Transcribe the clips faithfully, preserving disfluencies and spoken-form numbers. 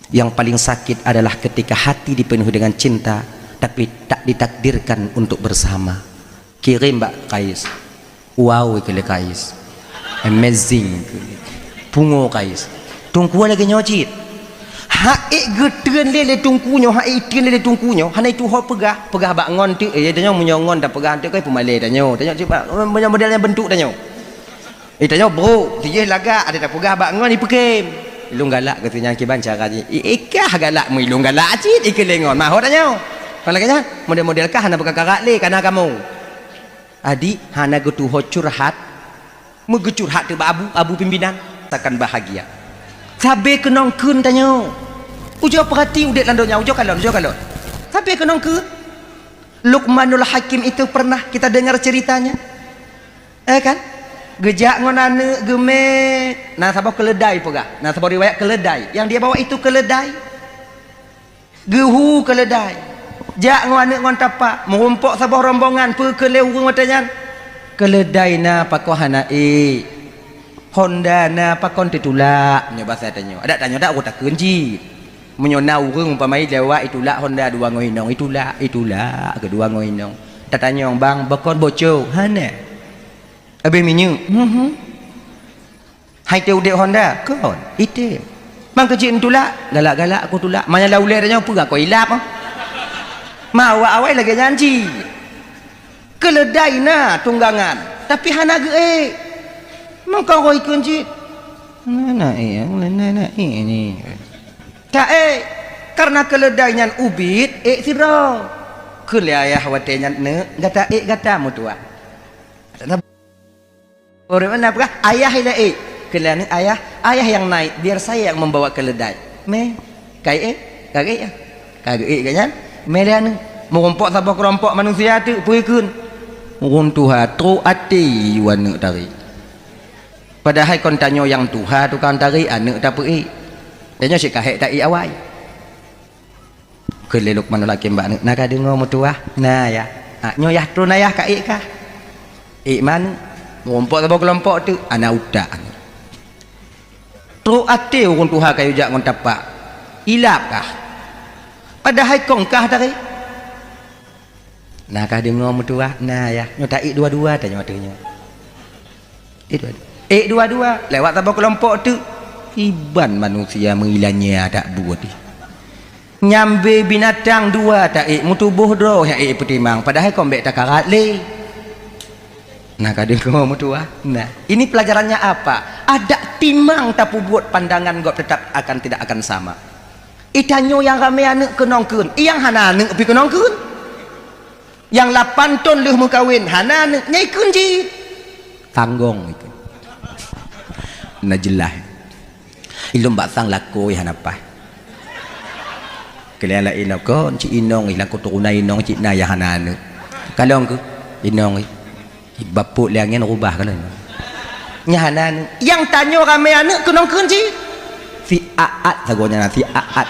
Yang paling sakit adalah ketika hati dipenuhi dengan cinta, tapi tak ditakdirkan untuk bersama. Kirim bak Kais. Wow, ikeu lé Kais. Amazing. Pungo Kais. Teungku lagée nyoe cit. Hak ék geutreun lé, lé teungku nyoe, hak ék itreun lé, lé teungku nyoe, hana ituho peugah, peugah bak ngon teuk, eh, tanyoe meunyoe ngon tapeugah teuk, kai peumalée tanyoe. Tanyoe cuba, meunyoe model nyang beuntuk tanyoe. Eh, tanyoe brok, tijih lagak, ada tapeugah bak ngon ipeukem. Ilôn galak keu si nyan kiban cara jih. I, ikah galak meuilôn galak cit, ikeu lé ngon. Mahot tanyoe. Kon lagée nyan, model-model kah hana beukakarak lé, kana kamoe. Adik hana geutuho curhat, meugeucurhat teuk bak abu, abu pimpinan, rasakan bahagia. Sabe keunong kheun tanyoe. Ujoe peurati udeb lam donya, ujoe kalon, ujoe kalon. Sabe keunong kheun. Luqmanul Hakim itu pernah kita dengar ceritanya. Eh kan? Geujak ngon aneuk geumé, na saboh keuleudai peugah, na saboh riwayat keuleudai. Yang dia bawa itu keuleudai. Geuhu keuleudai. Jak ngon aneuk ngon tapak, meurumpok saboh rombongan, peue kheun lé ureuëng watée nyan? Keuleudai na pakon hana ék. Honda na pakon teutulak, meunyoe basa tanyoe. Adak tanyoe dak takheun cit. Meunyoe na ureuëng umpama lewat itulak honda dua ngon inong, itulak, itulak keudua ngon inong. Tatanyong, "Bang, bukon bocor?" "Hana." "Abéh minyeuk?" "Mhm." "Hai teu udeb honda?" "Kon, item." "Bang keucik neutulak?" "Galak-galak aku tulak." Manyang lam ulée tanyoe peugah kon ilab. Ma awai-awai lagée nyan cit. Keuleudai na tunggangan, tapi hana geuék. Meukaroe kheun cit. Na, na ék, na, na ék ni. Taék, karena keuleudai nyan ubit, ék sidroe. Kheun lé ayah watée nyan, "Neuk, gata ék gata meutuah." Ureuëng na peugah, "Ayah ilée ék." Kheun lé aneuk, "Ayah, ayah yang naik, biar saya yang membawa keuleudai." Mé, ka ék, ka ék, ka ék geuh nyan. Mé lé aneuk, meurumpok saboh keurompok manusia teuk, peue kheun? Ureuëng tuha trok até yue aneuk tarék. Padahai kon tanyoe nyang tuha tukang tarék, aneuk tapeuék. Tanyoe cit ka hék taék awai. Kheun lé Luqmanul Hakim bak aneuk, "Na ka deungoe meutuah?" "Na, yah." "Ah, nyoe yah tron ayah ka ék kah?" "Ék ma aneuk?" "Meurumpok saboh keulompok teuk." "Ana utak." Trok até ureuëng tuha ka yue jak ngon tapak. Ilab kah? Padahai kong kah tarék. "Na ka deungoe meutuah?" "Na, yah." "Nyoe taék dua-dua tanyoe ateueh nyoe." Ék dua-dua. Ék dua-dua. Lewat saboh keulompok teuk. Iban manusia meuilanya adak buet. Nyambe binatang dua taék, meutuboh droe nyang ék peutimang, padahai kon bék takarat lé. Na ka deungoe meutuah. Nah, ini pelajarannya apa? Adak timang tapeubuet, pandangan gob tetap akan tidak akan sama. Itanyoe nyang ramé aneuk keunong kheun, nyang hana aneuk pih keunong kheun. Nyang lapan thon lheueh meukawen, hana aneuk, nyan ikheun cit. Tanggong ikheun. Na jeulaih. Ilôn bak sang lakoe hana paih. Keulian laén kon cit inong, ilang keuturonan inong cit na nyang hana aneuk. Kalon keuh inong, bapuk lé angén rubah kalon. Nyang hana aneuk. Nyang tanyoe ramé aneuk keunong kheun cit. Si aat sagoe nyan, si aat.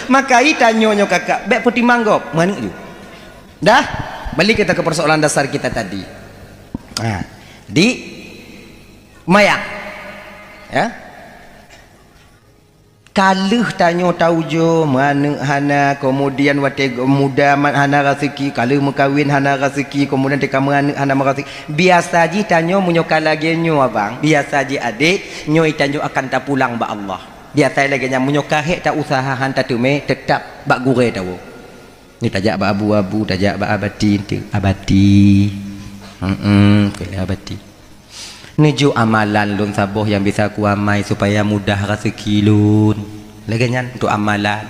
Maka itanyoe nyoe kakak, bék peutimang gob, meuaneuk ju. Dah, balik kita ke persoalan dasar kita tadi. Ha, di mayang. Ya. Ka lheueh tanyoe taujoe, meuaneuk hana, kemudian watée muda mat hana raseuki, ka lheueh meukawen hana raseuki, kemudian teuka meuaneuk hana meuraseuki. Biasa jih tanyoe meunyoe ka lagée nyoe abang, biasa jih adek, nyoe tanyoe akan tapulang bak Allah. Biasa lagée nyan meunyoe ka hék ta useuha han tateumé, teutap bak gurée tawoe. Ni tajak bak abu-abu, tajak bak abati enteuk. Abati. Heeh, keu abati. Neujok amalan lôn saboh nyang bisa kuamai supaya mudah raseuki lôn. Lagée nyan untuk amalan.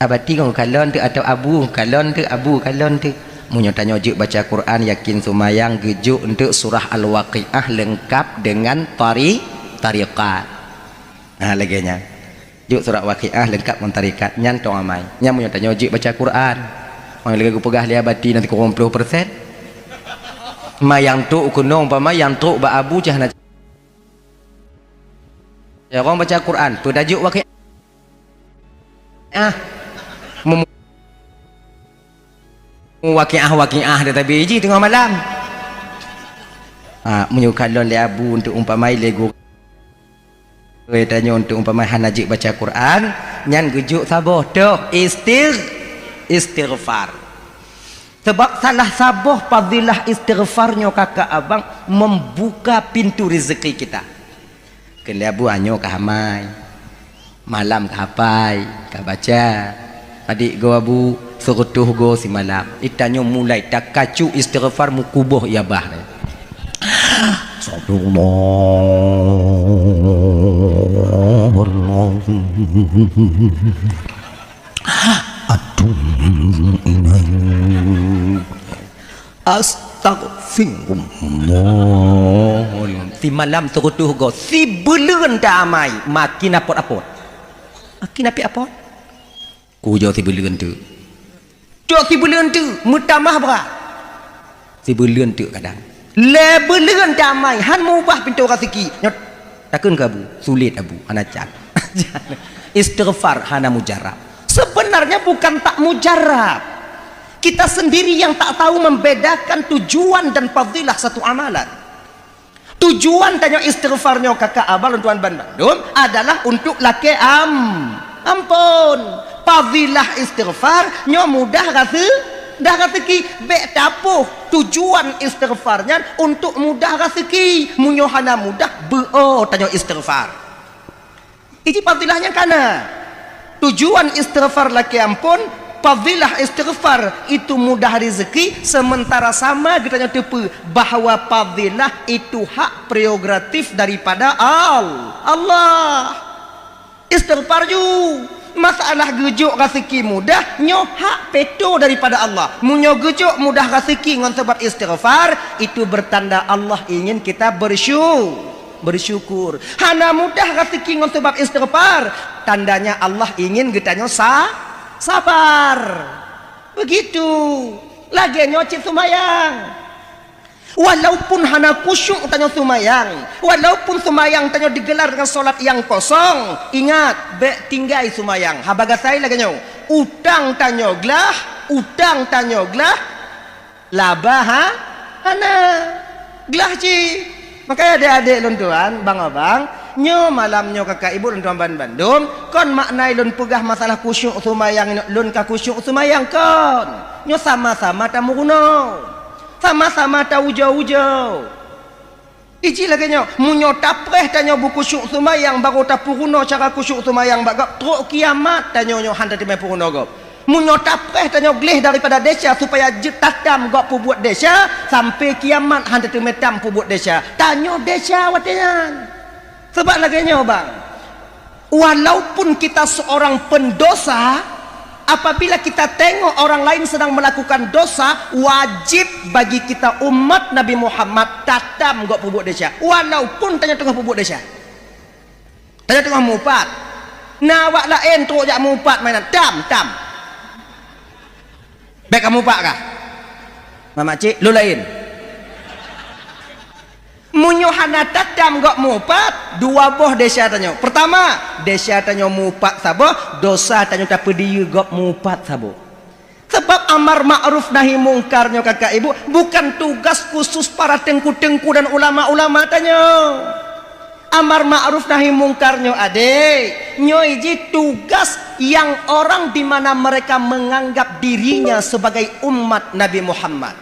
Abati ngon kalon teuk atau abu kalon teuk, abu kalon teuk. Meunyoe tanyoe jeuet baca Quran, yakin seumayang geujok enteuk surah Al-Waqiah leungkap deungon tari-, tariqat. Ha, lagée nyan. Jok surat Waqiah leungkap ngon tarikat, nyan tong amai. Nyan meunyoe tanyoe jeuet baca Quran. Meunyoe lagée geupeugah lé abati nanti kurang ploh persen. Ma nyang trok keunong, umpama nyang trok bak abu cah na. Ya, ureuëng baca Quran, peue tajok Waqiah. Mem-, Waqiah, Waqiah dah tabi jih teungoh malam. Ha, meunyoe kalon lé abu untuk umpama lé gurée. Tanyoe untuk umpama hana jeuet baca Quran, nyan geujok saboh toh istigh-, istighfar. Sebab salah saboh fadilah istighfar nyoe kakak abang membuka pintu rezeki kita. Keuneuk Abu nyoe ka amai. Malam ka hafai, ka baca. Adik go Abu, seureutôh go simalam. Itanyoe mulai takacu istighfar meukuboh ié bah. Astagfirullahaladzim. Atubu ilaik. Astagfirullah. Simalam seureutôh go, sibuleuen ta amai, makin apot-apot. Makin apot-apot. Kujoe sibuleuen teuk. Cok sibuleuen teuk, meutamah brat. Sibuleuen teuk kadang. Lhèe buleuen ta amai, han mubah pintoe raseuki. Nyoe, takheun keu Abu, sulet Abu, hana can. Istighfar hana mujarab. Sebenarnya bukan tak mujarab. Kita sendiri yang tak tahu membedakan tujuan dan fadilah satu amalan. Tujuan tanyoe istighfar nyoe kakak abang lôn tuan ban bandum adalah untuk lakèe am-, ampôn. Fadilah istighfar nyoe mudah rase-, mudah raseuki. Bèk tapoh tujuan istighfar nyan untuk mudah raseuki. Meunyoe hana mudah, beuo tanyoe istighfar. Iji fadilah nyang kana. Tujuan istighfar lakèe ampôn, fadilah istighfar itu mudah rezeki, sementara sama geutanyoe teupeue bahwa fadilah itu hak prerogatif daripada Al-, Allah. Istighfar ju. Masalah geujok raseuki mudah, nyoe hak peue daripada Allah. Meunyoe geujok mudah raseuki ngon sabab istighfar, itu bertanda Allah ingin kita bersyu-, bersyukur. Hana mudah raseuki ngon sabab istighfar, tandanya Allah ingin geutanyoe sa-, sabar. Begitu. Lagèe nyoe cit seumayang. Walaupun hana khusyuk tanyoe seumayang, walaupun seumayang tanyoe digelar dengan solat nyang kosong, ingat, bèk tinggai seumayang. Haba gasai lagèe nyoe, utang tanyoe glah, utang tanyoe glah, laba ha-, hana. Glah cit. Makanya adék-adék lôn tuan, bang abang, nyoe malam nyoe kakak ibu lôn tuan ban bandum, kon makna lôn peugah masalah khusyuk seumayang, lôn ka khusyuk seumayang kon. Nyoe sama-sama tameurunoe. Sama-sama taujoe-ujoe. Iji lagèe nyoe, meunyoe tapreh tanyoe beukhusyuk seumayang, barô tapeurunoe cara khusyuk seumayang bak gob, trok kiamat tanyoe nyoe han tateumé peurunoe gob. Meunyoe tapreh tanyoe gleh daripada desya supaya jeuet tatam gob peubuet desya, sampai kiamat han tateumé tam peubuet desya. Tanyoe desya watèe nyan. Sabab lagèe nyoe, bang. Walaupun kita seorang pendosa, apabila kita tengok orang lain sedang melakukan dosa, wajib bagi kita umat Nabi Muhammad tatam gob peubuet desya, walaupun tanyoe teungoh peubuet desya. Tanyoe teungoh mupat. Na awak laén trok jak mupat mainan, tam, tam. Bèk kamupat kah? Mamak cik, lôn laén. Meunyoe hana tatam gob mupat, dua boh desya tanyoe. Pertama, desya tanyoe mupat saboh, dosa tanyoe tapeudiyeu gob mupat saboh. Sebab amar ma'ruf nahi mungkar nyoe kakak ibu bukan tugas khusus para teungku-teungku dan ulama-ulama tanyoe. Amar ma'ruf nahi mungkar nyoe adék, nyoe jih tugas nyang orang di mana mereka menganggap dirinya sebagai umat Nabi Muhammad.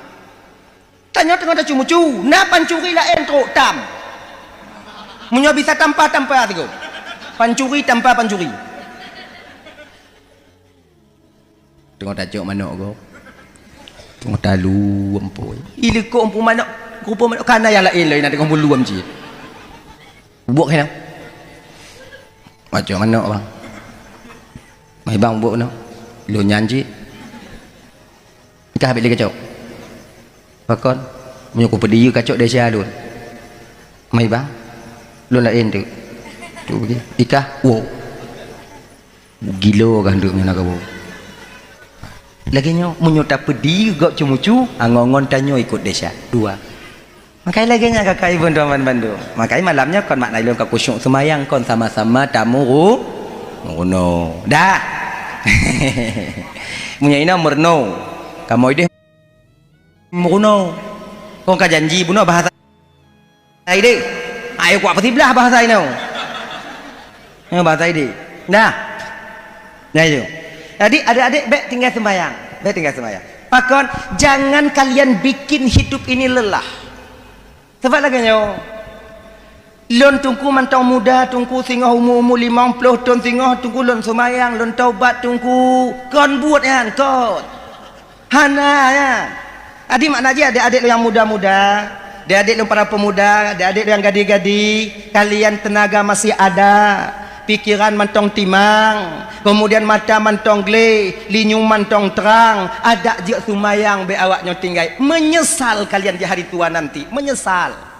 Tanyoe teungoh tacu-mucu, na pancuri laén trok tam. Meunyoe bisa tampa-tampa sigoe. Pancuri tampa pancuri. Teungoh tacok manok gob. Teungoh talu ampoi. Ileuko ampoi manok, rupa manok kana nyang laén lom na teungoh meuluem cit. Bubuk keunan. Macok manok bang. Mai bang bubuk noh. Lôn nyan cit. Ikah habéh lé kacok. Pakon? Meunyoe kupeudiyeu kacok desya lôn. Mai bang. Lôn laén teuk. Tu bagi. Ikah. Wow. Gilo kah hantu meunyoe na kawoe. Lagèe nyoe, meunyoe tapeudiyeu gob ceumucu, angon-ngon tanyoe ikot desya. Dua. Makai lagèe nyan kakak ibu tuan bandum. Makai malam nyoe kon makna ilôn ka khusyuk seumayang kon sama-sama tamu ru-, runo. Dah. Meunyoe inoe meuruno. Kamoe ideh meuruno. Kon ka janji bunoe bahasa Hai deh. Hai kuat peusiblah bahasa inoe. Nyoe bahasa Idi. Nah. Nah itu. Jadi adik-adik bèk tinggai sembahyang. Bèk tinggai sembahyang. Pakon, jangan kalian bikin hidup ini lelah. Sebab lagèe nyoe. Lôn Teungku mantong muda, Teungku singoh umu-umu limong ploh thôn singoh, Teungku lôn seumayang, lôn taubat Teungku. Kon buet nyan, kon. Hana nyan. Jadi makna jih adik-adik lôn nyang muda-muda, adik-adik lôn para pemuda, adik-adik lôn nyang gadih-gadih, kalian tenaga masih ada, pikiran mantong timang, kemudian mata mantong gleh, linyueng mantong trang, adak jeuet seumayang bèk awak nyoe tinggai. Menyesal kalian di hari tua nanti, menyesal.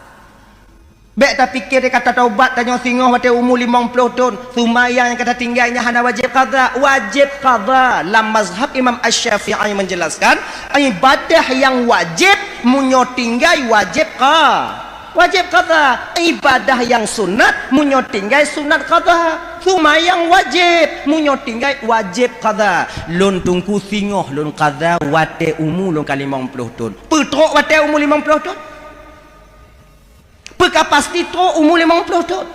Bèk tapike deh ka tataubat tanyoe singoh watèe umu limong ploh thôn, seumayang nyang ka tatinggai nyan hana wajéb qadha. Wajéb qadha. Lam mazhab Imam Asy-Syafi'i menjelaskan, ibadah nyang wajéb meunyoe tinggai wajéb qa-, wajéb qadha. Ibadah nyang sunat meunyoe tinggai sunat qadha. Seumayang wajéb meunyoe tinggai wajéb qadha. Lôn Teungku singoh lôn qadha watèe umu lôn ka limong ploh thôn. Peutrok watèe umu limong ploh thôn? Peu ka pasti trok umu limong ploh thôn?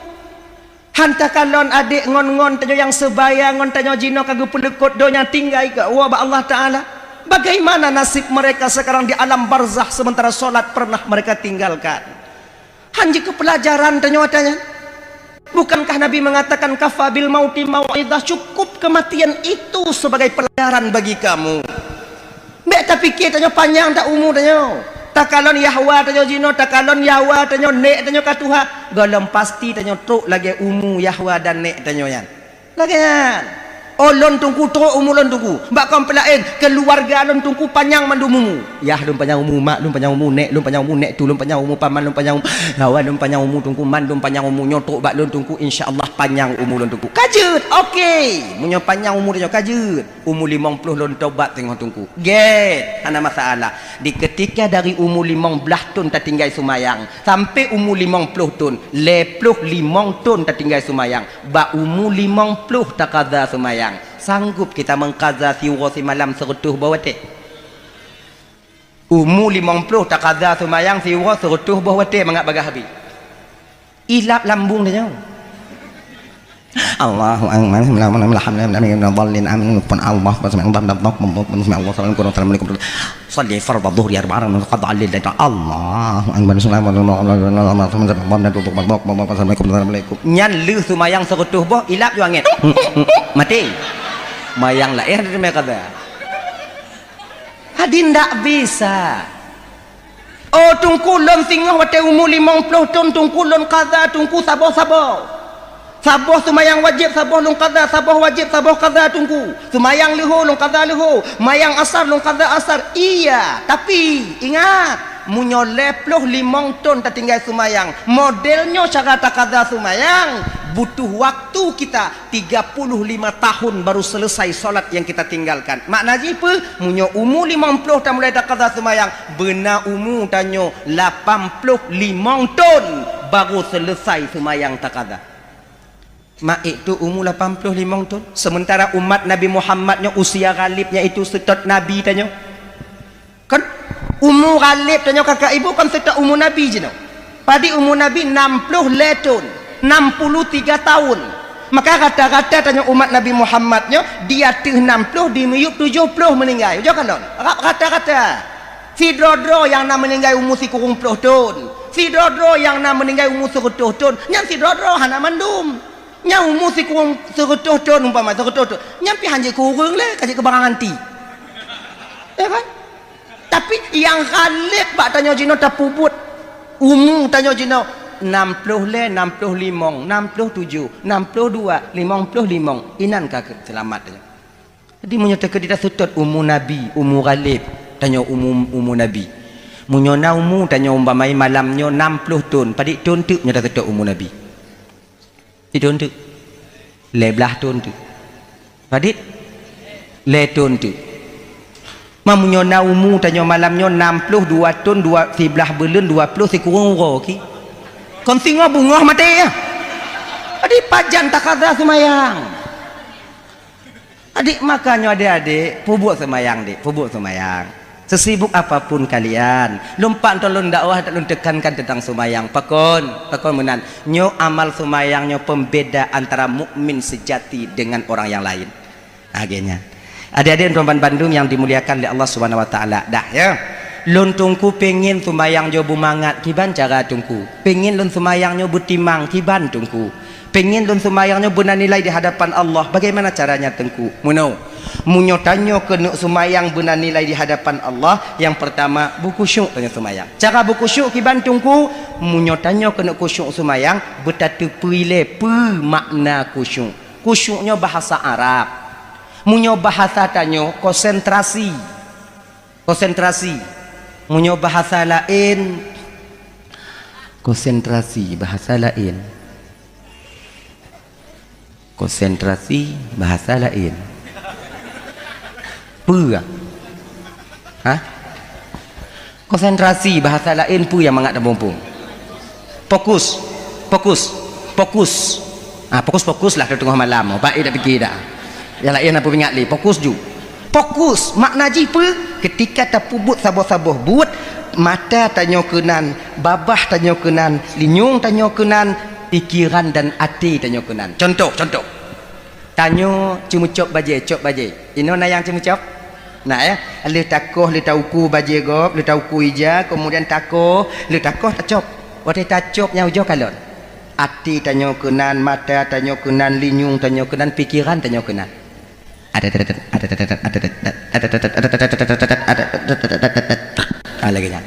Han takalon adék ngon-ngon tanyoe nyang seubaya ngon tanyoe jinoe ka geupeuleukoh donya tinggai keu Allah bak Allah Taala. Bagaimana nasib mereka sekarang di alam barzakh sementara salat pernah mereka tinggalkan? Han jeuet keu peulajaran tanyoe ata nyan. Bukankah Nabi mengatakan, "Kafa bil mauti mau'izah," cukup kematian itu sebagai pelajaran bagi kamu. Bèk tapike tanyoe panyang that umu tanyoe. Takalon yahwa tanyoe jinoe, takalon yahwa tanyoe, nèk tanyoe ka tuha, gohlom pasti tanyoe trok lagèe umu yahwa dan nèk tanyoe nyan. Lagèe nyan. Oh, lôn Teungku trok umu lôn Teungku. Bak kaum peulaén, keuluwarga lôn Teungku panyang mandum umu. Yah lôn panyang umu, mak lôn panyang umu, nèk lôn panyang umu, nèk tu lôn panyang umu, paman lôn panyang umu, yahwa lôn panyang umu Teungku, mandum panyang umu. Nyoe trok bak lôn Teungku, insya Allah panyang umu lôn Teungku. Ka jeuet, oke. Meunyoe panyang umu tanyoe ka jeuet. Umu limong ploh lôn taubat singoh Teungku. Gèt, hana masalah. Di keutika dari umu limong blaih thôn tatinggai seumayang, sampoe umu limong ploh thôn, lhèe ploh limong thôn tatinggai seumayang, bak umu limong ploh taqadha seumayang. Sanggup kita mengqadha siuroe simalam seureutôh boh watèe? Umu limong ploh taqadha seumayang siuroe seureutôh boh watèe mangat bagaih habéh. Ilap lambông tanyoe. Allahu Akbar. Alhamdulillah. Amin. Pun Allah. Assalamualaikum warahmatullahi wabarakatuh. Salli fardhu dhuhri arba'a raka'at qadha al-lail. Allahu Akbar. Assalamualaikum. Nyan lheuh seumayang seureutôh boh, ilap ju angèn. Maté. Mayang laén ada mé qadha. Hadirin, ndak bisa. Oh, Teungku, lôn singoh watèe umu limong ploh thôn, Teungku, lôn qadha, Teungku, saboh-saboh. Saboh seumayang wajéb, saboh lôn qadha, saboh wajéb, saboh qadha, Teungku. Seumayang leuhô, lôn qadha leuhô. Mayang asar, lôn qadha asar. Iya, tapi, ingat, meunyoe lhèe ploh limong thôn tatinggai seumayang, model nyoe cara taqadha seumayang, butuh waktu kita tiga puluh lima tahun baru selesai salat yang kita tinggalkan. Makna jih peue? Meunyoe umu limong ploh tamulai taqadha seumayang, beuna umu tanyoe lapan ploh limong thôn baru selesai seumayang taqadha. Mak ék tu umu lapan ploh limong thôn, sementara umat Nabi Muhammad nyoe usia ghalib nyan itu seutôt Nabi tanyoe. Kan umu ghalib tanyoe kakak ibu kan seutôt umu Nabi jinoe. Padit umu Nabi nam ploh lhèe thôn, enam puluh tiga tahun. Maka rata-rata tanyoe umat Nabi Muhammad nyoe di ateueh nam ploh, di miyueb tujoh ploh meuninggai. Ujoe kalon, rata-rata. Sidroe-droe nyang na meuninggai umu sikureueng ploh thôn, sidroe-droe nyang na meuninggai umu seureutôh thôn, nyan sidroe-droe hana mandum. Nyang umu sikureueng seureutôh thôn umpama, seureutôh thôn, nyan pih hanjeuet kureueng lé, ka jeuet keu barang anti. Ya kan? Tapi nyang ghalib bak tanyoe jinoe tapeubuet umu tanyoe jinoe nam ploh lhèe, nam ploh limong, nam ploh tujoh, nam ploh dua, limong ploh limong. Inan ka keu seulamat tanyoe. Jadi meunyoe teukeudi taseutôt umu Nabi, umu ghalib, tanyoe umu, umu Nabi. Meunyoe na umu tanyoe umpama malam nyoe nam ploh thôn, padit thôn teuk nyoe taseutôt umu Nabi? Sidroe teuk. Lhèe blaih thôn teuk. Padit? Lhèe thôn teuk. Ma meunyoe na umu tanyoe malam nyoe nam ploh dua thôn, dua, siblaih buleuen, dua ploh sikureueng uroe ki. Kon singoh beungoh maté ya. Jadi pajan taqadha seumayang. Adik, makanya adik-adik, peubuet seumayang, dik, peubuet seumayang. Sesibuk apapun kalian, lôn pat mantong lôn dakwah, lôn tekankan teuntang seumayang. Pakon? Pakon meunan? Nyoe amal seumayang nyoe pembeda antara mukmin sejati dengan orang yang lain. Lagèe nyan. Adik-adik dan bandum yang dimuliakan oleh Allah Subhanahu wa Taala, dah, ya. Lôn Teungku pengen seumayang nyoe beumangat, kiban cara Teungku? Pengen lôn seumayang nyoe beutimang, kiban Teungku? Pengen lôn seumayang nyoe beuna nilai di hadapan Allah, bagaimana caranya Teungku? Meunoe, meunyoe tanyoe keuneuk seumayang beuna nilai di hadapan Allah, yang pertama, beukhusyuk tanyoe seumayang. Cara beukhusyuk kiban Teungku? Meunyoe tanyoe keuneuk khusyuk seumayang, beutateupeue ilèe peue makna khusyuk. Khusyuk nyoe bahasa Arab. Meunyoe bahasa tanyoe, konsentrasi. Konsentrasi. Meunyoe bahasa laén, konsentrasi bahasa laén. Konsentrasi bahasa laén. Peue? Hah? Konsentrasi bahasa laén peue nyang mangat tamuphom? Fokus. Fokus. Fokus. Ah, fokus-fokus lah teungoh malam. Bak dak pike dak. Nyang laén na peuingat lé. Fokus ju. Fokus. Makna jih peue? Ketika tapeubuet saboh-saboh buet, mata tanyoe keunan, babah tanyoe keunan, linyueng tanyoe keunan, pikeran dan até tanyoe keunan. Contoh, contoh. Tanyoe ceumeucop bajèe, cop bajèe. Inoe na nyang ceumeucop? Na, ya? Lheueh takoh, lheueh tauku bajèe gob, lheueh tauku ija, kemudian takoh, lheueh takoh tacop. Watèe tacop nyang ujoe kalon. Até tanyoe keunan, mata tanyoe keunan, linyueng tanyoe keunan, pikeran tanyoe keunan. Ah, lagèe nyan.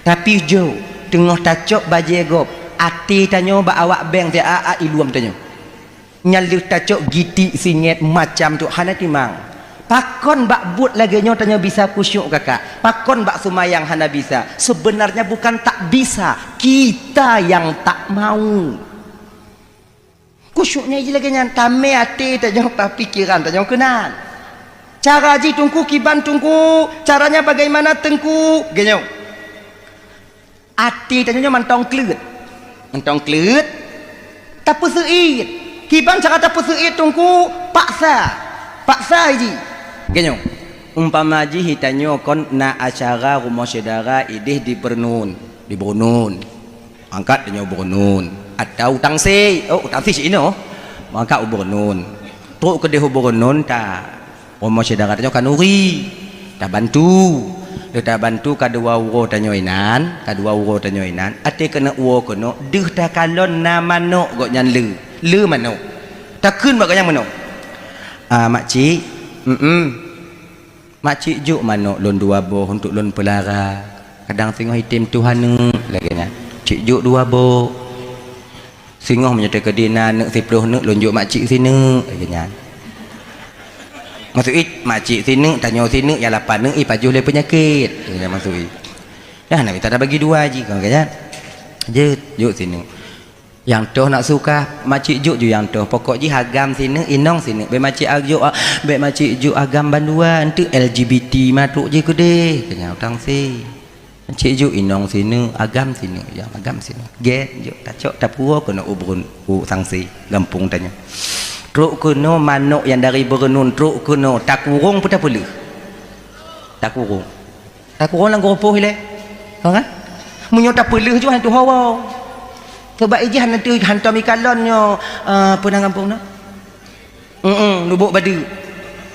Tapi jok, teungoh tacop bajèe gob, até tanyoe bak awak beng, teuka iluem tanyoe. Nyan lheueh tacok gitik singèt macam tu hana timang. Pakon bak buet lagèe nyoe tanyoe bisa khusyuk kakak? Pakon bak seumayang hana bisa? Sebenarnya bukan tak bisa, kita yang tak mau. Khusyuk nyan jih lagèe nyan, tamè até tanyoe, pikeran tanyoe keunan. Cara jih Teungku kiban Teungku, caranya bagaimana Teungku? Geunyoe. Até tanyoe nyoe mantong kleuet. Mantong kleuet. Tapeuseuit. Kiban cara tapeuseuit Teungku? Paksa. Paksa jih. Geunyoe. Umpama jih tanyoe kon na acara rumoh syedara idéh di Beureunuen, di Beureunuen. Angkat tanyoe u Beureunuen. Atau u Tangse. Oh, u Tangse si inoe. Angkat u Beureunuen. Trok keudéh u Beureunuen ta Rumoh syedara tanyoe kanuri, tabantu. Lheueh tabantu ka dua uroe tanyoe inan, ka dua uroe tanyoe inan, até keuneuk uroe keunoe deuh takalon na manok gobnyan le, le manok. Takheun bak gobnyan meunoe, "Ah, makcik, mm-mm. Makcik jok manok lôn dua boh untuk lôn peulara. Kadang singoh item tuha neuk," lagèe nyan. "Cik jok dua boh." Singoh meunyoe teukeudi na neuk siplôh neuk lôn jok makcik sineuk, lagèe nyan. Maksud jih makcik sineuk, tanyoe sineuk, nyang lapan neuk ipajoh lé peunyakét. Lagèe nyan maksud jih. Dah na mita tabagi dua jih kon lagèe nyan. Jeuet, jok sineuk. Nyang toh nak suka, makcik jok ju nyang toh. Pokok jih agam sineuk, inong sineuk. Bèk makcik jok, bèk makcik jok agam bandua, enteuk L G B T ma trok jih keudeh. Lagèe nyan u Tangse. Cit jok inong sineuk, agam sineuk, nyang agam sineuk. Gèt jok tacok tapuwoe keunoe u Beureun-, u Tangse, gampông tanyoe. Trok keunoe manok nyang dari Beureunuen trok keunoe takurong peu tapeuleuh? Takurong. Takurong lam geurupoh ilèe. Faham kan? Meunyoe tapeuleuh jih hana tuha woe. Sabab ijih hana tu hantom ikalon nyoe, eh, peue nan gampông na? Heeh, Lubok Badeuk.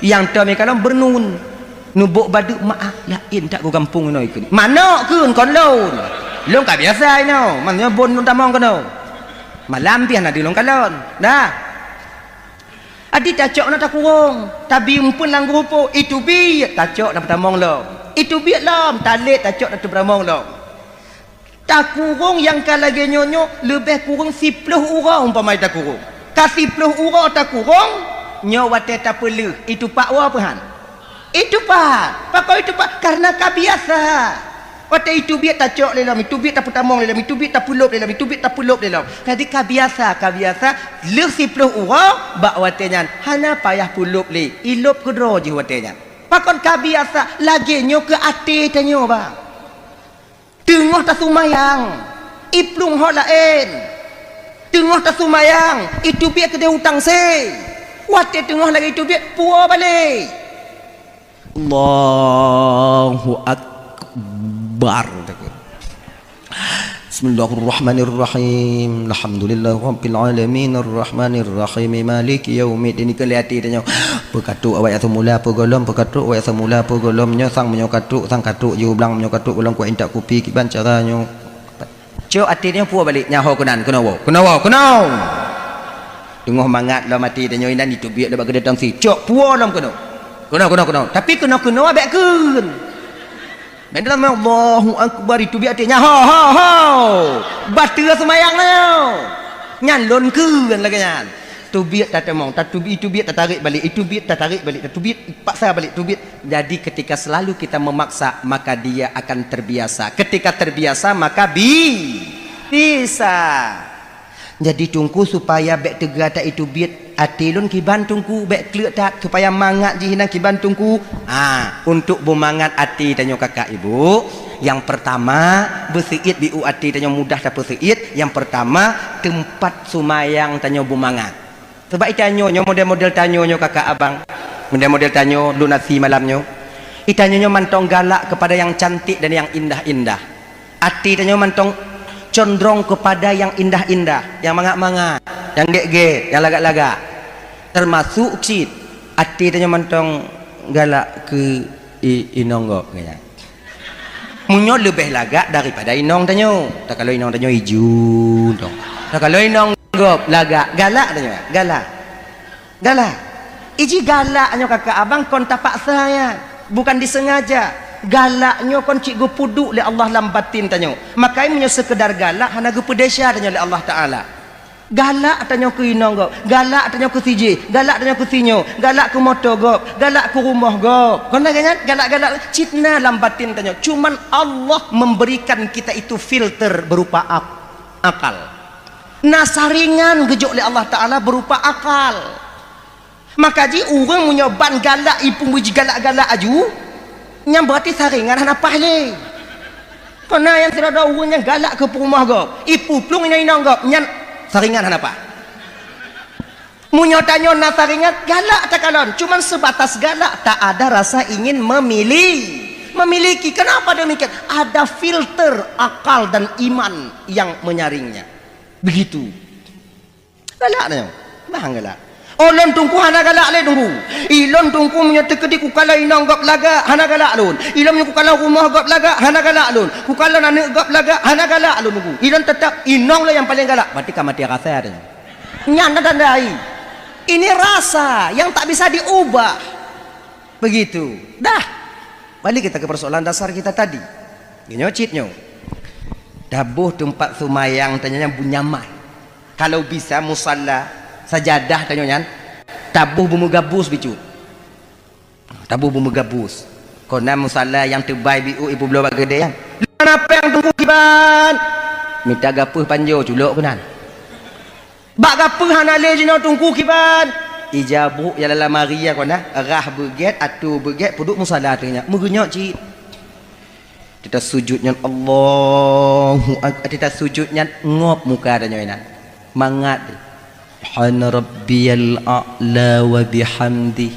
Nyang tom ikalon Beureunuen. Lubok Badeuk meu'ah, laén that ku gampông inoe keunoe. Manok kheun kon lôn. Lôn ka biasa inoe, maksudnya bon lôn tamong keunoe. Malam pih hana deuh lôn kalon. Dah. Adi tacok na takurong, tabi umpeuen lam geurupoh, iteubiet tacok tapeutamong lom. Iteubiet lom, talét tacok tapeutamong lom. Takurong nyang ka lagèe nyoe nyoe leubeh kureueng siplôh uroe umpama takurong. Ka siplôh uroe takurong, nyoe watèe tapeuleuh, itupat woe peu han? Itupat. Pakon itupat? Karena ka biasa. Watèe itubiet tacok lé lom, itubiet tapeutamong lé lom, itubiet tapeulôb lé lom, itubiet tapeulôb lé lom. Jadi ka biasa, ka biasa lheueh siplôh uroe bak watèe nyan hana payah peulôb lé, ilôb keudroe jih watèe nyan. Pakon ka biasa, lagèe nyoe keu até tanyoe, bah. Teungoh taseumayang, iplueng ho laén. Teungoh taseumayang, itubiet keudeh u Tangse. Watèe teungoh lagèe itubiet, puwoe balek. Allahu Akbar. Bar. Bismillahirrahmanirrahim. Alhamdulillahirabbil alamin, arrahmanirrahim, maliki yaumiddin. Ini keu lé até tanyoe. Peukatuk awak nyang seumula, peugohlom, peukatuk awak nyang seumula, peugohlom nyoe sang meunyoe katuk, sang katuk jih u blang meunyoe katuk gohlom kuat intat kupi kiban cara nyoe. Cok até tanyoe puwoe balek nyan ho keunan, keunoe woe, keunoe woe, keunoe. Teungoh mangat lom até tanyoe inan jiteubiet lé bak keudeh tangsi. Cok puwoe lom keunoe. Keunoe, keunoe, keunoe. Tapi keunoe-keunoe abék kheun. Bèk lom Allahu Akbar, iteubiet até nyan. Ho, ho, ho. Bateue seumayang nyoe. Nyan lôn kheun lagèe nyan. Teubiet tateumong, tatubi-, iteubiet tatarek balek, iteubiet tatarek balek, tatubiet paksa balek, teubiet. Jadi ketika selalu kita memaksa, maka dia akan terbiasa. Ketika terbiasa, maka bi-, bisa. Jadi Teungku, supaya bèk teuga that iteubiet até lôn kiban Teungku, bèk kleuet that, supaya mangat jih inan kiban Teungku. Ha, untuk beumangat até tanyoe kakak ibu, nyang pertama, beuseuiet biôh até tanyoe mudah tapeuseuiet. Nyang pertama, teumpat seumayang tanyoe beumangat. Sabab i tanyoe nyoe model-model tanyoe nyoe kakak abang, model-model tanyoe lunasi malam nyoe. I tanyoe nyoe mantong galak kepada yang cantik dan yang indah-indah. Até tanyoe mantong condrong kepada yang indah-indah, yang mangat-mangat, yang gét-gét, yang lagak-lagak. Termasuk cit até tanyoe mantong galak keu i-, inong gob, keu nyan. Meunyoe leubeh lagak daripada inong tanyoe. Takalon inong tanyoe iju, tong. Takalon inong gob lagak, galak tanyoe, galak. Galak. Iji galak nyoe kakak abang kon tapaksa nyan, bukan disengaja. Galak nyoe kon cit geupeuduek lé Allah lam batin tanyoe. Makai meunyoe seukeudar galak hana geupeudesya tanyoe lé Allah Taala. Galak tanyoe keu inong gob, galak tanyoe keu sijih, galak tanyoe keu sinyoe, galak keu moto gob, galak keu rumoh gob. Kon lagèe nyan, galak-galak cit na lam batin tanyoe. Cuman Allah memberikan kita itu filter berupa ak-, akal. Na saringan geujok lé Allah Taala berupa akal. Maka jih ureueng meunyoe ban galak, ipeumuji galak-galak aju, nyan berarti saringan hana paih lé. Keu na nyang sidroe-droe ureueng nyang galak keu peurumoh gob, ipuplueng inong-inong gob, nyan saringan hana paih. Meunyoe tanyoe na saringan, galak takalon, cuman sebatas galak, tak ada rasa ingin memili-, memiliki. Kenapa demikian? Ada filter akal dan iman yang menyaringnya. Begitu. Galak nyoe. Bah galak. Oh, lôn Teungku hana galak lé Teungku. Ilôn Teungku meunyoe teukeudi kukalon inong gob lagak, hana galak lôn. Ilôn meunyoe kukalon rumoh gob lagak, hana galak lôn. Kukalon aneuk gob lagak, hana galak lôn Teungku. Ilôn teutap inong lôn nyang paleng galak. Berarti ka maté rasa tanyoe. Nyan na tanda ai. Ini rasa yang tak bisa diubah. Begitu. Dah. Balik kita ke persoalan dasar kita tadi. Nyoe cit nyoe. Taboh teumpat seumayang tanyoe nyan nyaman. Kalau bisa musalla, sajadah tanyoe nyan, taboh beumeugabus bicut. Taboh beumeugabus. Kon na musalla nyang teubai biôh ipeubloe bak keudè nyan. Lôn hana péng Teungku kiban. Mita gapeuh panjoe culok keunan. Bak gapeuh hana lé jinoe Teungku kiban. Ija buet nyang lam lamari nyan kon na, rhah beugét, atô beugét, peuduek musalla teungoh nyan. Meugeunyoe cit. Teuta sujut nyan Allahu Ak-, teuta sujut nyan ngop muka tanyoe inan. Mangat. Subhana rabbiyal a'la wa bihamdih.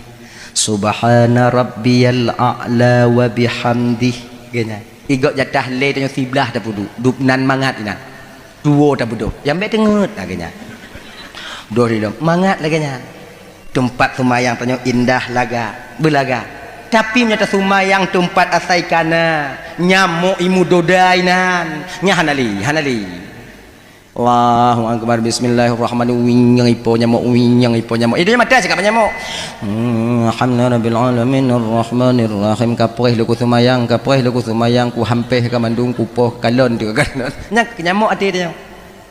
Subhana rabbiyal a'la wa bihamdih. Geuh nyan. Igob jatah lé tanyoe siblah tapeuduek. Dub nan mangat inan. Tuwo tapeuduek. Nyang bèk teungeut lagèe nyan. Doh ridong. Mangat lagèe nyan. Teumpat seumayang tanyoe indah lagak, beulagak. Tapi meunyoe taseumayang teumpat asai kana, nyamok imu doda inan, nyan hana lé, hana lé. Allahu Akbar, bismillahirrahmanirrahim, wing nyang ipo nyamok, wing nyang ipo nyamok. Itu mata cakap nyamok. Hmm, alhamdulillahi rabbil alamin, arrahmanirrahim. Kapreh lé kuseumayang, kapreh lé kuseumayang, kuhampeh ka mandum, kupoh kalon teuka kalon. Nyan nyamok até dia.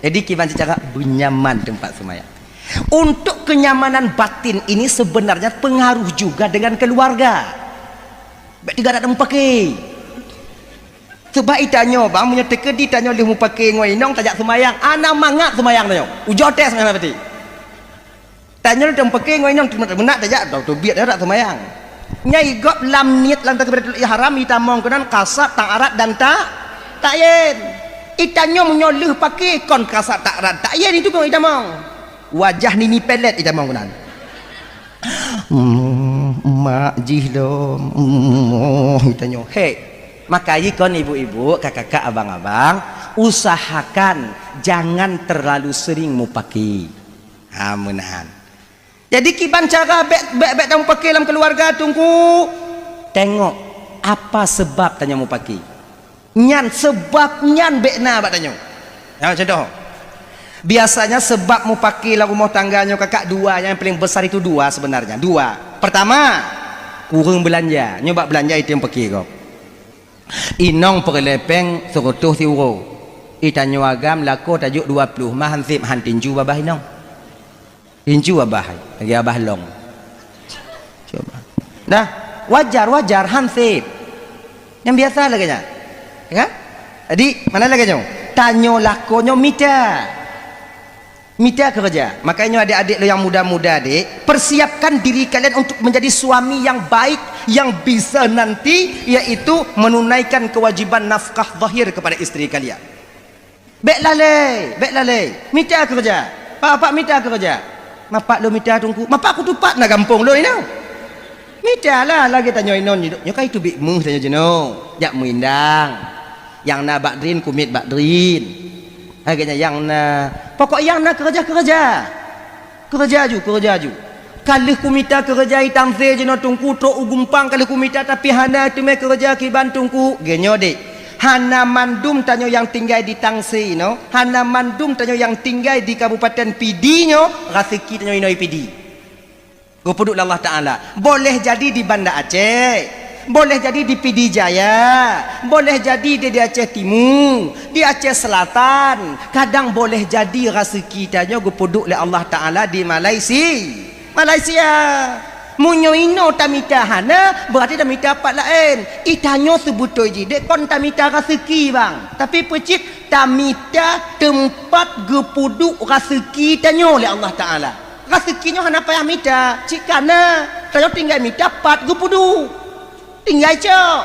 Jadi kiban secara benyaman teumpat seumayang. Untuk kenyamanan batin ini sebenarnya pengaruh juga dengan keluarga. Bèk teuga that mupake. Sebab i tanyoe bang, meunyoe teukeudi tanyoe lheueh mupake ngon inong tajak seumayang, hana mangat seumayang tanyoe. Ujoe teuh seumayang pati. Tanyoe lheueh mupake ngon inong meunak tajak teubiet that seumayang. Nyan igob lam niet lam takbiratul ihram itamong keunan kasat, ta'arat dan ta-, ta'yin. I tanyoe meunyoe lheueh pake kon kasat, ta'arat, ta'yin itu kon itamong. Wajah nini pelet itamong keunan. Hmm, mak jih lom. Hmm, oh, itanyoe. Hei. Maka kon ibu-ibu, kakak-kakak, abang-abang, usahakan jangan terlalu sering mupaki. Ha, meunan. Jadi kiban cara bèk, bèk, bèk tamupaki lam keuluwarga, Teungku? Tengok apa sebab tanyoe mupaki. Nyan sebab nyan bèk na bak tanyoe. Ha, contoh. Biasanya sebab mupaki lam rumoh tangga nyoe, kakak, dua, yang paling besar itu dua sebenarnya. Dua. Pertama, kureueng beulanja. Nyoe bak beulanja itu nyang paki gob. Inong peureulèe pèng seureutôh siuroe. Itanyoe agam lakoe tajok dua ploh, mah han sép, han tinju babah inong. Tinju abah, lagèe abah long. Cuba. Dah, wajar, wajar, han sép. Nyang biasa lagèe nyan. Ya kan? Jadi, mana lagèe nyoe? Tanyoe lakoe nyoe mita. Mita keureuja. Makanya adék-adék lo nyang muda-muda, dek, persiapkan diri kalian untuk menjadi suami yang baik, yang bisa nanti, yaitu menunaikan kewajiban nafkah zahir kepada isteri kalian. Bèk lalai, bèk lalai. Mita keureuja. Pak, pak mita keureuja. Mapak lôn mita, Teungku. Mapak kutupat na gampông lôn inoe. Mita lah lagèe tanyoe inoe nyoe. Nyoe ka iteubiet méuh tanyoe jinoe. Jak meuindang. Nyang na bak drin, kumiet bak drin. Lagèe nyan nyang na. Pokok nyang na keureuja-keureuja. Keureuja ju, keureuja ju. Ka lheueh kumita keureuja i tangse jinoe, Teungku, trok u gumpang ka lheueh kumita, tapi hana teumé keureuja kiban, Teungku. Geunyoe dek, hana mandum tanyoe nyang tinggai di tangse inoe, hana mandum tanyoe nyang tinggai di Kabupaten Pidie nyoe, raseuki tanyoe inoe i Pidie. Geupeuduek lé Allah Taala. Boleh jadi di Banda Aceh, boleh jadi di Pidie Jaya, boleh jadi di, di Aceh Timu, di Aceh Selatan, kadang boleh jadi raseuki tanyoe geupeuduek lé Allah Taala di Malaysia. Malaysia. Meunyoe inoe tamita hana, beurati tamita pat laén. I tanyoe seubeutôi jih dek kon tamita raseuki, bang. Tapi peucit tamita teumpat geupeuduek raseuki tanyoe lé Allah Taala. Raseuki nyoe hana payah mita, cit kana tanyoe tinggai mita pat geupeuduek. Tinggai cok.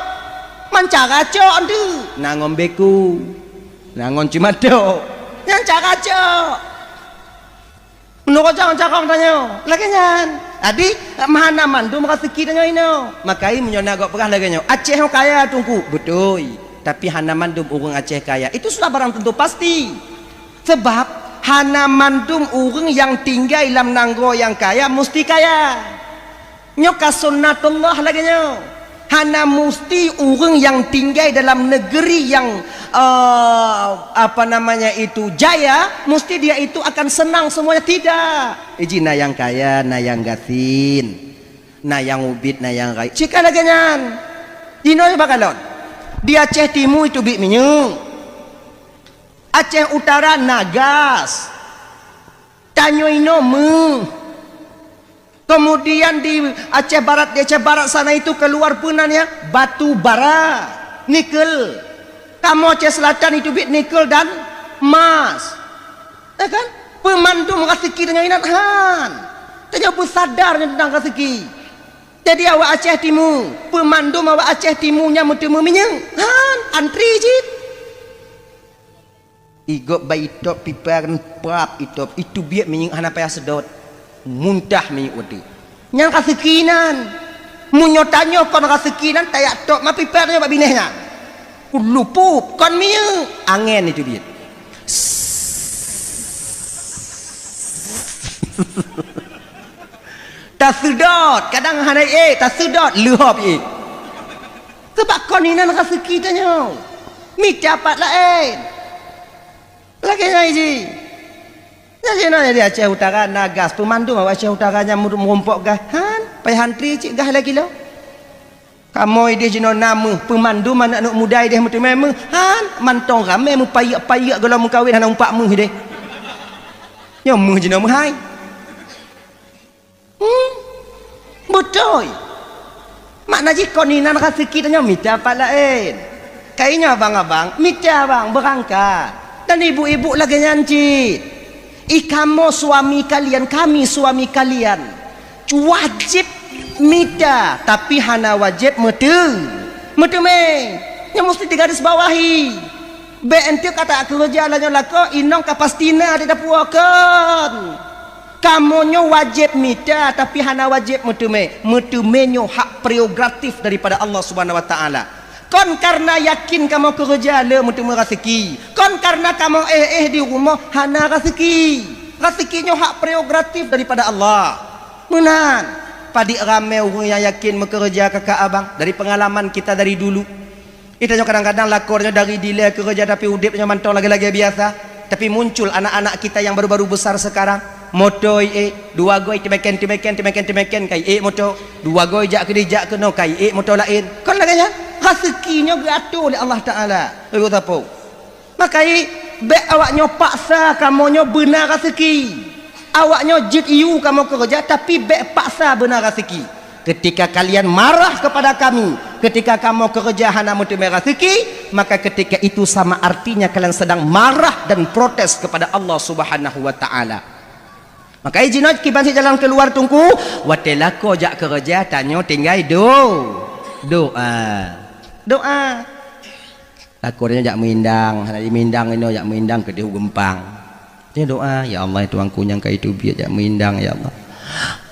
Man cara cok antu. Na ngon beku. Na ngon cimatok. Nyan cara cok. Meunurot carông-carông tanyoe, lagèe nyan. Jadi, hana mandum raseuki tanyoe inoe. Makai meunyoe na gob peugah lagèe nyoe, "Aceh nyoe kaya, Teungku." Beutôi. Tapi hana mandum ureueng Aceh kaya. Itu sudah barang tentu pasti. Sebab hana mandum ureueng nyang tinggai lam nanggroe nyang kaya musti kaya. Nyoe ka sunnatullah lagèe nyoe. Hana musti ureueng nyang tinggai dalam negeri nyang, eh, apa namanya itu, jaya, musti dia itu akan senang semuanya. Tidak. Iji na nyang kaya, na nyang gasien, na nyang ubit, na nyang rayeuk. Cit ka lagèe nyan. Inoe bak kalon. Di Aceh Timu itu biet minyeuk. Aceh Utara na gas. Tanyoe inoe méuh. Kemudian di Aceh Barat, di Aceh Barat sana itu keluar peue nan ya, batu bara, nikel. Kamoe Aceh Selatan itu biet nikel dan emas. Ya kan? Peumandum raseuki tanyoe inan han. Tanyoe beusadar nyoe teuntang raseuki. Jadi awak Aceh Timu, peumandum awak Aceh Timu nyan meuteumé minyeuk. Han, antri cit. Igop bak itop pipa kan prap itop, itu biet minyeuk hana payah seudot. Muntah minyeuk watèe. Nyan raseuki nan. Meunyoe tanyoe kon raseuki nan, tajak top ma pipa tanyoe bak binéh nyan. Kulupop kon minyeuk, angén itu biet. Taseudot, kadang hana ék, taseudot, leuhop ék. Sebab kon inan raseuki tanyoe. Mita pat laén. Lagèe nyan jih. Nyan jih na di Aceh Utara na gas, peumandum awak Aceh Utara nyan meu-, meurumpok gas. Han, payah antri cit gas lagèe lo. Kamoe idéh jinoe na méuh, peumandum aneuk-aneuk muda idéh meuteumé méuh. Han, mantong ramé meupayek-payek gohlom meukawen hana umpak méuh idéh. Nyoe méuh jinoe meuhai. Hmm, beutôi. Makna jih kon inan raseuki tanyoe mita pat laén. Kayée nyoe abang-abang, mita bang beurangkat. Dan ibu-ibu lagée nyan cit. I kamoe suami kalian, kami suami kalian. Wajéb mita, tapi hana wajéb meuteu-, meuteumé. Nyoe musti digarisbawahi. Bék enteuk ka takeureuja lagée nyoe lakoe, inong ka pasti na di dapuo kon. Kamoe nyoe wajéb mita, tapi hana wajéb meuteumé. Meuteumé nyoe hak prerogatif daripada Allah Subhanahu wa Taala. Kon kareuna yakin kamoe keureuja le meuteumé raseuki. Kon kareuna kamoe éh-éh di rumoh hana raseuki. Raseuki nyoe hak prerogatif daripada Allah. Meunan, padit ramé ureuëng nyang yakin meukeureuja kakak abang dari peungalaman kita dari dulu. Geutanyoe kadang-kadang lakoe nyoe dari dilée keureuja tapi udeb nyoe mantong lagée-lagée biasa. Tapi muncul anak-anak kita yang baru-baru besar sekarang, moto iék, dua goe teumeken-teumeken, teumeken-teumeken ka iék moto, dua goe jak keudeh jak keunoe ka iék moto laén. Kon lagée nyan, raseuki nyoe geuatur lé Allah Taala. Ibu tapo. Maka i, bék awak nyoe paksa kamoe nyoe beuna raseuki. Awak nyoe jeuet yue kamoe keureuja, tapi bék paksa beuna raseuki. Ketika kalian marah kepada kami, ketika kamoe keureuja hana meuteumé raseuki, maka ketika itu sama artinya kalian sedang marah dan protes kepada Allah Subhanahu wa Taala. Maka i jinoe kiban si jalan keuluar Teungku, watée lakoe jak keureuja tanyoe tinggai do-, doa. Doa. Lakoe nyoe jak meuindang, hana jimeuindang inoe jak meuindang keudeh u geumpang. Dia doa, "Ya Allah, ya Tuhanku nyang ka iteubiet jak meuindang, ya Allah.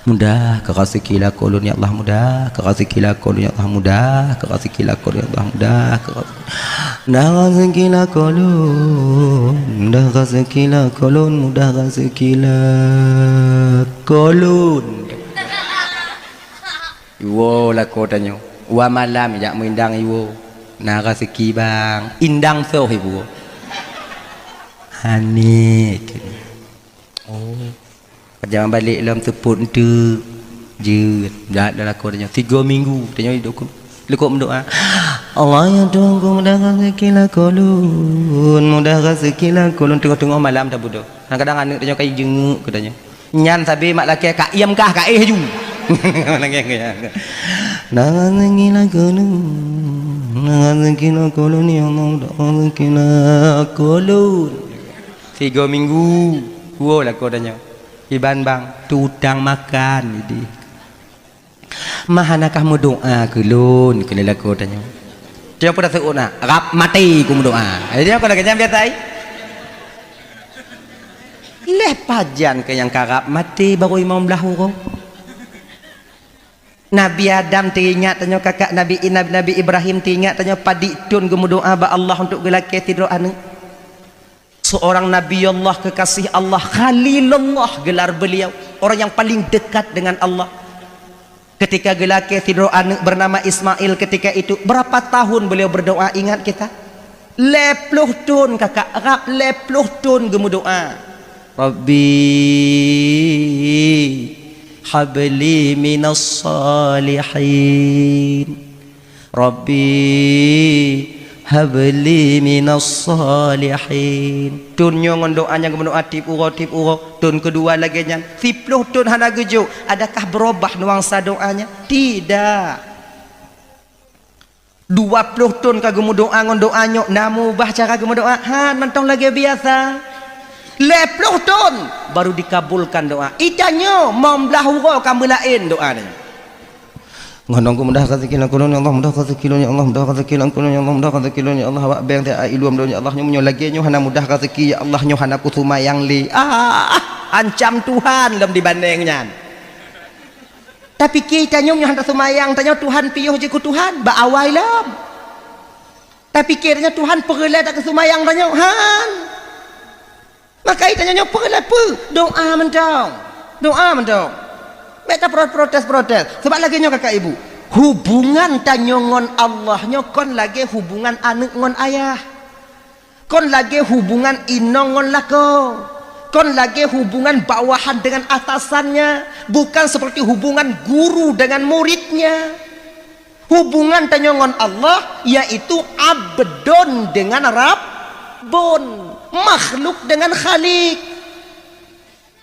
Mudah keu raseuki lakoe lôn, ya Allah, mudah keu raseuki lakoe lôn, ya Allah, mudah keu raseuki lakoe lôn, ya Allah, mudah keu raseuki, mudah raseuki lakoe lôn, mudah raseuki lakoe lôn, mudah raseuki lakoe lôn." Iwoe lakoe tanyoe. Wa malam jak meuindang iwoe. Na raseuki bang. Indang soh iwoe. Hana keunoe. Oh. Pajan balek lom seupôt enteuk. Jeuet. Jak dah lakoe tanyoe. Tiga minggu tanyoe didukung. Lekok meudoa. Allah ya Tuhanku mudah raseuki lakoe lôn. Mudah raseuki lakoe lôn. Teungoh-teungoh malam tabudoe. Kadang-kadang aneuk tanyoe ka jijeuet keu tanyoe. Nyan sabe mak lakée ka iem kah ka éh ju. Nang ngilang keunoe, nang ngilang keunoe, ya Allah, nang ngilang keunoe. Tiga minggu, dua lakoe tanyoe. Iban bang, tu utang makan, idéh. Mah hana kah meudoa keu lôn, keu lelakoe tanyoe. Tanyoe peue taseuôt na, rab maté ku meudoa. Jadi apa lagée nyan biasa ai? Leh pajan keu nyang karab maté barô limong blaih uroe. Nabi Adam teuingat tanyoe kakak Nabi, Nabi, Nabi Ibrahim teuingat tanyoe padit thon geumeudoa bak Allah untuk geulakée sidroe aneuk. Seorang Nabi Allah kekasih Allah, Khalilullah gelar beliau, orang yang paling dekat dengan Allah. Ketika geulakée sidroe aneuk bernama Ismail ketika itu, berapa tahun beliau berdoa, ingat kita? Lhée ploh thon kakak, rab lhée ploh thon geumeudoa. Rabbi habli minas salihin. Rabbi habli minas salihin. Thon nyoe ngon doa nyang geumeudoa tiep uroe, tiep uroe. Thon keudua lagée nyan. Siploh thon hana geujok. Adakah berubah nuansa doanya? Tidak. Dua ploh thon ka geumeudoa ngon doa nyoe, na meuubah cara geumeudoa? Han, mantong lagée biasa. Lhée ploh thon baru dikabulkan doa. Ita nyoe limong blaih uroe ka meulaén doa nyoe. Ngon doa mudah raseuki lakoe lôn, ya Allah, mudah raseuki lôn, ya Allah, mudah raseuki lakoe lôn, ya Allah, mudah raseuki lôn, ya Allah, awak bank teuka ilom lôn, ya Allah, nyoe meunyoe lagée nyoe hana mudah raseuki, ya Allah, nyoe hana kuseumayang lé. Ah, ancam Tuhan lom dibandeng nyan. Tapike tanyoe nyoe hana seumayang, tanyoe Tuhan piôh jeuet keu Tuhan, bak awai lom. Tapike tanyoe Tuhan peureulée takeuseumayang tanyoe, han. Maka tanyoe nyoe peureulée peue? Doa mantong. Doa mantong. Bék taprotes-protes. Sebab lagée nyoe kakak ibu, hubungan tanyoe ngon Allah nyoe kon lagée hubungan aneuk ngon ayah. Kon lagée hubungan inong ngon lakoe. Kon lagée hubungan bawahan dengan atasannya, bukan seperti hubungan guru dengan muridnya. Hubungan tanyoe ngon Allah yaitu abdun dengan rabbun, makhluk dengan khalik.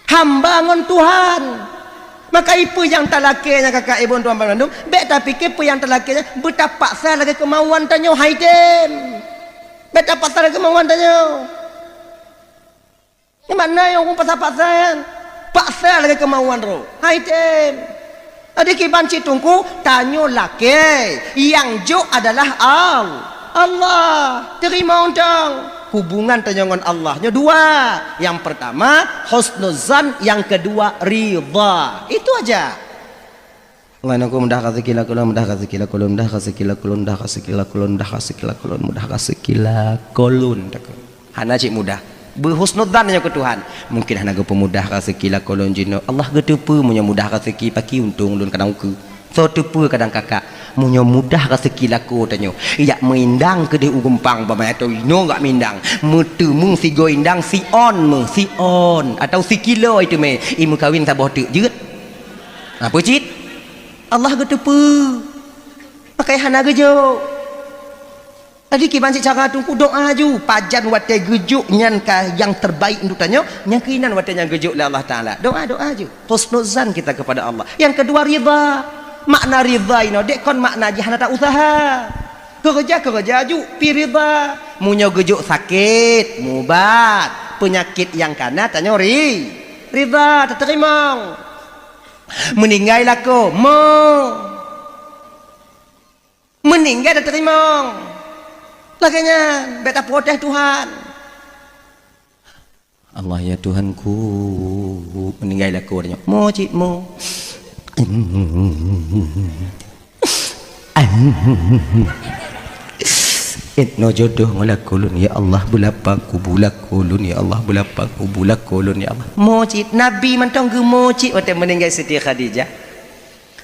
Hamba ngon Tuhan. Maka peue nyang talakée nyan kakak ibu tuan bandum, bék tapike peue nyang talakée nyan beutapaksa lagée keumauan tanyoe, hai tem. Bék tapaksa lagée keumauan tanyoe. Nyan makna nyang ureuëng paksa-paksa nyan. Paksa lagée keumauan droe, hai tem. Jadi kiban cit teungku, tanyoe lakée, nyang jok adalah Al-, Allah. Teurimong dong. Hubungan tanyoe ngon Allah nyoe dua. Yang pertama husnuzan, yang kedua ridha. Itu aja. Ngon aku mudah raseuki lakoe lôn, mudah raseuki lakoe lôn, mudah raseuki lakoe lôn, mudah raseuki lakoe lôn, mudah raseuki lakoe lôn, takheun. Hana cit mudah. Beuhusnudzan nyoe keu Tuhan. Mungkin hana geupeumudah raseuki lakoe lôn jinoe. Allah geuteupeue meunyoe mudah raseuki, pakri untông lôn kadang ukeue. Soe teupeue kadang kakak. Meunyoe mudah raseuki lakoe tanyoe, jak meuindang keudeh u geumpang, bak meuatoe inoe jak meuindang. Meuteumé sigoe indang siôn meuh, siôn. Atawa sikilo iteumé, imeukawen saboh teuk jeuet. Apa cit? Allah geuteupeue. Pakai hana geujok. Jadi kiban cit cara Teungku, doa aju. Pajan watée geujok nyan ka nyang terbaik untuk tanyoe, nyang keuinan watée nyan geujok lé Allah Taala. Doa, doa aju. Husnuzan kita kepada Allah. Yang kedua, ridha. Makna ridha inoe dek kon makna jih hana ta-usaha. Keureuja, keureuja aju, pi ridha. Meunyoe geujok sakét, mubat. Peunyakét nyang kana tanyoe ri-, ridha, tateurimong. Meuninggai lakoe, mo. Meuninggai tateurimong. Lagée nyan, bék taprotes Tuhan. Allah ya Tuhanku, meuninggai lakoe tanyoe. Mo cit mo. Inoe jodoh ngon lakoe lôn ya Allah, beulapang kubu lakoe lôn ya Allah, beulapang kubu lakoe lôn ya Allah. Mo cit, Nabi mantong geumo cit watée meuninggai Siti Khadijah.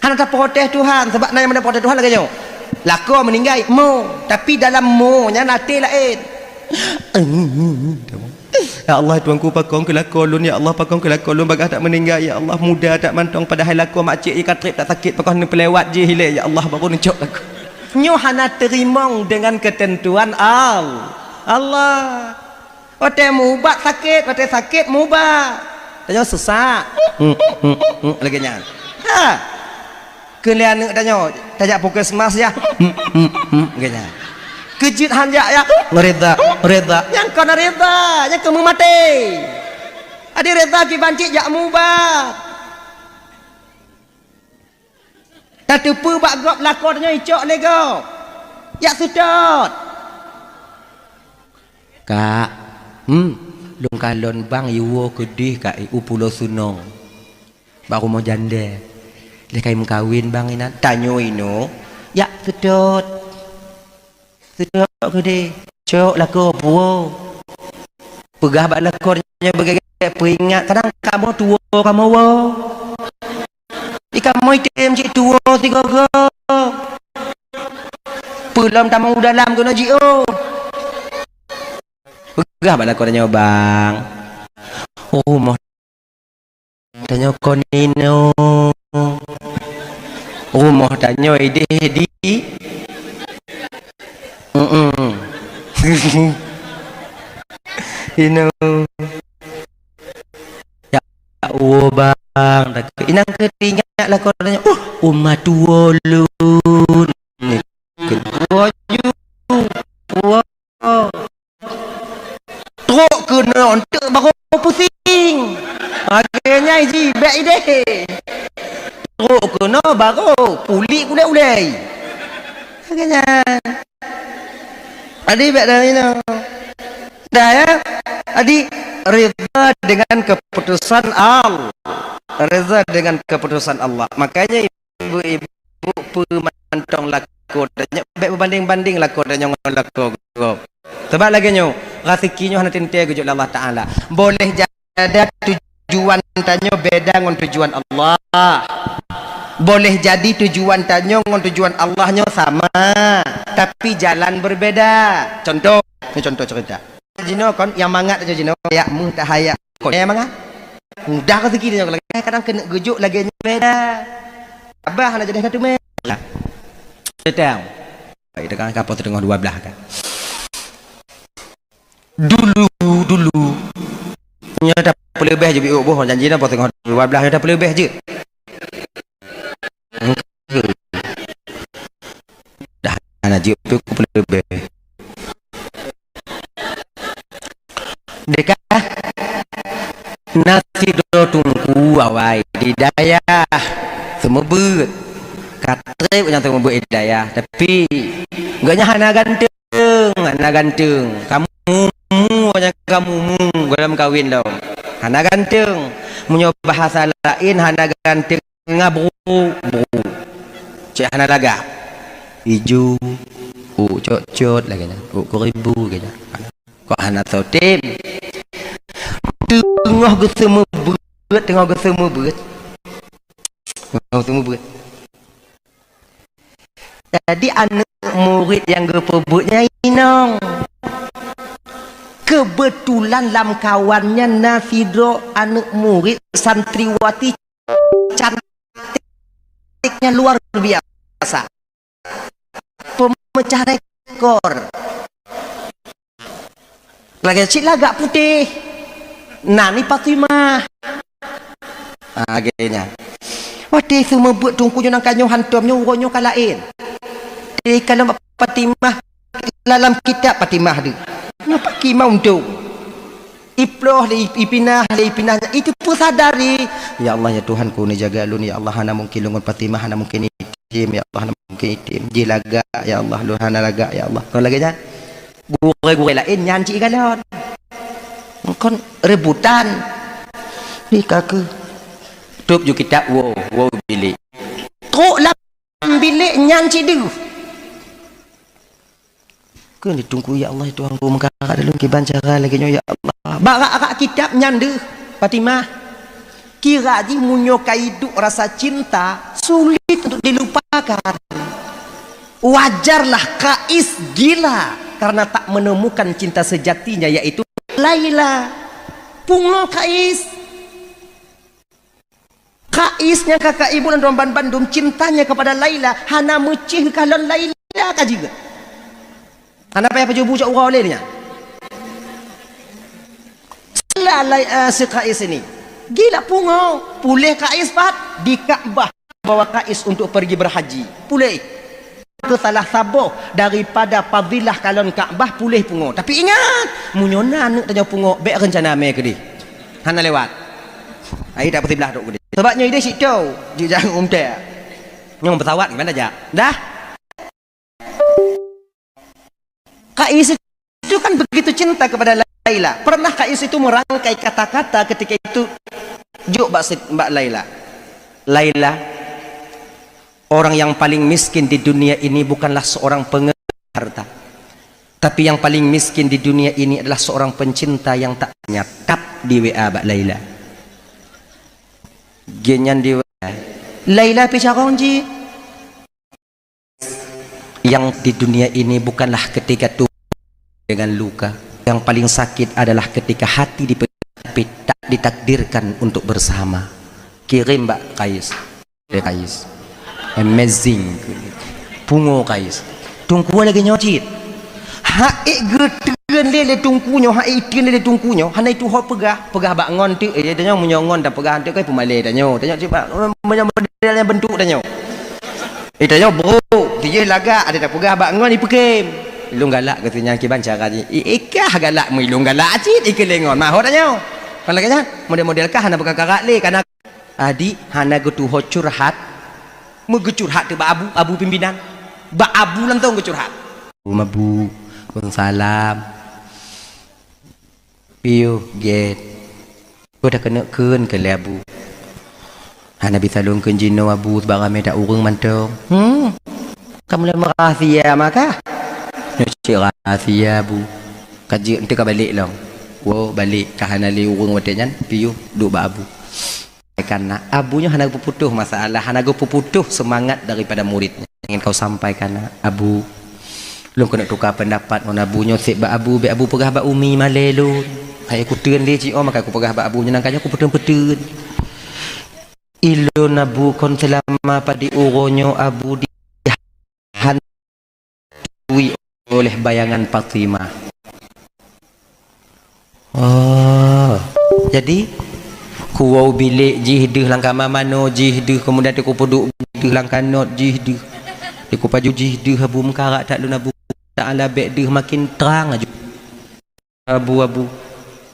Hana taprotes Tuhan, sabab na nyang meuprotes Tuhan lagée nyoe. Lakoe meuninggai, mo. Tapi dalam mo nyan até laén. Ya Allah, Tuhanku, pakon keu lakoe lôn, ya Allah, pakon keu lakoe lôn, bagaih that meuninggai, ya Allah, muda that mantong, padahai lakoe makcik jih ka treb that sakét, pakon neupeulewat jih ilée, ya Allah, baru neucok lakoe. Nyoe hana teurimong dengan keuteuntuan Al-, Allah. Watée mubat sakét, watée sakét mubat. Tanyoe sesak. Lagée nyan. Ha. Keu lé aneuk tanyoe, tajak puskesmas ya. Lagée nyan. Keujeuet han jak ya. Ridha, ridha. Nyang kon ridha, nyang kon meumaté. Adi ridha kiban cit jak mubat. Tateupeue bak gob lakoe tanyoe icok lé gob. Jak seutôt. Kak, hmm, lôn kalon bang iwoe keudeh kak u Pulo Sunong. Bak rumoh jandée. Lé ka imeukawen bang inan, tanyoe inoe, jak seutôt. Seutôt keudeh, cok lakoe puwoe. Peugah bak lakoe nyoe beugét-gét peuingat, kadang kamoe tuwoe kamoe woe. Di kamoe item cit tuwoe sigoe-goe. Peulom tamong u dalam keunoe jiôh. Peugah bak lakoe tanyoe, "Bang, rumoh tanyoe kon inoe. Rumoh tanyoe ideh di, mm-mm, inoe." Ya Allah, bang, takheun. Inan keuh teuingat lakoe tanyoe, "Uh, uma tuwoe lôn." Keudua ju, puwoe. Trok keunoe eunteuk barô pusing. Lagée nyan jih bék ideh. Trok keunoe barô puléh ulée-ulée. Lagée nyan. Jadi bék dari inoe. Dah ya. Jadi ridha dengan keputusan Allah. Ridha dengan keputusan Allah. Makanya ibu-ibu peumantong lakoe tanyoe, bék beubandeng-bandeng lakoe tanyoe ngon lakoe gob. Sabab lagée nyoe, raseuki nyoe hana teuntée geujok lé Allah Taala. Boleh jadi tujuan tanyoe beda ngon tujuan Allah. Boleh jadi tujuan tanyoe ngon tujuan Allah nyoe sama, tapi jalan berbeda. Contoh, ni contoh cerita. Jinoe kon nyang mangat aja jinoe, jak meuh tahayat. Kon nyang mangat. Mudah raseuki tanyoe lagée, kadang keuneuk geujok lagée nyoe beda. Abah hana jadi satu meh. Tetang. Baik, tekan kapal setengah dua belas kan. Dulu, dulu. Nyoe tapeuleubeh je biôk boh janji na, pukul setengah dua belas nyoe tapeuleubeh je. Dah na jeuet pih ku peuleubeh. Deka na sidroe teungku awai di dayah seumeubeuet. Ka treb nyang seumeubeuet di dayah, tapi gobnyan hana ganteueng, hana ganteueng. Ka mumu, gobnyan ka mumu goh lom kawen lom. Hana ganteueng. Meunyoe bahasa laén hana ganteueng. Ngon bru, bru. Hana lagak. Iju, u cot-cot lagèe nyan, u keuribu lagèe nyan. Kok hana soe tem? Teungoh geuseumeubeuet, teungoh geuseumeubeuet. Teungoh geuseumeubeuet. Jadi, aneuk murit nyang geupeubuet nyan inong. Keubeutulan lam kawan nyan na sidroe aneuk murit santriwati cantiknya luar biasa. Pemecah rekor. Lagèe cit lagak putéh. Nan ni Fatimah. Ah, lagèe nyan. Watèe seumeubeuet teungku nyoe nangka nyoe hantom nyoe uroe nyoe ka laén. Di kalon Fatimah, lam kitab Fatimah deuh. Napa ki mau untung? Iploh lé ipinah, lé ipinah. Itu peusadari. Ya Allah, ya Tuhanku, neujaga lôn. Ya Allah, hana mungkin lôn ngon Fatimah, hana mungkin item. Ya Allah, hana mungkin item. Jih lagak, ya Allah, lôn hana lagak, ya Allah. Kon lagèe nyan. Gurèe-gurèe laén nyan cit galon. Kon rebutan. Di kaki. Tôp ju kitab, woe, woe bilék. Trok lam bilék nyan cit deuh. Kheun di teungku, "Ya Allah, ya Tuhanku, meukarat lôn kiban cara lagèe nyoe, ya Allah." Bak rak-rak kitab nyan deuh, Fatimah. Kira jih meunyoe ka iduek rasa cinta, sulit untuk dilupakan. Wajarlah Kais gila karena tak menemukan cinta sejatinya, yaitu Laila. Pungo Kais. Kais nyang ka kaibu lam droe banmandum cintanya kepada Laila, hana meucéh geukalon Laila ka jeuet. Hana payah pajoh bu cok uroe lé nyan. Sila Lai-, eh, si Kais ini. Gila pungo, puléh Kais pat di Ka'bah bawa Kais untuk pergi berhaji. Puléh. Ke salah saboh daripada fadilah kalon Ka'bah puléh pungo. Tapi ingat, meunyoe na aneuk tanyoe pungo, bèk reuncana mé keudeh. Hana lewat. Ai tak beusiblah dok keudeh. Sebab nyoe ideh situ, jijak umtè. Nyang pesawat gimana jak? Dah. Kais itu kan begitu cinta kepada Laila. Pernah Kais itu merangkai kata-kata ketika itu jok bak, bak Laila. Laila, orang yang paling miskin di dunia ini bukanlah seorang pengelola harta. Tapi yang paling miskin di dunia ini adalah seorang pencinta yang tak nyatap di W A bak Laila. Genyan di W A. Laila pi carong ji. Yang di dunia ini bukanlah ketika tu dengan luka. Yang paling sakit adalah ketika hati dipe-, tapi tak ditakdirkan untuk bersama. Kirim bak Kais. Eh, Kais. Amazing. Pungo Kais. Teungku lagèe nyoe cit. Hak ék geutreun lé, lé teungku nyoe, hak ék teun lé, lé teungku nyoe. Hana itu ho peugah, peugah bak ngon teuk. Eh, tanyoe meunyoe ngon tapeugah teuk kai peumalèe tanyoe. Tanyoe cit bak, meunyoe model nyang bentuk tanyoe. Eh, tanyoe brok, tijih lagak, ada tapeugah bak ngon ipeukem. Lôn galak keu si nyan kiban cara jih. Eh, eh, kah galak meuilôn galak cit, ikeu lé ngon. Mahot tanyoe. Kon lagèe nyan, model-model kah hana beukakarak lé, kana Adik hana geutuho curhat. Meugeucurhat teuk bak abu, abu pimpinan. Bak abu langsong geucurhat. Abu mabuk, salam. Piôh gét. Kau dah keuneuk kheun keu lé abu. Hana bisa lôn kheun jinoe abu, sebab ramé that ureueng mantong. Hmm. Kamoe lé meurahsia maka? Nyoe cit rahsia abu. Ka jeuet enteuk ka balek lom. Woe balek ka hana lé ureueng watèe nyan, piôh duek bak abu. Karena abu nyoe hana geupeuputoh masalah, hana geupeuputoh seumangat daripada murid nyan. Ingin kau sampaikan, abu. Lôn keuneuk tuka peundapat ngon abu nyoe seb bak abu, bèk abu peugah bak umi malèe lôn. Hai kuteun lé cit oh, maka kupeugah bak abu nyoe nangka nyoe kupeuteun-peuteun. Ilôn abu kon seulama padum uroe nyoe abu di hantui oleh bayangan Fatimah. Oh, jadi kuwoe bilék jih deuh lam kama manoe jih deuh, kemudian teuk kupeuduek deuh lam kanot jih deuh. Teuk kupaju jih deuh abu meukarak that lôn abu. Taala bèk deuh makin trang aju. Abu, abu.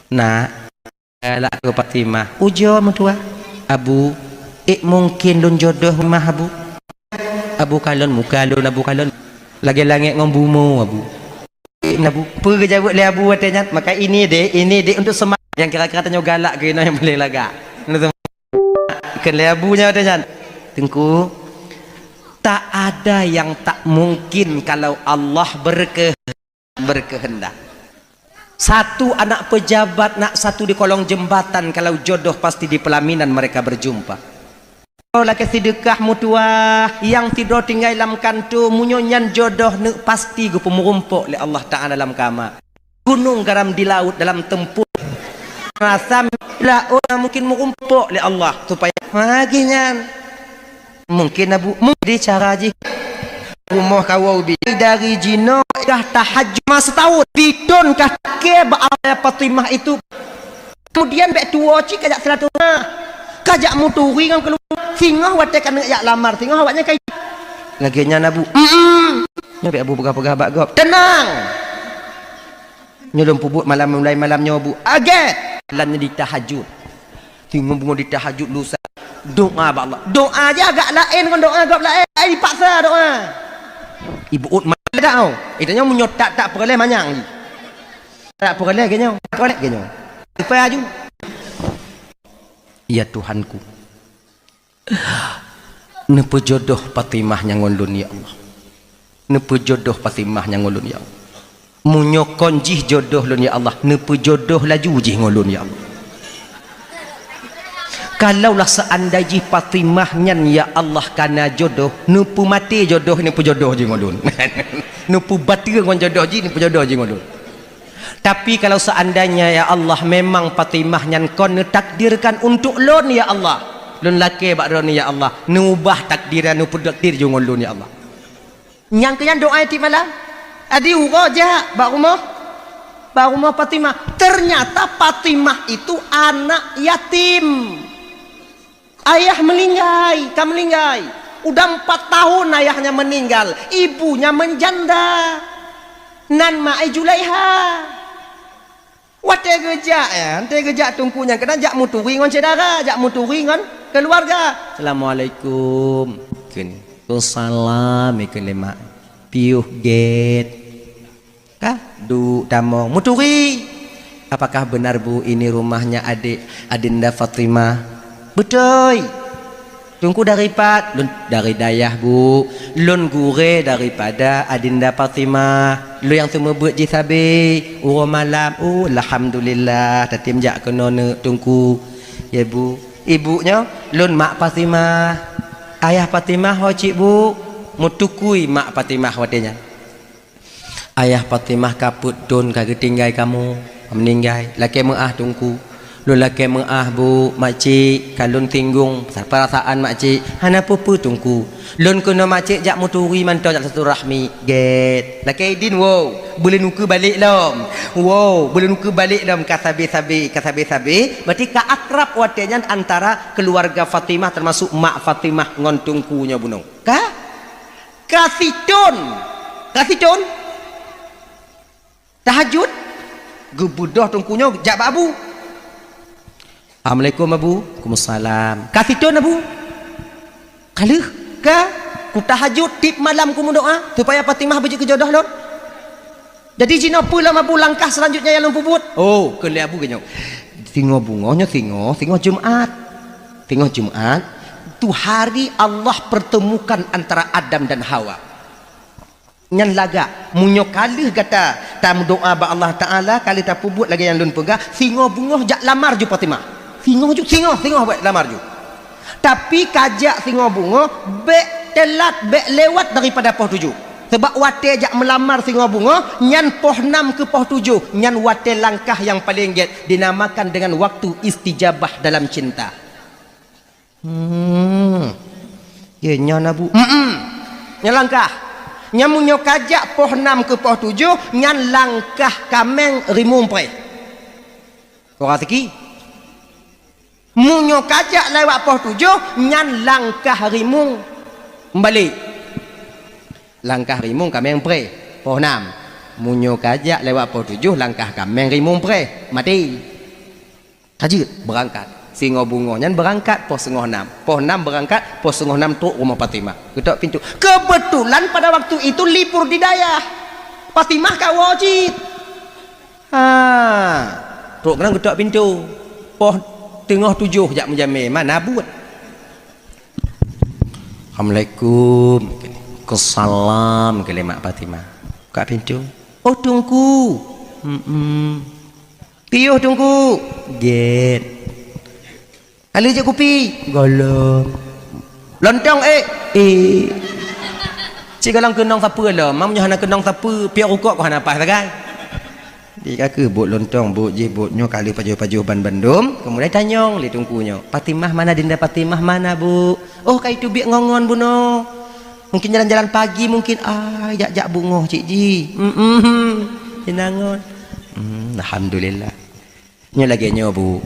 Nak, galak keu Fatimah. Ujoe meutuah. Abu, ék mungken lôn jodoh mah abu. Abu kalon muka lôn, abu kalon lagèe langèt ngon bumoe abu. Ék abu, peue geujaweueb lé abu watèe nyan? Maka ini dek, ini dek untuk semak. Nyang kira-kira tanyoe galak keu inoe nyang paléng lagak. Kheun lé abu nyan watèe nyan. Teungku, Tak ada yang tak mungkin kalau Allah berke-, berkehendak. Satu anak pejabat, nak satu di kolong jembatan, kalau jodoh pasti di pelaminan mereka berjumpa. Lakée sideuka meutuwah, nyang sidroe tinggai lam kantô, meunyoe nyan jodoh neuk pasti geupeumeurumpok lé Allah Ta'ala lam kama. Gunong garam di laôt dalam teumpoh. Rasa laôt mungkin meurumpok lé Allah supaya lagée nyan. Mungkin Abu, mungkin cara jih. Rumoh kawoe ubi. Dari jinoe kah tahajud masa taun. Pidon kah ke ba Fatimah itu. Kemudian bék tuwo cit kajak silaturahmi. Kajak meuturi ngon keuluwarga. Singoh watée ka neujak lamar, singoh awaknyan ka lagée nyan Abu. Mm-mm. Nyoe bék Abu peugah-peugah bak gob. Teunang. Nyoe lôn peubuet malam, mulai malam nyoe, Bu. Agée! Lam nyoe di tahajud. Singoh beungoh di tahajud lusa. Doa bak Allah. Doa jih agak laén ngon doa gob laén. Ai dipaksa doa. Ibu ut malam dah, oh. Itu nyoe meunyoe tak, tak peureulée manyang jih. Tak peureulée geuh nyoe. Tak peureulée geuh nyoe. Leupah aju. Ya Tuhanku. Neupeujodoh Fatimah nyan ngon lôn, ya Allah. Neupeujodoh Fatimah nyan ngon lôn, ya Allah. Meunyoe kon jih jodoh lôn, ya Allah, neupeujodoh laju jih ngon lôn, ya Allah. Kalaulah seandai jih Fatimah nyan, ya Allah, kana jodoh, neupeumaté jodoh, neupeujodoh jih ngon lôn. Neupeubateue ngon jodoh jih, neupeujodoh jih ngon lôn. Tapi kalau seandainya, ya Allah, memang Fatimah nyan kon neutakdirkan untuk lôn, ya Allah, lôn lakée bak droeneuh, ya Allah, neuubah takdir, neupeutakdir jih ngon lôn, ya Allah. Nyang keu nyan doa tiep malam. Adi uroe jak bak rumoh, bak rumoh Fatimah. Ternyata Fatimah itu anak yatim. Ayah meuninggai, ka meuninggai. Udah empat tahun ayahnya meninggal, ibunya menjanda. Nan ma ai Julaiha. Watée geujak, ya, watée geujak teungku nyan keunan jak meuturi ngon syedara, jak meuturi ngon keuluwarga. "Assalamualaikum." Kheun, "Waalaikumsalam," kheun lé mak. "Piôh gét." Ka? Duek tamong. Meuturi. "Apakah benar, Bu, ini rumahnya adik Adinda Fatimah?" "Beutôi." "Teungku dari pat?" "Lôn dari dayah, Bu. Lôn gurée daripada Adinda Fatimah. Lôn nyang seumeubeuet jih sabe uroe malam." "Oh, alhamdulillah, tatem jak keunoe neuk, Teungku." "Ya, Bu." "Ibu nyoe?" "Lôn mak Fatimah." "Ayah Fatimah ho cit, Bu?" Meutukui mak Fatimah watée nyan. "Ayah Fatimah ka peuet thon ka geutinggai kamoe, ka meuninggai. Lakée meuáh, Teungku." "Lôn lakée meuáh, Bu, makcik, ka lôn singgong peurasaan makcik." "Hana peue-peue, Teungku. Lôn keunoe makcik jak meuturi mantong jak silaturahmi." "Gét." "Lakée idin, woe, beuleunukeue balek lom." "Woe, beuleunukeue balek lom, ka sabe-sabe, ka sabe-sabe." Berarti ka akrab watée nyan antara keuluwarga Fatimah, teumasuk mak Fatimah ngon Teungku nyoe bunoe. Ka? Ka sithon. Ka sithon. Tahajud. Geubeudôh Teungku nyoe jak bak Abu. "Assalamualaikum, Abu." "Waalaikumsalam." "Ka sithon, Abu?" "Ka lheueh." "Ka kutahajud tiep malam kumeudoá supaya Fatimah beujeuet keu jodoh lôn." "Jadi jinoe peue lom, Abu, langkah selanjutnya nyang lôn peubuet?" "Oh," kheun lé Abu geuh nyoe, "singoh beungoh nyoe singoh, singoh Jumat. Singoh Jumat, tu hari Allah pertemukan antara Adam dan Hawa. Nyan lagak, meunyoe ka lheueh gata tameudoá bak Allah Ta'ala, ka lheueh tapeubuet lagée nyang lôn peugah, singoh beungoh jak lamar ju Fatimah." "Singoh ju, singoh, singoh bék lamar ju." "Tapi kajak singoh beungoh, bék teulat, bék lewat daripada poh tujoh. Sabab watée jak meulamar singoh beungoh, nyan poh nam keu poh tujoh, nyan watée langkah nyang paleng gét, dinamakan dengan waktu istijabah dalam cinta." "Hmm. Ya, nyan, Abu." "Mm-mm. Nyan langkah. Nyan meunyoe kajak poh nam keu poh tujoh, nyan langkah kaméng rimueng preh." Kok raseuki? "Meunyoe kajak lewat poh tujoh, nyan langkah rimueng meubalek." "Langkah rimueng kaméng preh, poh nam. Meunyoe kajak lewat poh tujoh, langkah kaméng rimueng preh, maté." Ka jeuet, beurangkat. Singoh beungoh nyan beurangkat poh singoh nam. Poh nam beurangkat, poh singoh nam trok rumoh Fatimah. Geutok pintoe. Kebetulan pada waktu itu libur di dayah. Fatimah ka woe cit. Ha. Trok keunan geutok pintoe. Poh teungoh tujoh jak meujamé, mana buet. "Assalamualaikum." Keusalaman keuh lé mak Fatimah. Buka pintoe. "Oh, Teungku." "Mm-mm." "Piôh, Teungku." "Gét." "Hana jeuet kupi?" "Gohlom." "Lontong, ék?" "Ék." Cit gohlom keunong sapeue lom, meunyoe hana keunong sapeue, piôh rukok keuh hana paih sagai. Di ka keuh buet lontong, buet jih, buet nyoe, ka lheueh pajoh-pajoh ban bandum, keumudian tanyong lé Teungku nyoe, "Fatimah mana, Dinda Fatimah mana, Bu?" "Oh, ka iteubiet ngon-ngon bunoe. Mungkin jalan-jalan pagi mungkin, ah, jak-jak bungöh cit jih." "Mm-mm, inong ngon." "Hmm, alhamdulillah." Nyoe lagée nyoe, Bu.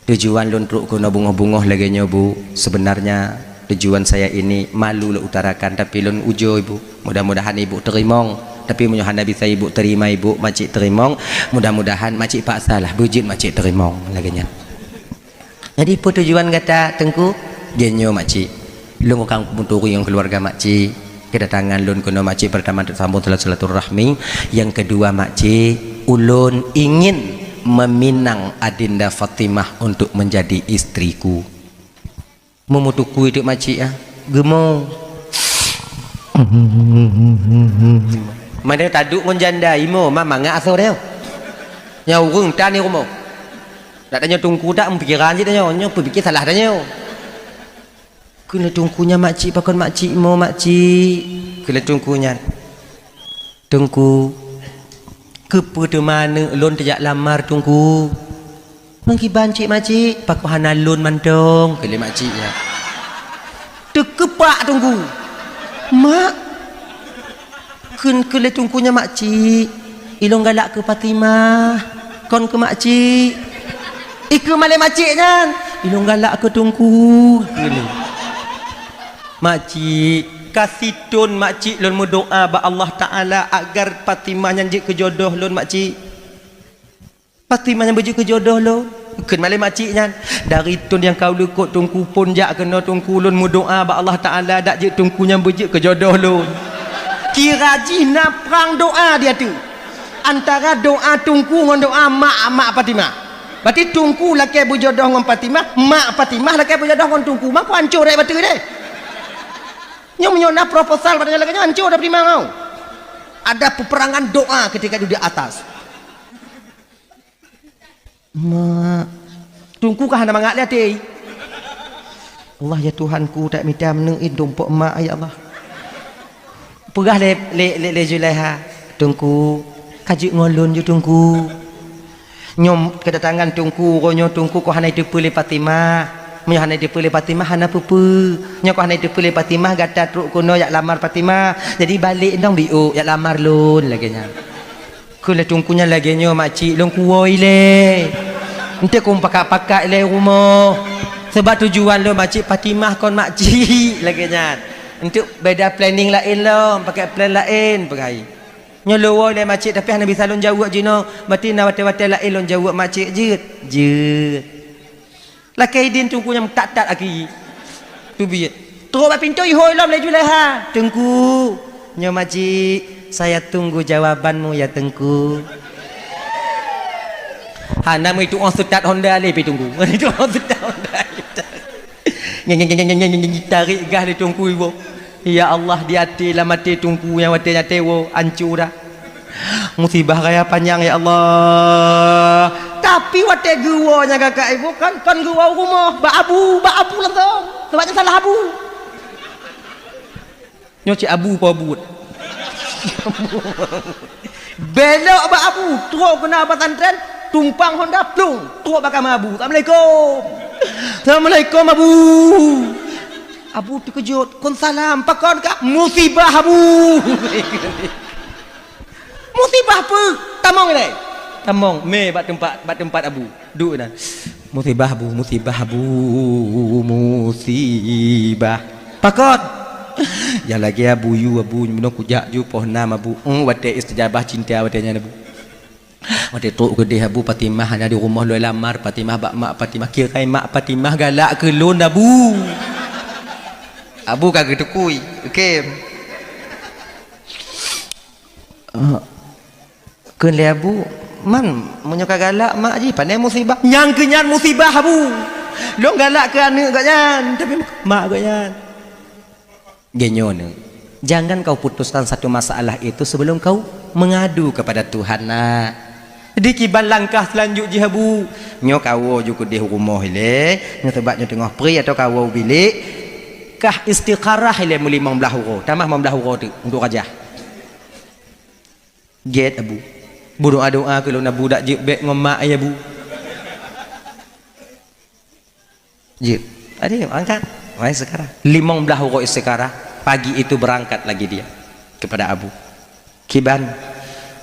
Tujuan lôn trok keunoe bungöh-bungöh lagée nyoe, Bu. Sebenarnya tujuan saya ini malu lôn utarakan, tapi lôn ujoe, Bu. Mudah-mudahan Ibu teurimong. Tapi meunyoe hana bisa Ibu terima, Ibu, makcik teurimong, mudah-mudahan makcik paksalah beujeuet makcik teurimong lagée nyan. Jadi, peue tujuan gata, Teungku? Lagée nyoe, makcik. Lôn ka meuturi ngon keuluwarga makcik. Kedatangan lôn keunoe makcik, pertama untuk sambung silaturahmi, yang kedua makcik, ulôn ingin meminang Adinda Fatimah untuk menjadi istriku. Meumeutukui teuk makcik ah, geumo. Mana taduek ngon janda imo, ma mangat asoe teuh. Nyang ureuëng tan di rumoh. Dak tanyoe Teungku tak meupikiran cit tanyoe, nyoe peupike salah tanyoe. Kheun lé Teungku nyan, "Makcik, pakon makcik mo, makcik?" Kheun lé Teungku nyan, "Teungku, keupeue teuma aneuk lôn teujak lamar, Teungku?" "Ngon kiban cit, makcik?" "Pakon hana lôn mantong," kheun lé makcik nyan. Teukeupak Teungku. "Mak," kheun, kheun lé Teungku nyan, "Makcik, ilôn galak keu Fatimah, kon keu makcik." Ikheun malée makcik nyan, "Ilôn galak keu Teungku," kheun. "Makcik, ka sithon makcik lôn meudoá bak Allah Taala agar Fatimah nyan jeuet keu jodoh lôn, makcik." "Fatimah nyang beujeuet keu jodoh lôn?" Kheun malée makcik nyan, "Dari thon nyang ka ulôn likot Teungku phon jak keunoe Teungku, lôn meudoá bak Allah Taala dak jeuet Teungku nyang beujeuet keu jodoh lôn." Kira jih na prang doá di ateueh. Antara doá Teungku ngon doá mak, mak Fatimah. Berarti Teungku lakée beujodoh ngon Fatimah, mak Fatimah lakée beujodoh ngon Teungku. Mako hancô rot bateue deh. Nyoe meunyoe na proposal pada lagée nyoe hancô dah Fatimah nyoe. Ada peperangan doá ketika duduk di atas. Mak, Teungku ka hana mangat lé até. Allah, ya Tuhanku, tak mita meuneuk in tumpok mak, ya Allah. Peugah lé, lé, lé, lé Zulaiha, "Teungku, ka jeuet ngon lôn ju, Teungku." Nyoe kedatangan Teungku, uroe nyoe Teungku kok hana jiteupeue lé Fatimah. Meunyoe hana jiteupeue lé Fatimah, hana peue-peue. Nyoe kok hana jiteupeue lé Fatimah, gata trok keunoe jak lamar Fatimah. Jadi balek dong biôk jak lamar lôn, lagée nyan. Kheun lé Teungku nyan, "Lagée nyoe makcik, lôn kuwoe ilée. Eunteuk keu pakak-pakak ilée rumoh. Sabab tujuan lôn makcik Fatimah kon makcik," lagée nyan. "Eunteuk beda planning laén lom, pakai plan laén," peugah. "Nyoe lôn woe ilée makcik, tapi hana bisa lôn jaweueb jinoe. Berarti na watée-watée laén lôn jaweueb makcik, jeuet?" "Jeuet." Lakée idin Teungku nyang that-that aki. Teubiet. Trok bak pintoe ihôi lom lé Zulaiha. "Teungku, nyoe makcik, saya tunggu jawabanmu ya Teungku." Hana meuitu oh seutat honda lé pi Teungku. Itu oh seutat honda. Tarék gas lé Teungku iwoe. Ya Allah, di até lam até Teungku nyang watée nyan tewoe, hancô dah. Musibah raya panyang, ya Allah. Tapi watée geuwoe nyang kakak ibu kan, kon geuwoe u rumoh, bak abu, bak abu langsong. Sebab nyan salah abu. Nyoe cit abu po buet. Belok bak abu, trok keunan pesantren, tumpang honda, plung, trok bak kama abu. "Assalamualaikum." "Assalamualaikum, Abu." Abu teukeujot, "Kon salam, pakon kah?" "Musibah, Abu." "Musibah peue?" "Tamong ilée." Tamong, mé bak teumpat, bak teumpat abu. Duek na. "Musibah, Abu, musibah, Abu, musibah." "Pakon?" "Nyang lagée abu yue, Abu, meunyoe kujak ju poh nam, Abu." Hmm, watée istijabah cinta watée nyan, Abu. Watée trok keudeh abu, Fatimah hana di rumoh lôn lamar, Fatimah bak mak Fatimah, kira mak Fatimah galak keu lôn, Abu. Abu ka geutukui, oke. Eh, kheun lé abu, "Man, meunyoe ka galak mak jih, pane musibah?" "Nyang keu nyan musibah, Abu. Lôn galak keu aneuk gobnyan, tapi mak gobnyan." Geunyoe, jangan kau putuskan satu masalah itu sebelum kau mengadu kepada Tuhan, nak. Jadi kiban langkah seulanjut jih, Abu. Nyoe kawoe ju keudeh rumoh ilée, nyoe teubat nyoe teungoh pri atau kawoe u bilék, kah istikharah ilée meulimong blaih uroe, tamah limong blaih uroe teuk untuk rajah. Gét, Abu. Beudoa-doa keu lôn, Abu, dak jeuet bék ngon mak, ya, Bu. Jeuet. Tadi angkat. Mai sekarang. Limong blaih uroe istikharah. Pagi itu berangkat lagi dia kepada Abu. Kiban,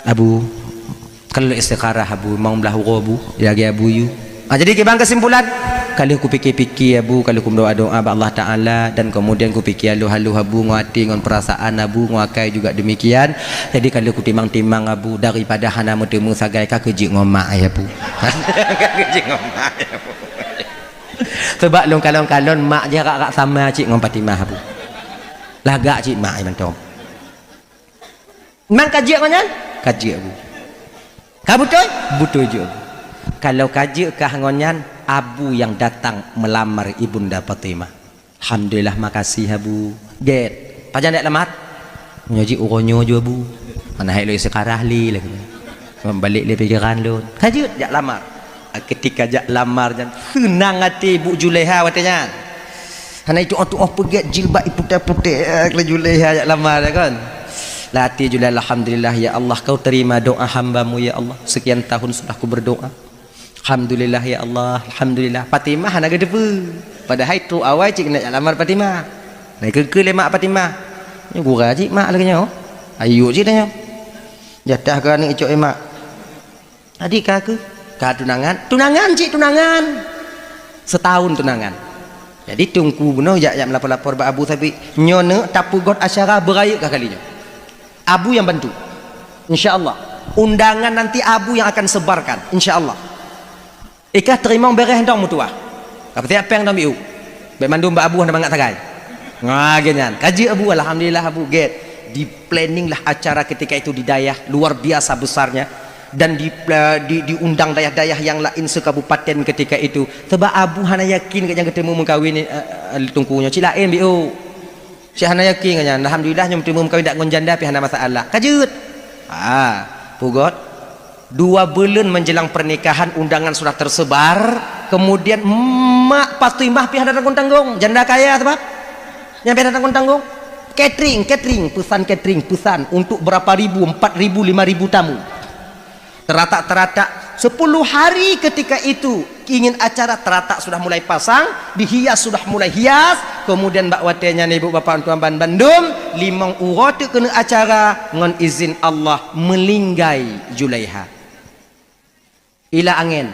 Abu, kalau istikharah, Abu, limong blaih uroe, Bu, ya, ya, Abu, yu. Ah, jadi kiban kesimpulan, kalau kupikir-pikir, Abu, kalau kumeudoa-doa bak Allah Taala, dan kemudian kupikir aluh-aluh, Abu, ngon até, ngon perasaan, Abu, ngon akai juga demikian. Jadi kalau kutimang-timang, Abu, daripada hana meuteumé sagai, ka keujeuet ngon mak, ya, Bu. Ka keujeuet ngon mak, ya, Bu. Sebab lôn kalon-kalon mak jih rak-rak sama cit ngon Fatimah, Abu. Lagak cit mak mantong. Memang ka jeuet ngon nyan? Ka jeuet, Abu. Ka beutôi? Beutôi jeuet, Abu. Kalau ka jeuet kah ngon nyan, Abu yang datang melamar Ibunda Fatimah. Alhamdulillah, makasih, Abu. Gét. Pajan dak lamat? Nyoe jih uroe nyoe ju, Abu. Mana hai lo sekarah li lagi. Cuma balik lé pikiran lôn. Ka jeuet jak lamar. Ketika jak lamar nyan, seunang até Ibu Julaiha watée nyan. Hana itu'oh-tu'oh peugét jilbab iputéh-putéh, eh, laju lé jak lamar, ya kan? Lah até Julaiha, "Alhamdulillah, ya Allah, kau terima doa hamba-Mu, ya Allah. Sekian tahun sudah ku berdoa. Alhamdulillah, ya Allah, alhamdulillah." Fatimah hana geuteupeue. Padahai trok awai cit keuneuk jak lamar Fatimah. Nah, keu-keu lé mak Fatimah. Nyoe gura cit mak lagée nyoe. Ayo cit tanyoe. Jatah keu aneuk icok, eh, mak. Adik ka keuh? Ka tunangan? Tunangan cit, tunangan. Setahun tunangan. Jadi teungku bunoe jak, jak melapor-lapor bak Abu Thabit. Nyoe neuk tapeugöt acara beurayeuk ka kali nyoe. Abu yang bantu. Insya Allah. Undangan nanti Abu yang akan sebarkan. Insya Allah. Ikah teurimong béreh dong meutuah. Ka peusiap péng dong biu. Bék mandum bak Abu hana mangat sagai. Nga, gét nyan. Ka jeuet Abu, alhamdulillah Abu, gét. Di-planning lah acara ketika itu di dayah, luar biasa besarnya. Dan di, di, diundang dayah-dayah yang lain se-kabupaten ketika itu. Sebab Abu hana yakin gét nyang geuteumu meukawen, eh, eh, teungku nyoe. Cit laén biu. Cit hana yakin gét nyan. Alhamdulillah nyoe meuteumé meukawen dak ngon janda pih hana masalah. Ka jeuet. Ha, peugöt. Dua buleuen menjelang pernikahan undangan sudah tersebar, kemudian mak Fatimah pih hana tanggong-tanggong, janda kaya sebab. Nyang pih hana tanggong-tanggong. Catering, catering, pesan catering, pesan untuk berapa ribu, empat ribu, lima ribu tamu. Teratak-teratak, sepuluh hari ketika itu ingin acara, teratak sudah mulai pasang, dihias sudah mulai hias, kemudian bak watée nyan ibu bapak tuan ban bandum, limong uroe teuk keuneuk acara, ngon izin Allah meulinggai Julaiha. Ila angén.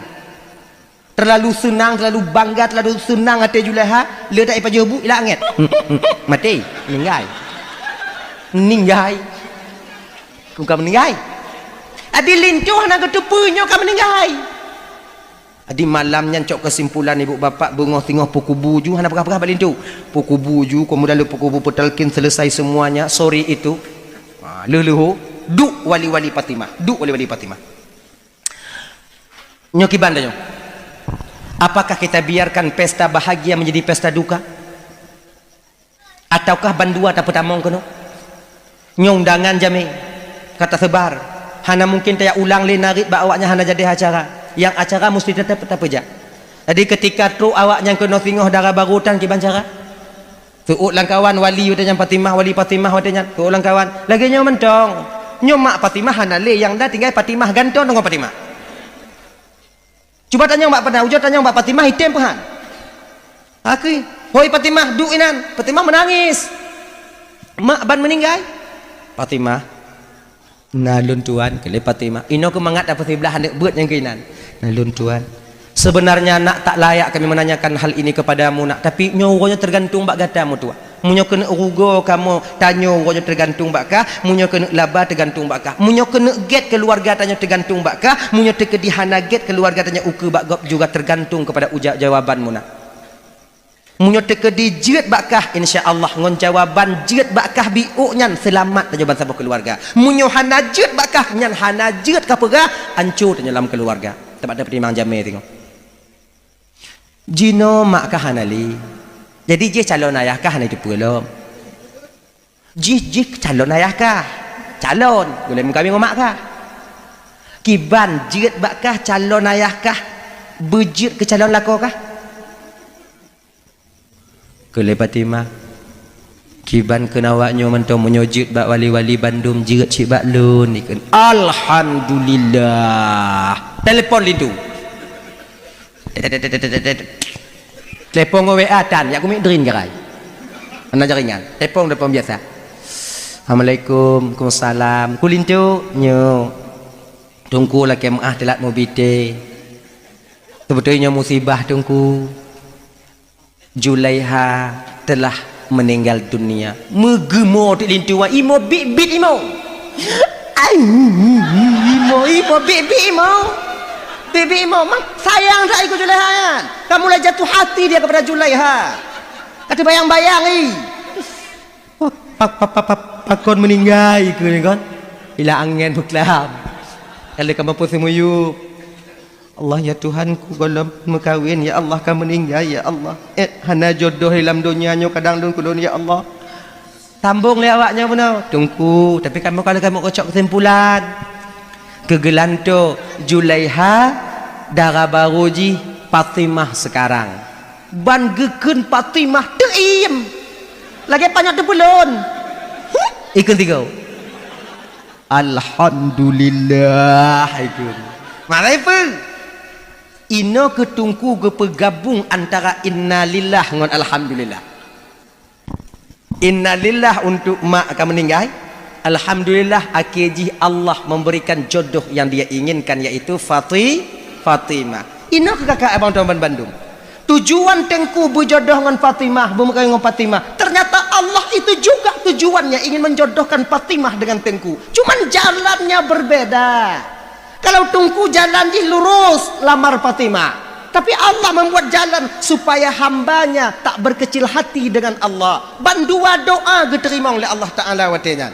Terlalu seunang, terlalu bangga, terlalu seunang até Julaiha, le dak ipajoh bu, ila angén. Maté, meuninggai. Meuninggai. Bukan meuninggai. Adi linto hana geuteupeue nyoe ka meuninggai. Adi malam nyan cok keusimpulan ibu bapak beungoh singoh peukubu ju hana peugah-peugah bak linto. Peukubu ju, kemudian lé peukubu peutalkin selesai semuanya sore itu. Ha, leuh-leuho, duek wali-wali Fatimah, duek wali-wali Fatimah. Nyoe kiban tanyoe. Apakah kita biarkan pesta bahagia menjadi pesta duka? Ataukah bandua tapeutamong keunoe? Nyoe undangan jamé ka tasebar. Hana mungkin tajak ulang lé narit bak awaknyan hana jadi acara. Nyang acara musti teutap tapeujak. Jadi ketika trok awaknyan keunoe singoh dara barô tan kiban cara? Seuôt lam kawan wali watée nyan Fatimah, wali Fatimah watée nyan. Seuôt lam kawan. Lagée nyoe mantong. Nyoe mak Fatimah hana lé, nyang na tinggai Fatimah gantoe ngon Fatimah. Cuba tanyong bak Fatimah, ujoe tanyong bak Fatimah, item peuhan. Akui, "Hoi Fatimah, duek inan." Fatimah meunangis. "Mak ban meuninggai?" "Fatimah, na lôn tuan," kheun lé Fatimah. Inoe keuh mangat tapeusiblah aneuk beuet nyang keuinan. "Na lôn tuan. Sebenarnya nak tak layak kami menanyakan hal ini kepadamu nak, tapi nyoe uroe nyoe tergantung bak gata meutuah." Meunyoe keuneuk rugoe kamoe, tanyoe uroe nyoe teugantung bak kah, meunyoe keuneuk laba teugantung bak kah. Meunyoe keuneuk gét keuluwarga tanyoe teugantung bak kah, meunyoe teukeudi hana gét keuluwarga tanyoe ukeue bak gob juga tergantung kepada uja-, jawaban meunan. Meunyoe teukeudi jeuet bak kah, insya Allah ngon jawaban jeuet bak kah biôk nyan seulamat tanyoe bansaboh keuluwarga. Meunyoe hana jeuet bak kah, nyan hana jeuet kapeugah, anco tanyoe lam keuluwarga. Teuma tapeutimang jamé teungoh. Jinoe mak kah hana lé. Jadi jih calon ayah kah hana jiteupeue lom. Jih, jih calon ayah kah? Calon, gulèe meukawen ngon mak kah? Kiban jeuet bak kah calon ayah kah? Beujeuet keu calon lakoe kah? Kheun lé Fatimah, "Kiban kheun awak nyoe mantong, meunyoe jeuet bak wali-wali bandum, jeuet cit bak lôn," ikheun. Alhamdulillah. Telepon linto. Telepon ngon W A tan, jak kumiet drin garai. Hana jaringan. Telepon, telepon biasa. "Assalamualaikum." "Waalaikumsalam." "Keu linto?" "Nyoe. Teungku lakèe meu'ah teulat meubi thé. Seubeutôi nyoe musibah, Teungku. Julaiha telah meninggal dunia." Meugeumo teuk linto, imoe biet-biet imoe. Ai, imoe, imoe biet-biet imoe. Biet-biet imoe. Memang sayang that keu Julaiha nyan. Ka mulai jatuh hati dia kepada Julaiha. Ka teubayang-bayang, ih. Pa-, pa-, pa-, pa-, pakon meuninggai keu nyan kon? Ila angén beuklam. Ka lheueh ka mampu seumuyueb. "Allah, ya Tuhanku, gohlom meukawen, ya Allah, ka meuninggai, ya Allah. Eh, hana jodoh lam donya nyoe kadang lôn keu lôn, ya Allah." Sambong lé awak nyan bunoe, "Teungku, tapi kamoe ka lheueh kamoe keucok keusimpulan. Keu geulantoe Julaiha, dara barô jih Fatimah seukarang." Ban geukheun Fatimah teuiem. Lagèe panyöt teupeulon. Ikheun sigoe. Alhamdulillah, ikheun. Makai peue? Inoe keu Teungku geupeugabong antara innalillah ngon alhamdulillah. Innalillah untuk mak ka meuninggai. Alhamdulillah, akhé jih Allah memberikan jodoh yang dia inginkan, yaitu Fati-, Fatimah. Inoe keu kakak abang tuan ban bandum. Tujuan Teungku beujodoh ngon Fatimah, beumeukawen ngon Fatimah. Ternyata Allah itu juga tujuannya ingin menjodohkan Fatimah dengan Teungku. Cuman jalannya berbeda. Kalau Teungku jalan jih lurus, lamar Fatimah. Tapi Allah membuat jalan supaya hamba-Nya tak berkecil hati dengan Allah. Ban dua doa geuteurimong lé Allah Taala watèe nyan.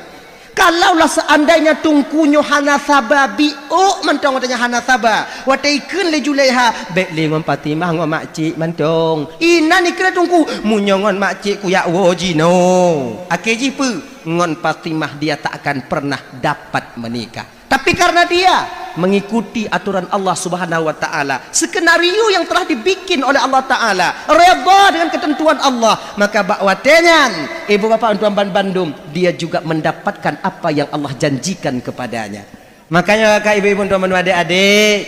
Kalaulah seandainya Teungku nyoe hana saba, biôk mantong watèe nyan hana saba. Watèe ikheun lé Julaiha, "Bèk lé ngon Fatimah, ngon makcik mantong." Inan ikheun lé Teungku, "Meunyoe ngon makcik kuyak woe jinoe." Akhé jih peue? Ngon Fatimah dia tak akan pernah dapat menikah. Tapi karena dia mengikuti aturan Allah Subhanahu wa Ta'ala, skenario yang telah dibikin oleh Allah Ta'ala, redha dengan ketentuan Allah, maka bak watèe nyan, ibu bapak tuan ban bandum, dia juga mendapatkan apa yang Allah janjikan kepadanya. Makanya, kakak, ibu-ibu, tuan ban adik-adik,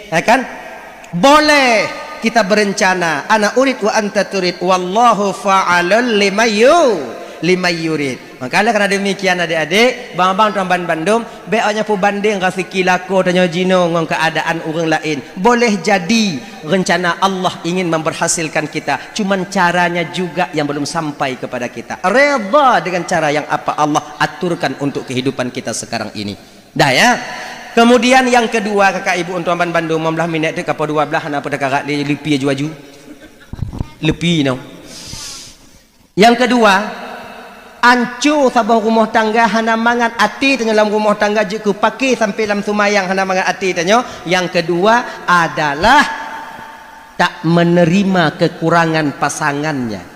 ya kan? Boleh kita berencana, ana urid wa anta turid, wallahu fa'alul limayyu-, limayyurid. Maka oleh karena demikian, adik-adik, bang-bang tuan ban bandum, bèk awak nyan peubandeng raseuki lakoe tanyoe jinoe ngon keuadaan ureueng laén. Boleh jadi rencana Allah ingin memberhasilkan kita, cuman caranya juga yang belum sampai kepada kita. Redha dengan cara yang apa Allah aturkan untuk kehidupan kita sekarang ini. Dah, ya. Kemudian yang kedua, kakak ibu tuan ban bandum, lima belas minit tu, kapal dua belas, hana peue takarat lé, leupie aju-aju. Leupie nyoe. Yang kedua, anco saboh rumoh tangga, hana mangat até tanyoe lam rumoh tangga, jeuet keu paké sampai lam seumayang, hana mangat até tanyoe. Yang kedua adalah tak menerima kekurangan pasangannya.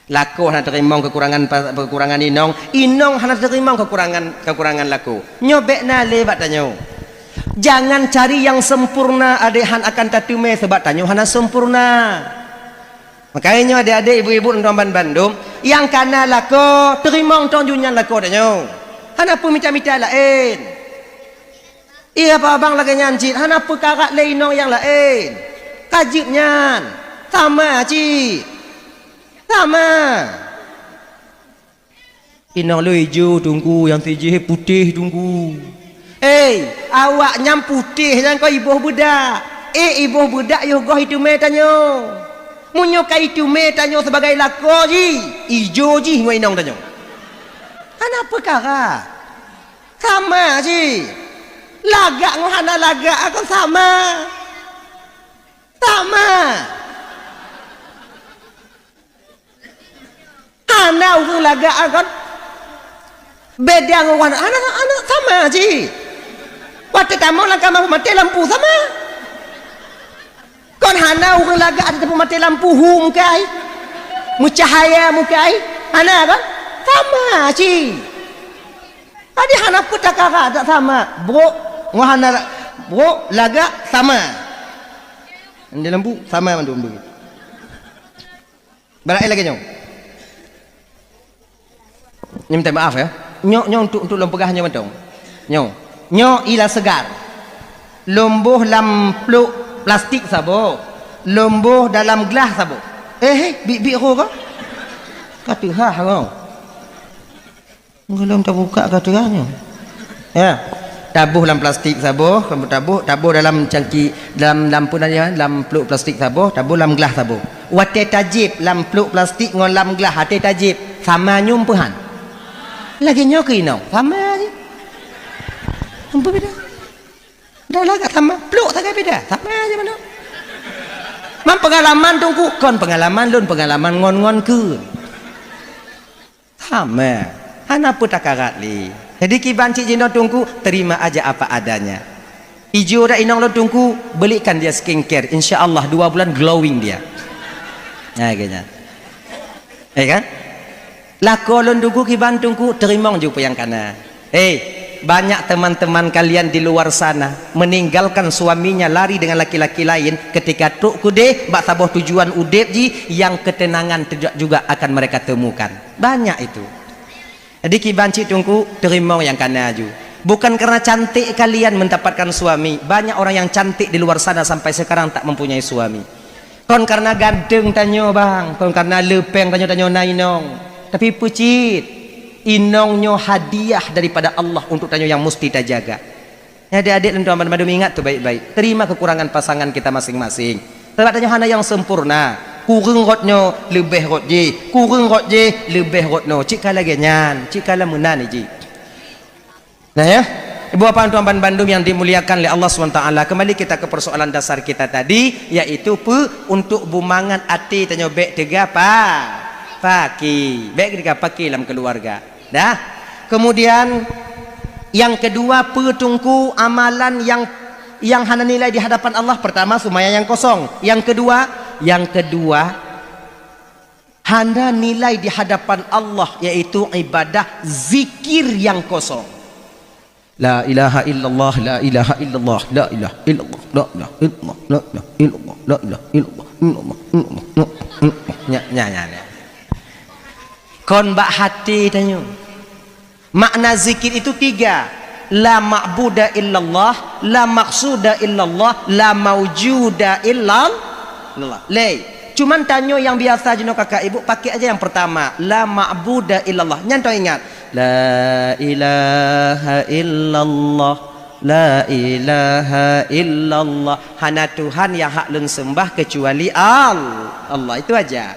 Lakoe hana teurimong kekurangan pa-, kekurangan inong, inong hana teurimong kekurangan, kekurangan lakoe. Nyoe bèk na lé bak tanyoe. Jangan cari yang sempurna, adak han akan tateumé, sabab tanyoe hana sempurna. Makajih nyoe adik-adik, ibu-ibu, tuan ban bandum, nyang kana lakoe, teurimong tong ju nyan lakoe tanyoe. Hana peue mita-mita laén. Iya, abang lagèe nyan cit, hana peue karat lé inong nyang laén. Ka jeuet nyan. Sama cit. Sama. Inong lôn ijo, Teungku, nyang sijih putéh, Teungku. Hei, awak nyan putéh nyan kon iboh beudak. Eh, iboh beudak yoh goh iteumé tanyoe. Meunyoe ka iteumé tanyoe sibagai lakoe jih, ijo jih ngon inong tanyoe. Hana peukara. Sama jih. Lagak ngon hana lagak kon sama. Sama. Hana ureueng lagak kon beda ngon ureueng hana, hana sama cit. Watèe tamong lam kama maté lampu sama. Kon hana ureueng lagak ata teupeu maté lampu hu muka ai. Meucahaya muka ai. Hana kon? Sama Aci. Adi hana peue takara, tak sama. Brok, ngon hana brok, lagak, sama. Di lembu, sama mandum begitu. Barang lagée nyoe. Nyoe minta maaf ya. Nyoe, nyoe untuk, untuk lôn peugah nyoe mantong. Nyoe. Nyoe ila segar. Lôn boh lam plôk plastik saboh. Lôn boh dalam glah saboh. Eh, eh, bik-bik ho ka? Ka teuhah ho. Gohlom tabukak ka teuh nyoe. Ya. Taboh lam plastik saboh, kamoe taboh, taboh dalam cangki, dalam, dalam peue nan nyan, dalam plôk plastik saboh, taboh lam glah saboh. Watée tajieb lam plôk plastik ngon lam glah, watée tajieb, sama nyum peuhan. Lagée nyoe keu inong, sama je. Ampun beda. Dah lagak sama, plôk sagai beda, sama je mana. Man pengalaman Teungku, kon pengalaman lôn, pengalaman ngon-ngon keu. Sama. Hana peue takarat lé. Jadi kiban cit jinoe Teungku, terima aja apa adanya. Ijo dah inong lôn Teungku, belikan dia skincare. Insya Allah dua bulan glowing dia. Nah, kayaknya. Eh kan? Lakoe lôn Teungku kiban Teungku, teurimong ju peue nyang kana. Hei, banyak teman-teman kalian di luar sana meninggalkan suaminya lari dengan laki-laki lain ketika trok keudeh bak saboh tujuan udeb jih yang ketenangan juga, juga akan mereka temukan. Banyak itu. Jadi kiban cit Teungku, teurimong nyang kana ju. Bukan karena cantik kalian mendapatkan suami. Banyak orang yang cantik di luar sana sampai sekarang tak mempunyai suami. Kon karena ganteng tanyoe bang, kon karena leupeng tanyoe, tanyoe na inong. Tapi peue cit, inong nyoe hadiah daripada Allah untuk tanyoe yang musti tajaga. Jadi adik-adik lôn tuan banmandum ingat tu baik-baik. Terima kekurangan pasangan kita masing-masing. Sebab tanyoe hana nyang sempurna. Kureueng rot nyoe leubeh rot jih, kureueng rot jih leubeh rot nyoe. Cit ka lagée nyan, cit ka lam meunan jih. Nah ya, ibu bapak tuan banmandum yang dimuliakan oleh Allah subhanahu wa taala, kembali kita ke persoalan dasar kita tadi, yaitu peue untuk bumangat até tanyoe bék teuga pa, paki, bék teuga paki lam keluarga. Dah. Kemudian yang kedua, peue Teungku amalan yang, yang hana nilai di hadapan Allah? Pertama, sumaya yang kosong. Yang kedua, yang kedua, hana nilai di hadapan Allah, yaitu ibadah zikir yang kosong. La ilaha illallah, la ilaha illallah, la ilaha illallah, la ilaha illallah, la ilaha illallah, la ilaha illallah, illallah, illallah, illallah. Nya, nya, nya, nya. Kon bak hati tanyoe. Makna zikir itu tiga. La ma'buda illallah, la maqsuda illallah, la maujuda illallah. Lé. Cuman tanyoe nyang biasa jinoe kakak ibu pakai aja yang pertama, la ma'buda illallah. Nyan tau ingat. La ilaha illallah, la ilaha illallah. Hana Tuhan yang hak lôn sembah kecuali Al-, Allah. Itu aja.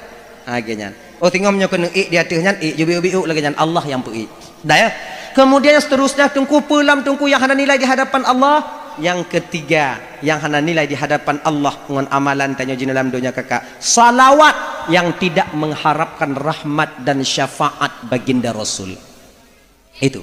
Ha, lagée nyan. Oh, tingom nyoe keuneuk ék di ateueh nyan, ék ju biuk-biuk lagée nyan, Allah nyang peuék. Dah ya. Kemudian yang seterusnya, Teungku, peue lom Teungku yang hana nilai di hadapan Allah? Yang ketiga, yang hana nilai di hadapan Allah ngon amalan tanyoe jinoe lam donya kakak, salawat yang tidak mengharapkan rahmat dan syafaat baginda Rasul. Itu.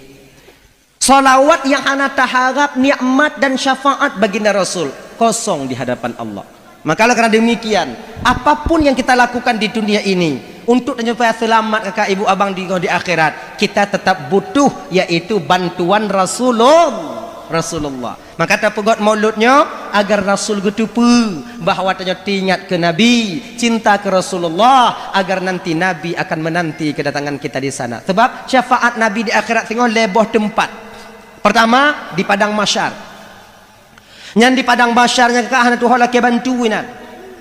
Salawat yang hana taharap nikmat dan syafaat baginda Rasul, kosong di hadapan Allah. Maka oleh karena demikian, apapun yang kita lakukan di dunia ini untuk supaya selamat kakak ibu abang di, di akhirat, kita tetap butuh yaitu bantuan Rasulullah. Rasulullah. Maka tapeugot maulud nyoe agar Rasul geuteupeue bahwa tanyoe teuingat keu Nabi, cinta keu Rasulullah, agar nanti Nabi akan menanti kedatangan kita di sana. Sebab syafaat Nabi di akhirat singoh lhée boh teumpat. Pertama, di padang mahsyar. Nyan di padang mahsyar nyan ka hana tuho lakée bantu inan.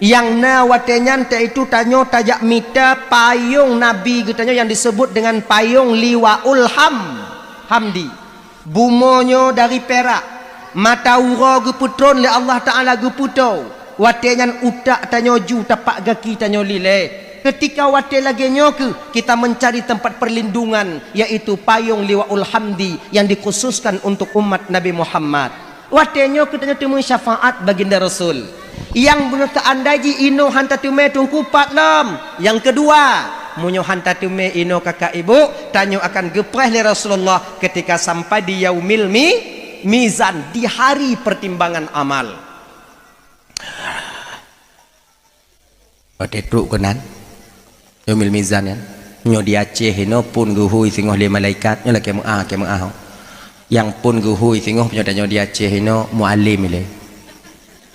Nyang na watée nyan teuitu tanyoe tajak mita payong Nabi geutanyoe nyang disebut dengan payong Liwaul Ham-, Hamdi. Bumoe nyoe dari pirak, mata uroe geupeutron lé Allah Taala geupeutoe. Watée nyan utak tanyoe ju tapak gaki tanyoe lilée. Keutika watée lagée nyoe kheueh kita mencari tempat perlindungan, yaitu payong Liwaul Hamdi yang dikhususkan untuk umat Nabi Muhammad. Watée nyoe kheueh tanyoe teumé syafaat baginda Rasul. Nyang beuneuh teuandai jih inoe han tateumé Teungku pat lom. Nyang keudua, meunyoe han tateumé inoe kakak ibu, tanyoe akan geupreh lé Rasulullah keutika sampai di yaumil mi-, mizan, di hari pertimbangan amal. Watée trok keunan, yaumil mizan nyan. Nyoe di Aceh inoe phon geuhôi singoh lé malaikat, nyoe lakée meu'ah, lakée meu'ah. Nyang phon geuhôi singoh nyoe tanyoe di Aceh inoe mualim ilée.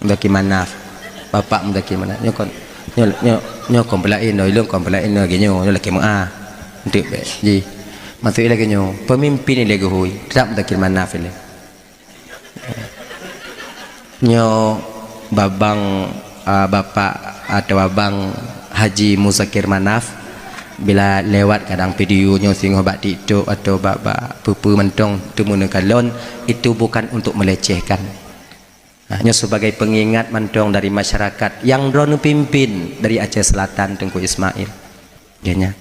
Muzakir Manaf. Bapak Muzakir Manaf. Nyoe kon, nyoe, nyoe, nyoe kon peulaén, nyoe ilôn kon peulaén, nyoe lagée nyoe, nyoe lakée meu'ah. Eunteuk bék. Ji. Maksud lagée nyoe, peumimpin ilée geuhôi, teutap Muzakir Manaf ilée. Nyoe babang, a, bapak atawa abang Haji Muzakir Manaf, bila lewat kadang video nyoe singoh bak TikTok atawa bak, bak peue-peue mantong teumeuneuk kalon, itu bukan untuk melecehkan. Nah, nyoe sebagai pengingat mantong dari masyarakat nyang droeneuh pimpin dari Aceh Selatan, Teungku Ismail. Geuhnyan.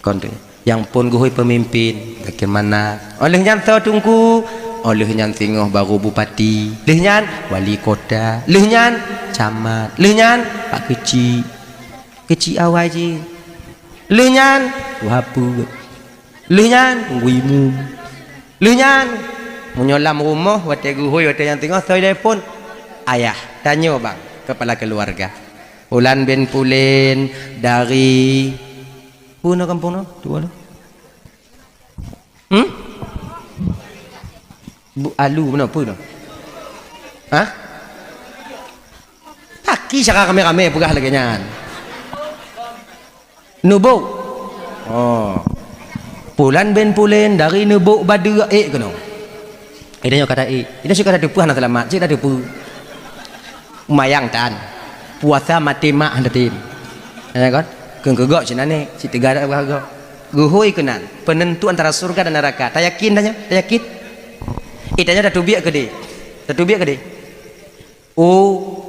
Kon tu. Nyang phon geuhôi peumimpin, bagaimana? Óh lheueh nyan soe Teungku? Óh lheueh nyan singoh baru bupati. Lheueh nyan wali kota. Lheueh nyan camat. Lheueh nyan pak keuchik. Keuchik awai jih. Lheueh nyan tuha peuet. Lheueh nyan teungku imum. Lheueh nyan, meunyoe lam rumoh, watée geuhôi, watée nyang teungoh, soe telepon, ayah, tanyoe bang, kepala keluarga. Pulan bin Pulen dari, peue na kampung na? Tuwoe na. Hmm? Bu-, alu mana peue na? Hah? Paki cara ramé-ramé peugah lagée nyan. Neubok. Oh. Pulan bin Pulen dari Neubok Badeuk ék keunoe. Ida nyoe kata ék. Ida cit kata teupeue hana seulamat, cit kata teupeue. Mayang tan. Puasa maté mak hana tem. Ya kan? Keu keugok cit nane, cit teuga dak gok. Geuhôi keunan, penentu antara surga dan neraka. Tayakin dah nyoe? Tayakin? Ida nyoe dah teubiet keudeh. Dah teubiet keudeh. Oh.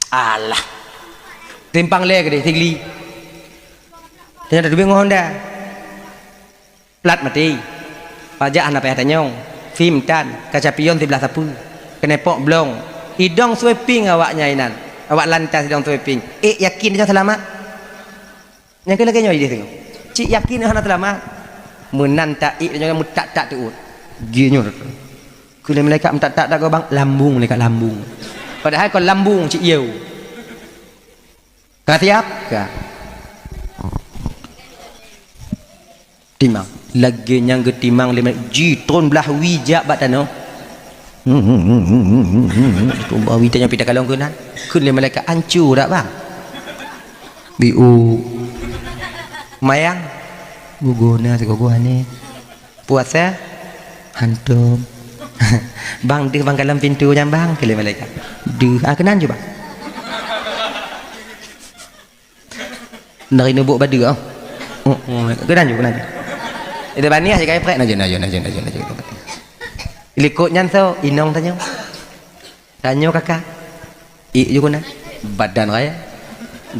Alah. Timpang lé keudeh, Sigli. Tanyoe tateubiet ngon Honda. Plat maté. Pajak hana payah tanyong. Fim tan, kaca pion siblah sapeue. Keunepok blong. Idong sweeping awak nyan inan. Awak lantas idong sweeping. Ék yakin tanyoe seulamat? Nyang keu lagée nyoe idéh teungoh. Cit yakin hana seulamat. Meunan taék tanyoe meutak-tak teuôt. Geuh nyoe. Keu lé malaikat meutak-tak dak gobang, lambung malaikat lambung. Padahai kon lambung cit yeu. Ka siap? Ka. Timang. Lagée nyang geutimang lé malaikat, jitron blah wie jak bak tanoh. Tron blah wie tanyoe pih takalon keunan. Kheun lé malaikat, "Ancu dak, Bang?" "Biu." "Mayang?" "Guguna sigogo aneh." "Puasa?" "Hantom." "Bang, deuh bang kalon pintoe nyan, Bang," kheun lé malaikat. "Deuh." "Ah, keunan ju, Bang." "Dari Neubok Badeuk, oh." "Oh, oh, keunan ju, keunan ju." Itu baniah je kai prek, "Naju, naju, naju, naju, naju." Likot nyan soe? Inong tanyoe. Tanyoe kaka. Ék ju keunan. Badan raya.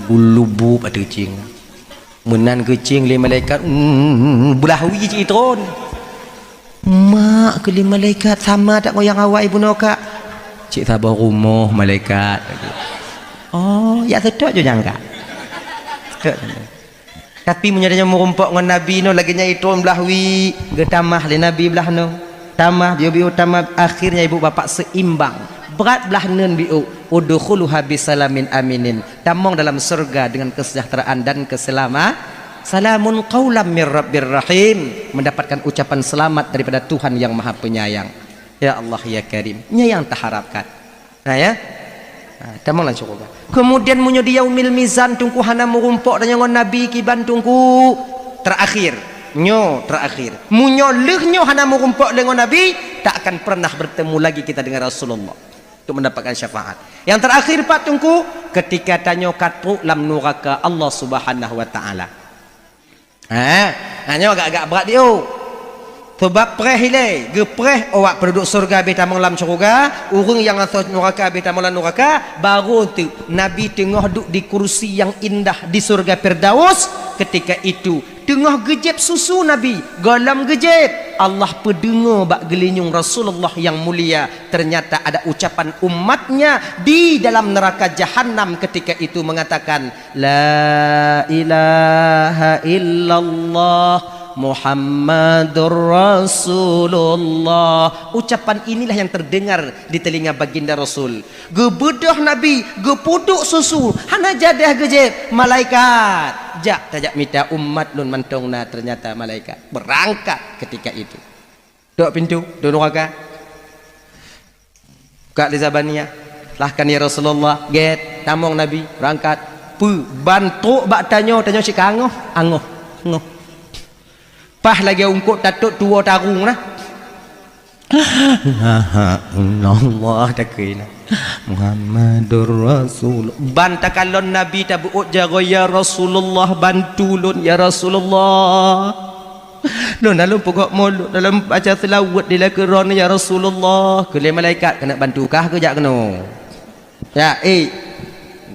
Gulubup ateueh cing. Meunan keucing lé malaikat, mm, blah wie cit itron. Mak kheun lé malaikat, "Sama that ngon nyang awai bunoe, Kak?" "Cit saboh rumoh, malaikat." "Oh, jak seutôt ju nyang, Kak." Seutôt. Tapi meunyoe tanyoe meurumpok ngon Nabi nyoe lagée nyan itron blah wie, geutamah lé Nabi blah nyoe. Tamah, biu-biu tamah, akhirnya ibu bapak seimbang. Brat blah neun biu, "Udkhuluha bisalamin aminin." Tamong dalam surga dengan kesejahteraan dan keselama-, "Salamun qaulam mir rabbir rahim." Mendapatkan ucapan selamat daripada Tuhan yang Maha Penyayang. Ya Allah, ya Karim. Nyan nyang taharapkan. Nah, ya. Nah, tamong lam syeuruga. Kemudian meunyoe di Yaumil Mizan Teungku hana meurumpok tanyoe ngon Nabi kiban Teungku, terakhir. Nyoe terakhir. Meunyoe lheueh nyoe hana meurumpok lé ngon Nabi, tak akan pernah bertemu lagi kita dengan Rasulullah untuk mendapatkan syafaat. Yang terakhir pat Teungku, ketika tanyoe ka trok lam nuraka Allah Subhanahu wa Taala. Ha, ha, nyoe agak-agak brat diu. Sebab preh ilée, geupreh awak penduduk syeuruga habéh tamong lam syeuruga, ureuëng nyang asoe nuraka habéh tamong lam nuraka, baru tu Nabi teungoh duek di kursi nyang indah di syeuruga Firdaus. Ketika itu, teungoh geujép susu Nabi, gohlom geujép, Allah peudeungoe bak geulinyueng Rasulullah nyang mulia, ternyata ada ucapan umatnya di dalam neraka Jahannam ketika itu mengatakan, "La ilaha illallah Muhammadur Rasulullah. Ucapan inilah yang terdengar di telinga baginda Rasul. Geubeudôh Nabi, geupuduk susu, hana jadah geujép. Malaikat, jak tajak mita umat lôn mantong na, ternyata malaikat. Berangkat ketika itu. Tok pintu, duduk ka. Kak Lizabania, lahkan ya Rasulullah, gét, tamong Nabi, berangkat. Pu, ban trok bak tanyoe, tanyoe cit ka angoh, angoh, angoh. Paih lagée ungkot tatot tuwoe tarung na. Allah takheun na. Muhammadur Rasul. Ban takalon Nabi tabeuôt jaroe, "Ya Rasulullah, bantu lôn, ya Rasulullah." Lôn dalam pokok mulut, dalam baca selawat di lakeue droeneuh, "Ya Rasulullah," keu lé malaikat, "Keuneuk bantu kah keu jak keunoe?" Ya, eh.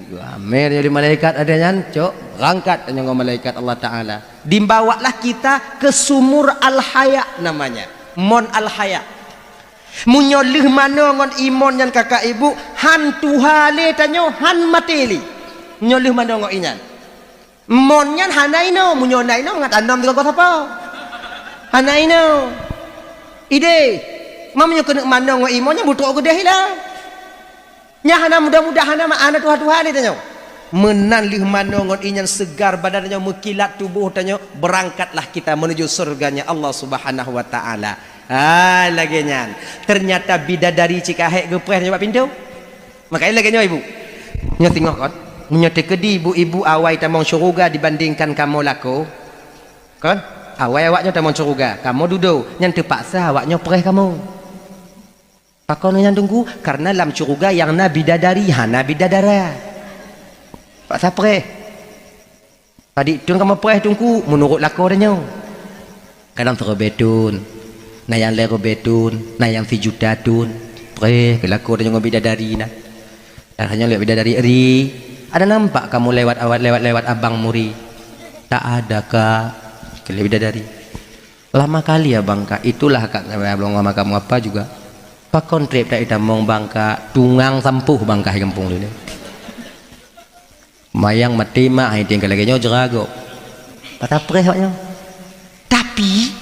Ramé tanyoe di malaikat ada nyan, cok, berangkat tanyoe ngon malaikat Allah Taala. Dibawalah kita ke sumur Al-Haya namanya. Mon Al-Haya. Meunyoe lheueh manoe ngon imon nyan kakak ibu, han tuha lé tanyoe, han maté lé. Meunyoe lheueh manoe ngon inyan. Mon nyan hana inoe, meunyoe na inoe mangat anom teugogoh sapo. Hana inoe. Ideh, ma meunyoe keuneuk manoe ngon imon nyan beutrok keudeh ila. Nyan hana mudah-mudah, hana ma-, hana tuha-tuha lé tanyoe. Meunan lheueh manoe ngon inyan seugar badan tanyoe, meukilat tuboh tanyoe, berangkatlah kita menuju surganya Allah Subhanahu wa Taala. Ha, lagée nyan. Ternyata bidadari cit ka hék geupreh tanyoe bak pintoe. Makanya lagée nyoe ibu. Nyoe singoh kon. Meunyoe teukeudi ibu-ibu awai tamong syeuruga dibandingkan kamoe lakoe, kon? Awai awaknyoe tamong syeuruga, kamoe dudoe, nyan teupaksa awaknyoe preh kamoe. Pakon nyan Teungku? Karena lam syeuruga nyang na bidadari, hana bidadara. Paksa preh. Padit thon kamoe preh Teungku, meunurot lakoe tanyoe. Kadang sireubée thon, na nyang lhée reubée thon, na nyang sijuta thon. Preh keu lakoe tanyoe ngon bidadari na. Dan hana lheueh bidadari ri, ada nampak kamoe lewat awat, lewat-lewat abang muri. Tak ada, Kak, keu lé bidadari. Lama kali abang, Kak. Itulah, Kak, belum lama kamu apa juga. Pakon treb tak itamong bang, Kak. Tungang sampoh bang, Kak, di gampông lé. Mayang maté mak, hai tinggal lagée nyoe jerago. Patah preh awaknyoe. Tapi,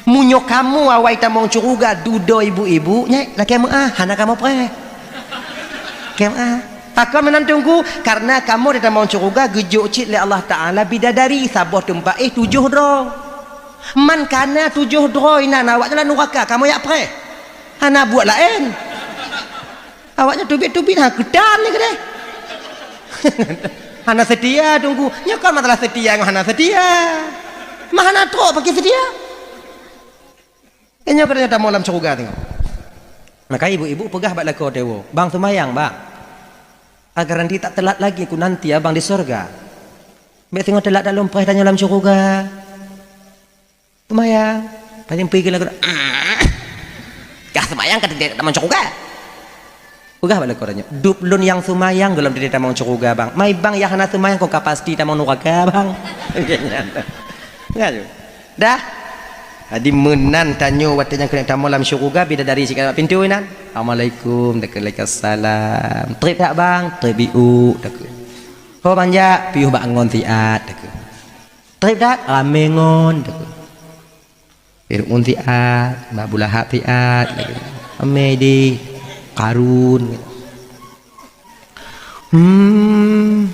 meunyoe kamoe awai tamong syeuruga dudoe ibu-ibu, nyan lakée meu'ah, hana kamoe preh. Lakée meu'ah. Pakon meunan Teungku? Karena kamoe di tamong syeuruga geujok cit lé Allah Taala bidadari saboh teumpat éh tujoh droe. Man kana tujoh droe inan awaknyan lam nuraka, kamoe jak preh. Hana buet laén. Awaknyan teubiet-teubiet, ha, keutan ni keudeh. Hana seutia Teungku. Nyoe kon masalah seutia ngon hana seutia. Mah hana trok pakri seutia. Nyoe keudeh tamong lam syeuruga teungoh. Maka ibu-ibu peugah bak lakoe teuwoe, "Bang seumayang, Bang. Agar nanti tak telat lagi ku nanti abang di syeuruga. Bék teungoh telat dak lôn preh tanyoe lam syeuruga." Seumayang. Paling pui keu lagoe, "Ah, kah seumayang ka teubiet tamong syeuruga." Peugah bak lakoe tanyoe, "Dub lôn nyang seumayang gohlom teubiet tamong syeuruga, Bang. Mai bang nyang hana seumayang kon ka pasti tamong nuraka, Bang." Nyan. Nyan. Dah. Jadi meunan tanyoe watée nyang keuneuk tamong lam syeuruga, bidadari sikat bak pintoe inan. "Assalamualaikum," takheun, "Waalaikumsalam." "Treb tak, Bang?" "Treb iuk," takheun. "Ho bang jak?" "Piôh bak ngon siat," takheun. "Treb that?" "Ramé ngon," takheun. Fir'aun siat, Abu Lahab siat, ramé di Qarun. Hmm.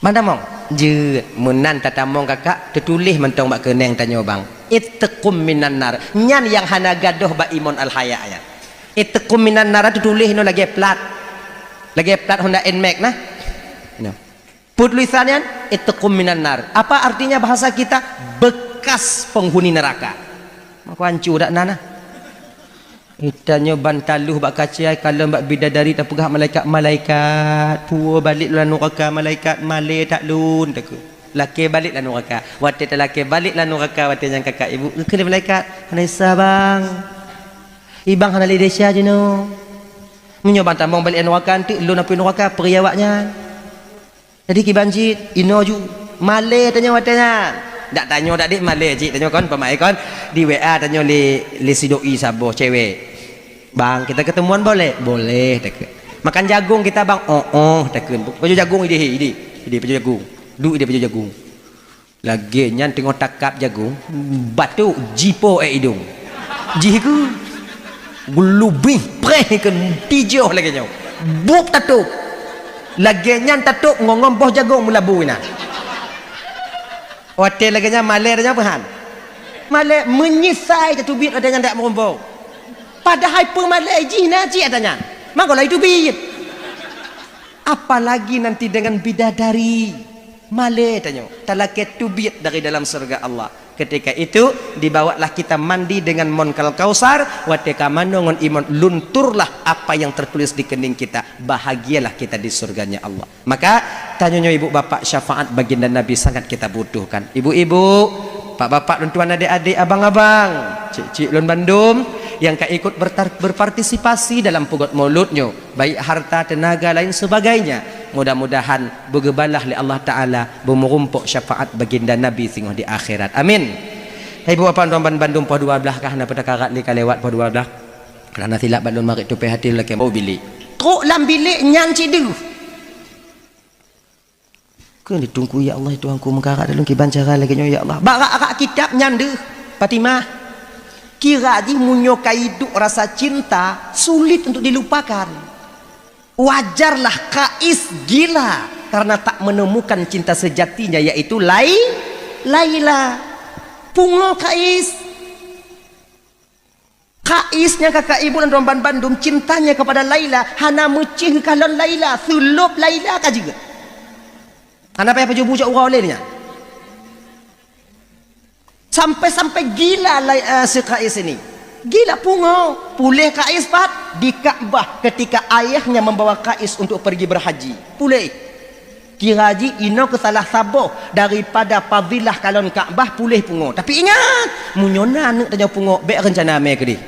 Ban tamong, jeuet meunan tatamong kakak, teutuléh mantong bak keuneng tanyoe bang. Itqum minan nar. Nyan nyang hana gadôh bak imon al-haya nyan. Itqum minan nar teutuléh nyoe lagée plat. Lagée plat Honda Nmax nah. Nyoe. Peue tulisan nyan? Itqum minan nar. Apa artinya bahasa kita? Bekas penghuni neraka. Maka hanco dak na nah. Geutanyoe ban taloh bak kaca, kalon bak bidadari tapeugah malaikat, "Malaikat, puwoe balék lôn lam nuraka, malaikat, malée that lôn," takheun. Lakée balék lam nuraka. Watée talakée balék lam nuraka, watée nyan kakak ibu geukheun lé malaikat, "Hana desya bang. Ibang hana lé desya jinoe. Meunyoe bang tamong balék lam nuraka, eunteuk lôn apui nuraka, peuri awaknyan." Jadi kiban cit, inoe ju, malée tanyoe watée nyan. Dak tanyoe dak dek malée cit tanyoe kon, peumaé kon, di W A tanyoe lé, lé si doi saboh cewek. "Bang, kita ketemuan boleh?" "Boleh," takheun. "Makan jagong kita, Bang?" "Oh, oh," takheun. Pajoh jagong ideh, ideh. Ideh pajoh jagong. Duek ideh pajoh jagong. Lagèe nyan teungoh takab jagong, batok jipo ék idong. Jih keu geulubih preh keu tijoh lagèe nyoe. Buet tatôb. Lagèe nyan tatôb ngon-ngon boh jagong meulabu inan. Watèe lagèe nyan malèe tanyoe peuhan. Malèe meunyeusai tateubiet watèe nyan dak meurumpok. Padahai peumalèe jih na cit ata nyan. Mangko laju teubiet. Apalagi nanti dengan bidadari. Malèe tanyoe, talakèe teubiet dari dalam syurga Allah. Ketika itu, dibawalah kita mandi dengan mon kal kausar, watèe ka manoe ngon imon, lunturlah apa yang tertulis di kening kita. Bahagialah kita di surganya Allah. Maka, tanyoe nyoe ibu bapak, syafaat baginda Nabi sangat kita butuhkan. Ibu-ibu, pak-bapak, lôn tuan, adék-adék, abang-abang, cik-cik lôn bandum, nyang ka ikut bertar-, berpartisipasi dalam peugot maulud nyoe, baik harta, tenaga, lain sebagainya. Mudah-mudahan beugeubalaih lé Allah Taala, beumeurumpok syafaat baginda Nabi singoh di akhirat. Amin. Hai ibu bapak, lôn tuan, bandum poh dua blah kah, na peutakarat lé ka lewat poh dua blah. Karena silap bak lôn marit tupéh até lôn lakèe bak bilék. Trok lam bilék nyan cit deuh. Kheun di Teungku, "Ya Allah, ya Tuhanku, meukarat lôn kiban cara lagèe nyoe, ya Allah." Bak rak-rak kitab nyan deuh, Fatimah. Kira jih meunyoe ka iduek rasa cinta, sulit untuk dilupakan. Wajarlah Kais gila karena tak menemukan cinta sejatinya, yaitu Lai-, Laila. Pungo Kais. Kais nyang ka kaibu lôn ban bandum cintanya kepada Laila, hana meucéh keu kalon Laila, seulôb Laila ka jeuet. Hana payah pajoh bu cok uroe lé nyan. Sampai-sampai gila Lai-, eh, si Kais ini. Gila pungo. Puléh Kais pat di Ka'bah ketika ayahnya membawa Kais untuk pergi berhaji. Puléh. Kira jih inoe keu salah saboh daripada fadilah kalon Ka'bah puléh pungo. Tapi ingat, meunyoe na aneuk tanyoe pungo, bèk reuncana mé keudeh.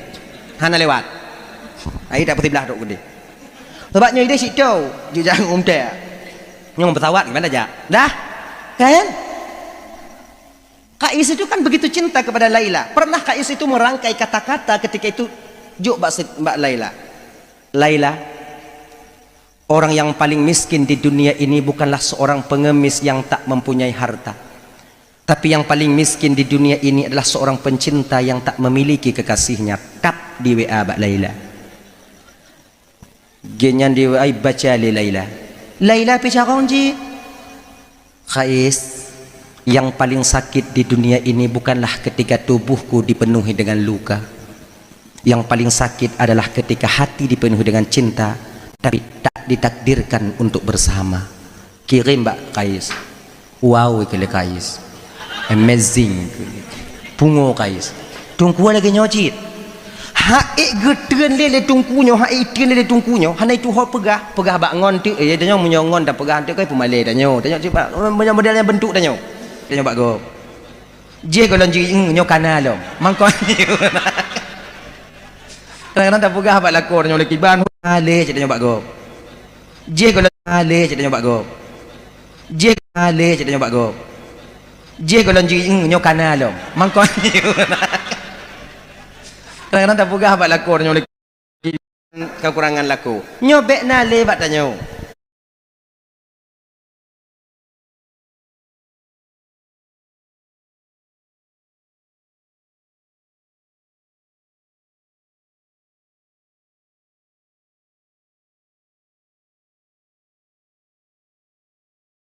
Hana lewat. Ai tak beusiblah trok keudeh. Sabab nyoe ideh situ, jijak ngon unta. Nyoe pesawat gimana jak? Dah? Kan? Kais itu kan begitu cinta kepada Laila. Pernah Kais itu merangkai kata-kata ketika itu jok bak se-, bak Laila. Laila, orang yang paling miskin di dunia ini bukanlah seorang pengemis yang tak mempunyai harta. Tapi yang paling miskin di dunia ini adalah seorang pencinta yang tak memiliki kekasihnya. Tap di W A bak Laila. Geuh nyan di W A baca lé Laila. Laila pih carông jih. Kais, yang paling sakit di dunia ini bukanlah ketika tubuhku dipenuhi dengan luka. Yang paling sakit adalah ketika hati dipenuhi dengan cinta, tapi tak ditakdirkan untuk bersama. Kirém bak Kais. Wow, keu lé Kais. Amazing. Pungo Kais. Teungku lagèe nyoe cit. Hak ék geutreun lé, lé teungku nyoe, hak ék treun lé, lé teungku nyoe, hana itu ho peugah, peugah bak ngon teuk, eh, tanyoe meunyoe ngon tapeugah teuk kai peumalèe tanyoe. Tanyoe cit bak, meunyoe model nyang bentuk tanyoe. Tanyoe bak gob. Jih gohlom jih, "Eng, nyoe kana lom." Mangkon. Kadang-kadang tapeugah bak lakoe tanyoe lé kiban, "Alé," cit tanyoe bak gob. Jih gohlom, "Alé," cit tanyoe bak gob. Jih, "Alé," cit tanyoe bak gob. Jih gohlom jih, "Eng, nyoe kana lom." Mangkon. Kadang-kadang tapeugah bak lakoe tanyoe lé kekurangan lakoe. Nyoe bèk na lé bak tanyoe.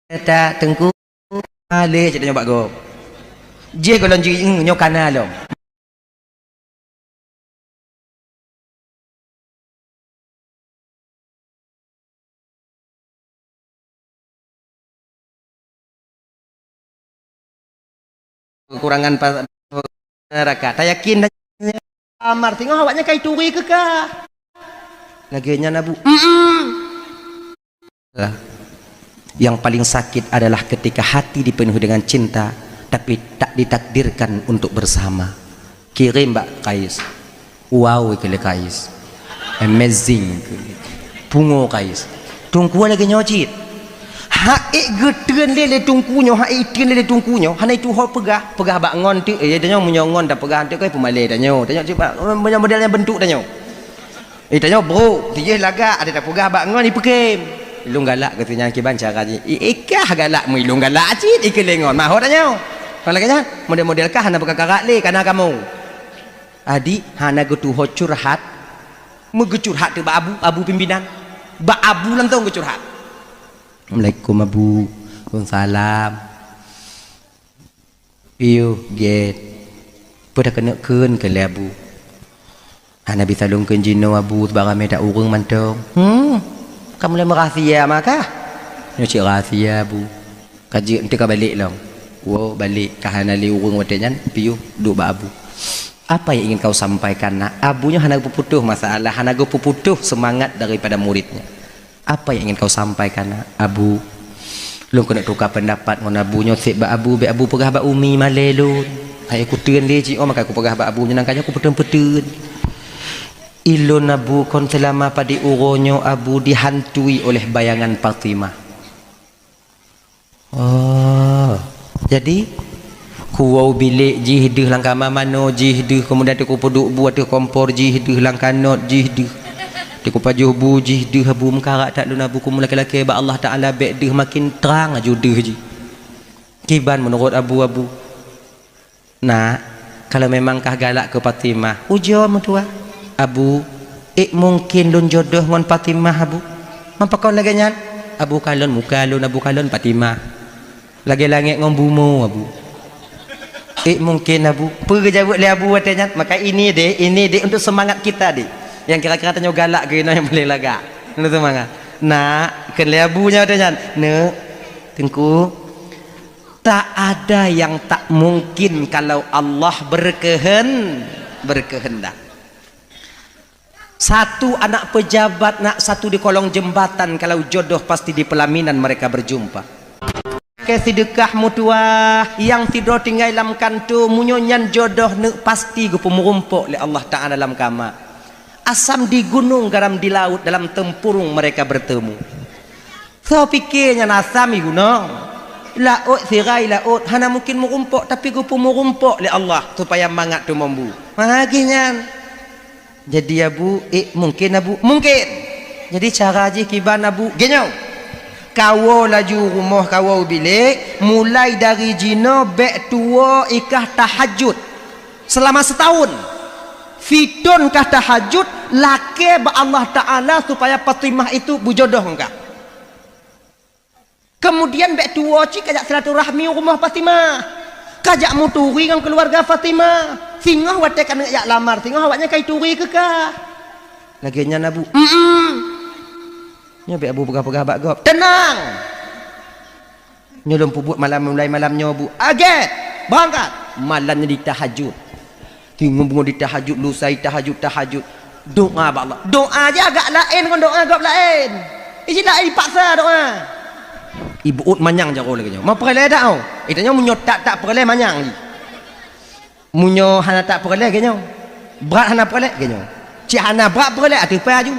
Eta teungku, alé cit tanyoe bak gob. Jih gohlom jih, "Eng, nyoe kana lom." Kekurangan pa-, neraka. Tayakin dan amar, tengok awaknya kai turi keu kah. Lagèe nyan Abu. Mm-mm. Yang paling sakit adalah ketika hati dipenuhi dengan cinta, tapi tak ditakdirkan untuk bersama. Kirém bak Kais. Wow, keu lé Kais. Amazing. Pungo Kais. Teungku lagèe nyoe cit. Hak ék geutreun lé, lé teungku nyoe, hak ék treun lé, lé teungku nyoe, hana itu ho peugah, peugah bak ngon teuk, eh, tanyoe meunyoe ngon tapeugah teuk kai peumalèe tanyoe. Tanyoe cit bak, meunyoe model nyang bentuk tanyoe. Eh, tanyoe, "Bro, tijih lagak, ada tapeugah bak ngon ipeukém." Ilôn galak keu si nyan kiban cara jih. I, ikah galak meuilôn galak cit, ikeu lé ngon. Mahot tanyoe. Kalau lagèe nyan, model-model kah hana beukakarak lé, kana kamoe. Adik hana geutuho curhat, meugeucurhat teuk bak abu, abu pimpinan. Bak abu lantong geucurhat. "Assalamualaikum, Abu." "Waalaikumsalam." "Piôh gét. Peue takeuneuk kheun keu lé Abu?" "Hana bisa lôn kheun jinoe, Abu, sabab ramé that ureueng mantong." "Hmm, ka mulai meurahsia maka?" "Nyoe cit rahsia, Abu. Ka jeuet, eunteuk ka balek lom." Woe balek, ka hana lé ureueng watèe nyan, piôh duek bak Abu. "Apa yang ingin kau sampaikan, Nak?" Abu nyoe hana geupeuputoh masalah, hana geupeuputoh seumangat daripada muridnya. "Apa yang ingin kau sampaikan, Nak?" "Abu, lôn keuneuk tuka peundapat ngon Abu nyoe seb bak Abu, bèk Abu peugah bak umi malèe lôn. Hai kuteun lé jih, oh, maka kupeugah bak Abu nyoe, nangka nyoe kupeuteun-peuteun. Ilôn, Abu, kon seulama padum uroe nyoe, Abu, dihantui oleh bayangan Fatimah." "Oh, jadi?" "Kuwoe bilék jih deuh, lam kama manoe jih deuh, keumudian teukupeuduek bu ateueh kompor jih deuh, lam kanot jih deuh, teukupajoh bu jih deuh, Abu, meukarak that lôn, Abu, kumulakèe-lakèe bak Allah Taala bèk deuh, makin trang laju deuh jih." "Kiban meunurot Abu, Abu?" "Nak, kalau memang kah galak keu Fatimah, ujoe meutuah, Abu, ék mungken lôn jodoh ngon Fatimah, Abu?" "Meupakon lagèe nyan?" "Abu, kalon muka lôn, Abu, kalon Fatimah. Lagèe langèt ngon bumoe, Abu. Ék mungken, Abu?" Peue geujaweueb lé Abu watèe nyan? Maka ini deh, ini deh untuk semangat kita deh. Nyang kira-kira tanyoe galak keu inoe nyang paléng lagak. Untuk semangat. "Nak," kheun lé Abu nyan watèe nyan, "Neuk, Teungku, tak ada yang tak mungkin kalau Allah berkehen-, berkehendak." Satu anak pejabat, nak, satu di kolong jembatan, kalau jodoh pasti di pelaminan mereka berjumpa. Ke sidekah meutuah, nyang sidroe tinggai lam kantô, meunyoe nyan jodoh neuk pasti geupeumeurumpok lé Allah Taala lam kama. Asam di gunong, garam di laut, dalam tempurung mereka bertemu. Soe pike nyan asam i gunong, laôt sira i laôt, hana mungken meurumpok, tapi geupeumeurumpok lé Allah supaya mangat teumombu. Magih nyan. Jadi Abu, ék mungken Abu? Mungken. Jadi cara jih kiban Abu? Geunyoe. Kawoe laju rumoh, kawoe bilék, mulai dari jinoe bèk tuwoe i kah tahajud selama setahun. Sithon kah tahajud, lakèe bak Allah Taala supaya Fatimah itu beujodoh ngon kah. Kemudian bèk tuwoe cit kajak silaturahmi u rumoh Fatimah. Kajak meuturi ngon keuluwarga Fatimah. Singoh watèe keuneuk jak lamar, singoh awaknyan ka ituri keu kah. Lagèe nyan Abu. Mm-mm. Nyoe bèk Abu peugah-peugah bak gob. Teunang! Nyoe lôn peubuet malam, mulai malam nyoe, Bu. Agét! Beurangkat! Malam nyoe ditahajud. Tingon beungoh ditahajud, lusa tahajud, tahajud. Doa bak Allah. Doa jih agak laén ngon doa gob laén. Iji laén dipaksa doa. Ibuet manyang jaroe lagèe nyoe. Ma peureulèe dak, oh? Itanyoe meunyoe tak-tak peureulèe manyang jih. Meunyoe hana tak peureulèe lagèe nyoe. Brat hana peureulèe lagèe nyoe. Cit hana brat peureulèe ateueh pai aju.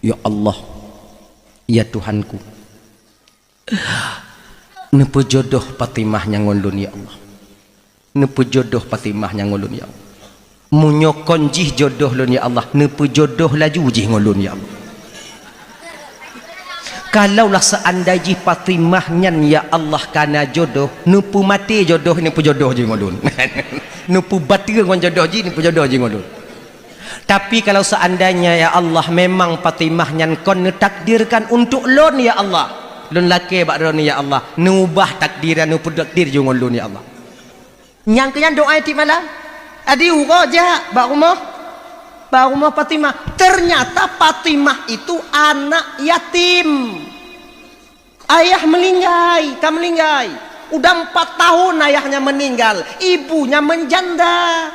Ya Allah. Ya Tuhanku. Neupeujodoh Fatimah nyan ngon lôn, ya Allah. Neupeujodoh Fatimah nyan ngon lôn, ya Allah. Meunyoe kon jih jodoh lôn, ya Allah, neupeujodoh laju jih ngon lôn, ya Allah. Kalaulah seandai jih Fatimah nyan, ya Allah, kana jodoh, neupeumaté jodoh, neupeujodoh jih ngon lôn. Neupeubateue ngon jodoh jih, neupeujodoh jih ngon lôn. Tapi kalau seandainya, ya Allah, memang Fatimah nyan kon neutakdirkan untuk lôn, ya Allah, lôn lakèe bak droeneuh, ya Allah, neuubah takdir, neupeutakdir ju ngon lôn, ya Allah. Nyang keu nyan doa tiep malam. Adi uroe jak bak rumoh, bak rumoh Fatimah. Ternyata Fatimah itu anak yatim. Ayah meulinggai, ka meulinggai. Udah empat tahun ayahnya meninggal, ibunya menjanda.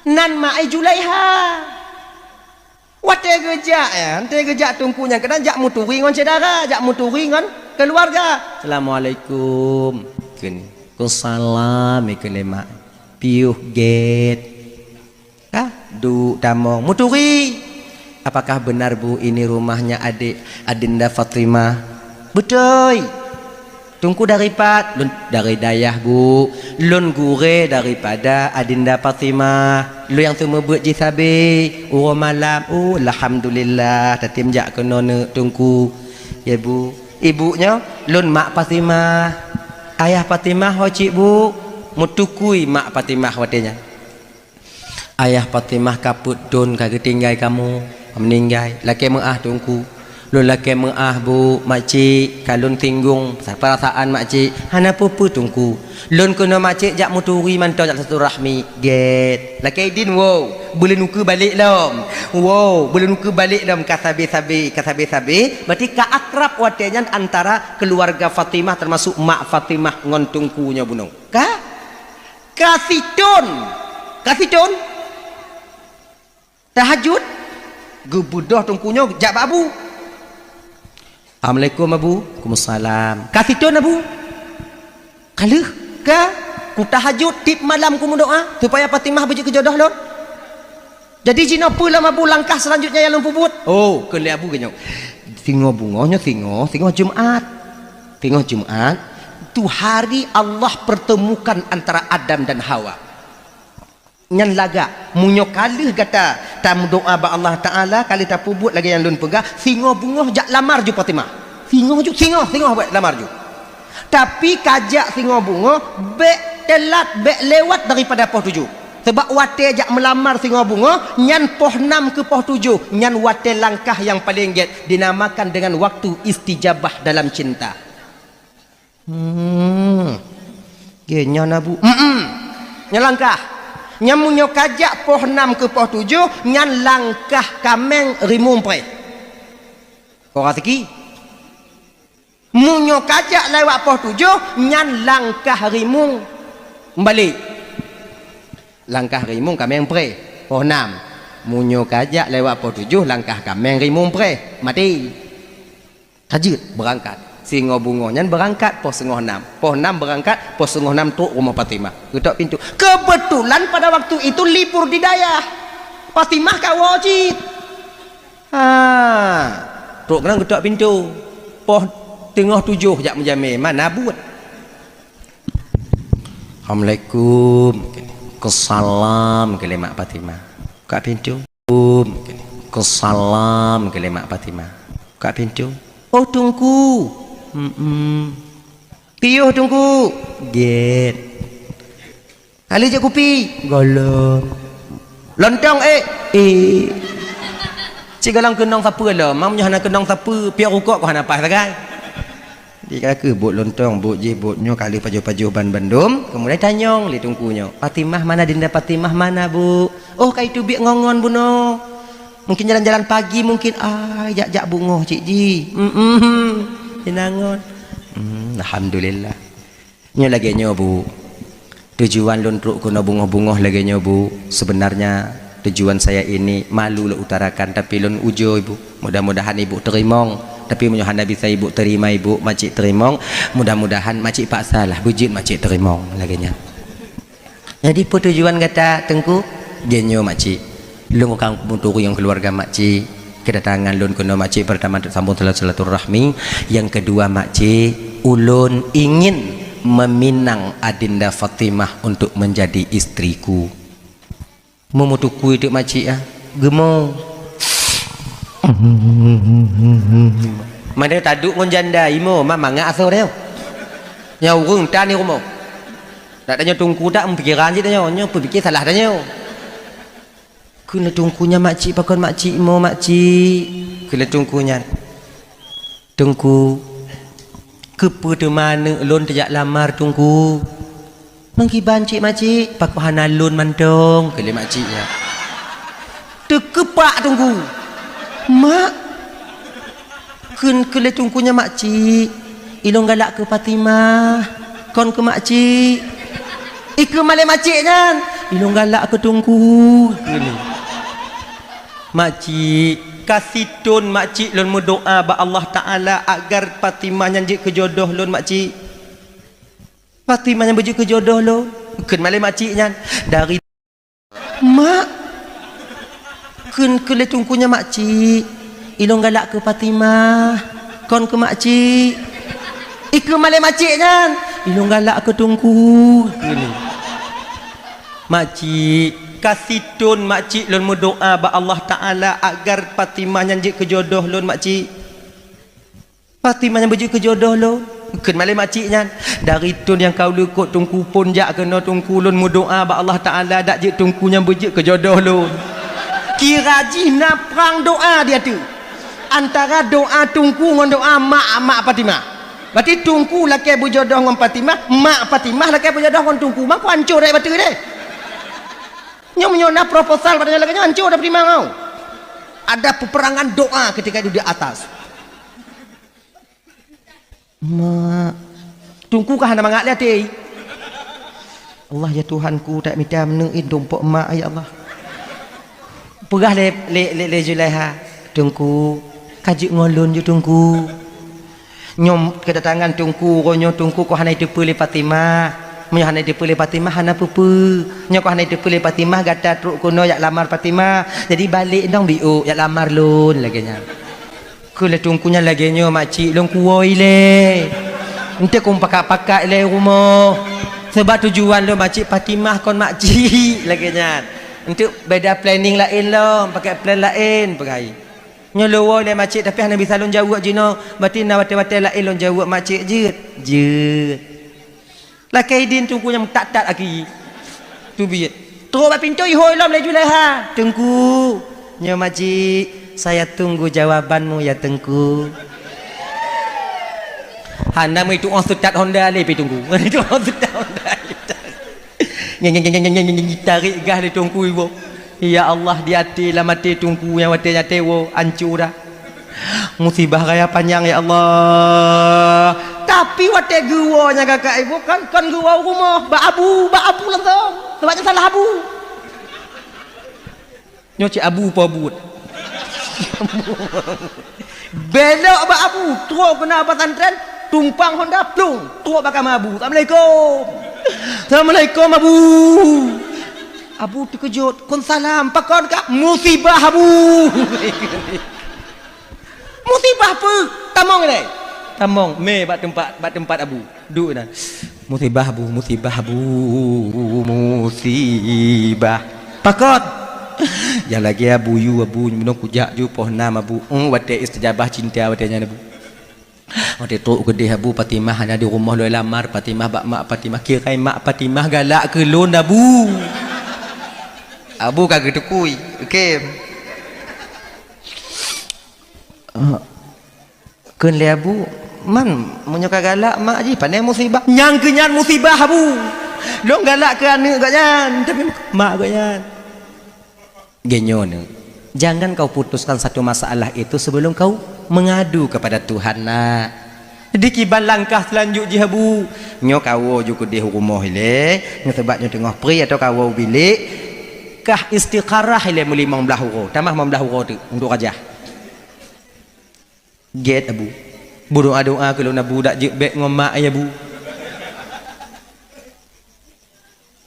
Nan ma ai Julaiha. Watèe geujak, ya, watèe geujak teungku nyan keunan jak meuturi ngon syedara, jak meuturi ngon keuluwarga. "Assalamualaikum." Kheun, "Waalaikumsalam," kheun lé mak. "Piôh gét." Ka duek tamong, meuturi. "Apakah benar, Bu, ini rumahnya adik Adinda Fatimah?" "Beutôi." "Teungku dari pat?" "Lôn dari dayah, Bu. Lôn gurèe daripada Adinda Fatimah. Lôn nyang seumeubeuet jih sabe uroe malam." "Oh, alhamdulillah, tatem jak keunoe neuk, Teungku." "Ya, Bu." "Ibu nyoe?" "Lôn mak Fatimah." Ayah Fatimah ho cit, Bu, meutukui mak Fatimah watée nyan. Ayah Fatimah ka peuet thon ka geutinggai kamoe, ka meuninggai. Lakée meuáh Teungku. Lôn lakée meuáh, Bu, makcik, ka lôn tinggong peurasaan makcik. Hana peue-peue Teungku. Lôn keunoe makcik jak meuturi mantong jak silaturahmi. Gét. Lakée idin, wow, beuleunukeue balek lom. Wow, beuleunukeue balek lom ka sabe-sabe, ka sabe-sabe. Berarti ka akrab watée nyan antara keuluarga Fatimah, teumasuk mak Fatimah ngon Teungku nyoe bunoe. Ka? Ka sithon. Ka sithon. Tahajud. Geubeudôh Teungku nyoe jak bak Abu. "Assalamualaikum, Abu." "Waalaikumsalam." "Ka sithon, Abu?" "Ka lheueh, ka. Kutahajud tiep malam kumeudoá supaya Fatimah beujeuet keu jodoh lôn. Jadi jinoe peue lom, Abu, langkah seulanjutnya nyang lôn peubuet?" "Oh," kheun lé Abu geuh nyoe, "singoh beungoh nyoe singoh, singoh Jumat. Singoh Jumat, tu hari Allah pertemukan antara Adam dan Hawa." Nyan lagak, meunyoe ka lheueh gata tameudoá bak Allah Taala, ka lheueh tapeubuet lagée nyang lôn peugah, singoh beungoh jak lamar ju Fatimah. Singoh ju, singoh, singoh bék lamar ju. Tapi ka jak singoh beungoh, bék teulat, bék lewat daripada poh tujoh. Sabab watée jak meulamar singoh beungoh, nyan poh nam keu poh tujoh, nyan watée langkah nyang paleng gét, dinamakan dengan waktu istijabah dalam cinta. Hmm. Gét nyan, Abu. Hmm. Nyan langkah. Nyan meunyoe ka jak poh nam keu poh tujoh, nyan langkah kaméng rimueng preh. Kok raseuki? Meunyoe ka jak lewat poh tujoh, nyan langkah rimueng meubalek. Langkah rimueng kaméng preh, poh nam. Meunyoe ka jak lewat poh tujoh, langkah kaméng rimueng preh. Maté. Ka jeuet beurangkat. Singoh beungoh nyan beurangkat poh singoh nam. Poh nam beurangkat, poh singoh nam trok rumoh Fatimah. Geutok pintoe. Kebetulan pada waktu itu libur di dayah. Fatimah ka woe cit. Ha. Trok keunan geutok pintoe. Poh teungoh tujoh jak meujamé, mana buet. "Assalamualaikum." "Waalaikumsalam," kheun lé mak Fatimah. Buka pintoe. "Assalamualaikum." "Waalaikumsalam," kheun lé mak Fatimah. Buka pintoe. "Oh, Teungku." "Hmm. Piôh, Teungku." "Gét." "Hana jép kupi?" "Gohlom." "Lontong, ék?" "Ék." Cit gohlom keunong sapeue lom, meunyoe hana keunong sapeue, piôh rukok kok hana paih sagai. Di ka keuh buet lontong, buet jih, buet nyoe, ka lheueh pajoh-pajoh ban bandum, keumudian tanyong lé Teungku nyoe, "Fatimah mana, Dinda Fatimah mana, Bu?" "Oh, ka iteubiet ngon-ngon bunoe. Mungkin jalan-jalan pagi mungkin." "Ai, jak-jak beungoh cit jih." "Hmm, hmm, hmm. Inangon." Hmm, alhamdulillah. Nyoe lagée nyoe, Bu. Tujuan lôn trok keunoe beungoh-beungoh lagée nyoe, Bu. Sebenarnya tujuan saya ini malu lôn utarakan, tapi lôn ujoe, Bu. Mudah-mudahan Ibu teurimong. Tapi meunyoe hana bisa Ibu teurimong, Ibu, makcik teurimong, mudah-mudahan makcik paksalah beujeuet makcik teurimong lagée nyan. Jadi, peue tujuan gata, Teungku? Gét nyoe, makcik. Lôn ka meuturi ngon keuluwarga makcik. Keudatangan lôn keunoe makcik, peurtama untuk sambung silaturahmi. Nyang keudua makcik, ulôn ingin meminang Adinda Fatimah untuk menjadi istriku. Meumeutukui teuk makcik, ah. Geumo. Mana taduek ngon janda imo, ma mangat asoe tanyoe. Nyan ureueng tan di rumoh. Dak tanyoe Teungku dak meupikiran cit tanyoe, nyoe peupike salah tanyoe. Kheun lé Teungku nyan, "Makcik, pakon makcik mo, makcik?" Kheun lé Teungku nyan, "Teungku, keupeue teuma aneuk lôn teujak lamar, Teungku?" "Meukiban cit, makcik?" "Pakon hana lôn mantong?" kheun lé makcik nyan. Teukeupak Teungku. "Mak," kheun, kheun lé Teungku nyan, "Makcik, ilôn galak keu Fatimah, kon keu makcik." Ikheun malée makcik nyan, "Ilôn galak keu Teungku," kheun. "Makcik, ka sithon makcik lôn meudoá bak Allah Taala agar Fatimah nyan jeuet keu jodoh lôn, makcik. Fatimah nyan beujeuet keu jodoh lôn," kheun malée makcik nyan. Dari "Mak," kheun, kheun lé Teungku nyan, "Makcik, ilôn galak keu Fatimah, kon keu makcik." Ikheun malée makcik nyan, "Ilôn galak keu Teungku," kheun. "Makcik, ka sithon makcik lôn meudoá bak Allah Taala agar Fatimah nyan jeuet keu jodoh lôn, makcik. Fatimah nyan beujeuet keu jodoh lôn." Kheun malée makcik nyan, "Dari thon nyang ka u likot Teungku phon jak keunoe Teungku, lôn meudoá bak Allah Taala dak jeuet Teungku nyan beujeuet keu jodoh lôn." Kira jih na prang doá di ateueh. Antara doá Teungku ngon doá mak, mak Fatimah. Berarti Teungku lakée beujodoh ngon Fatimah, mak Fatimah lakée beujodoh ngon Teungku. Mangko hancô rot bateue deh. Nyoe meunyoe na proposal pada nyoe lagée nyoe, hancô dah Fatimah nyoe. Ada peperangan doa ketika itu di atas. Mak, Teungku ka hana mangat lé até. Allah, ya Tuhanku, tak mita meuneuen dumpok mak, ya Allah. Peugah lé, lé, lé, lé Zulaiha, "Teungku, ka jeuet ngon lôn ju Teungku." Nyoe kedatangan Teungku, uroe nyoe Teungku kok hana jiteupeue lé Fatimah. Meunyoe hana jiteupeue lé Fatimah, hana peue-peue. Nyoe kok hana jiteupeue lé Fatimah, gata trok keunoe jak lamar Fatimah. Jadi balek dong biôk jak lamar lôn lagée nyan. Kheun lé Teungku nyan, "Lagée nyoe makcik, lôn kuwoe ilée. Enteuk kong pakat-pakat ilée rumoh. Sabab tujuan lôn makcik Fatimah kon makcik," lagée nyan. "Enteuk beda planning laén lom, pakai plan laén," peugah. "Nyoe lôn woe ilée makcik, tapi hana bisa lôn jaweueb jinoe. Berarti na watée-watée laén lôn jaweueb makcik jeuet." Jeuet. Lakée idin Teungku nyang meutat-tat aki. Teubiet. Trok bak pintoe ihôi lom lé Zulaiha. "Teungku, nyoe makcik, saya tunggu jawabanmu ya Teungku." Hana meutu'oh seutat honda lé pi Teungku. Meutu'oh seutat honda. Nyeng, nyeng, nyeng, nyeng, nyeng, nyeng, tarék gah lé Teungku iwoe. Ya Allah, di até lam até Teungku nyang watée nyan teuwoe, hancô dah. Musibah raya panyang, ya Allah. Tapi watée geuwoe nyang kakak ibu kan, kon geuwoe u rumoh, bak Abu, bak Abu langsong. Sebab nyan salah Abu. Nyoe cit Abu po buet. Belok bak Abu, trok keunan pesantren, tumpang honda, plung, trok bak kama Abu. "Assalamualaikum." "Assalamualaikum, Abu." Abu teukeujot, "Kon salam, pakon kah?" "Musibah, Abu." "Musibah peue?" "Tamong ilée." Tamong, mé bak teumpat, bak teumpat Abu. Duek inan. "Musibah, Abu, musibah, Abu, musibah." "Pakon?" "Nyang lagée Abu yue, Abu, bunoe kujak ju poh nam, Abu." Oh, watée istijabah cinta watée nyan, Abu. Watée trok keudeh Abu, Fatimah hana di rumoh, lôn lamar Fatimah bak mak Fatimah. Kira mak Fatimah galak keu lôn, Abu. Abu ka geutukui, oke. Ah, kheun lé Abu, "Man, meunyoe ka galak mak jih, pane musibah?" "Nyang keu nyan musibah, Abu. Lôn galak keu aneuëk gobnyan, tapi mak gobnyan." Geunyoe, jangan kau putuskan satu masalah itu sebelum kau mengadu kepada Tuhan, nak. Jadi kiban langkah seulanjut jih, Abu? Nyoe kawoe ju keudeh u rumoh ilée, nyoe sabab nyoe teungoh pri atau kawoe u bilék, kah istikharah ilée meulimong blaih uroe, tamah limong blaih uroe teuk untuk rajah. Gét, Abu. Beudoá-doá keu lôn, Abu, dak jeuet bék ngon mak, ya, Bu.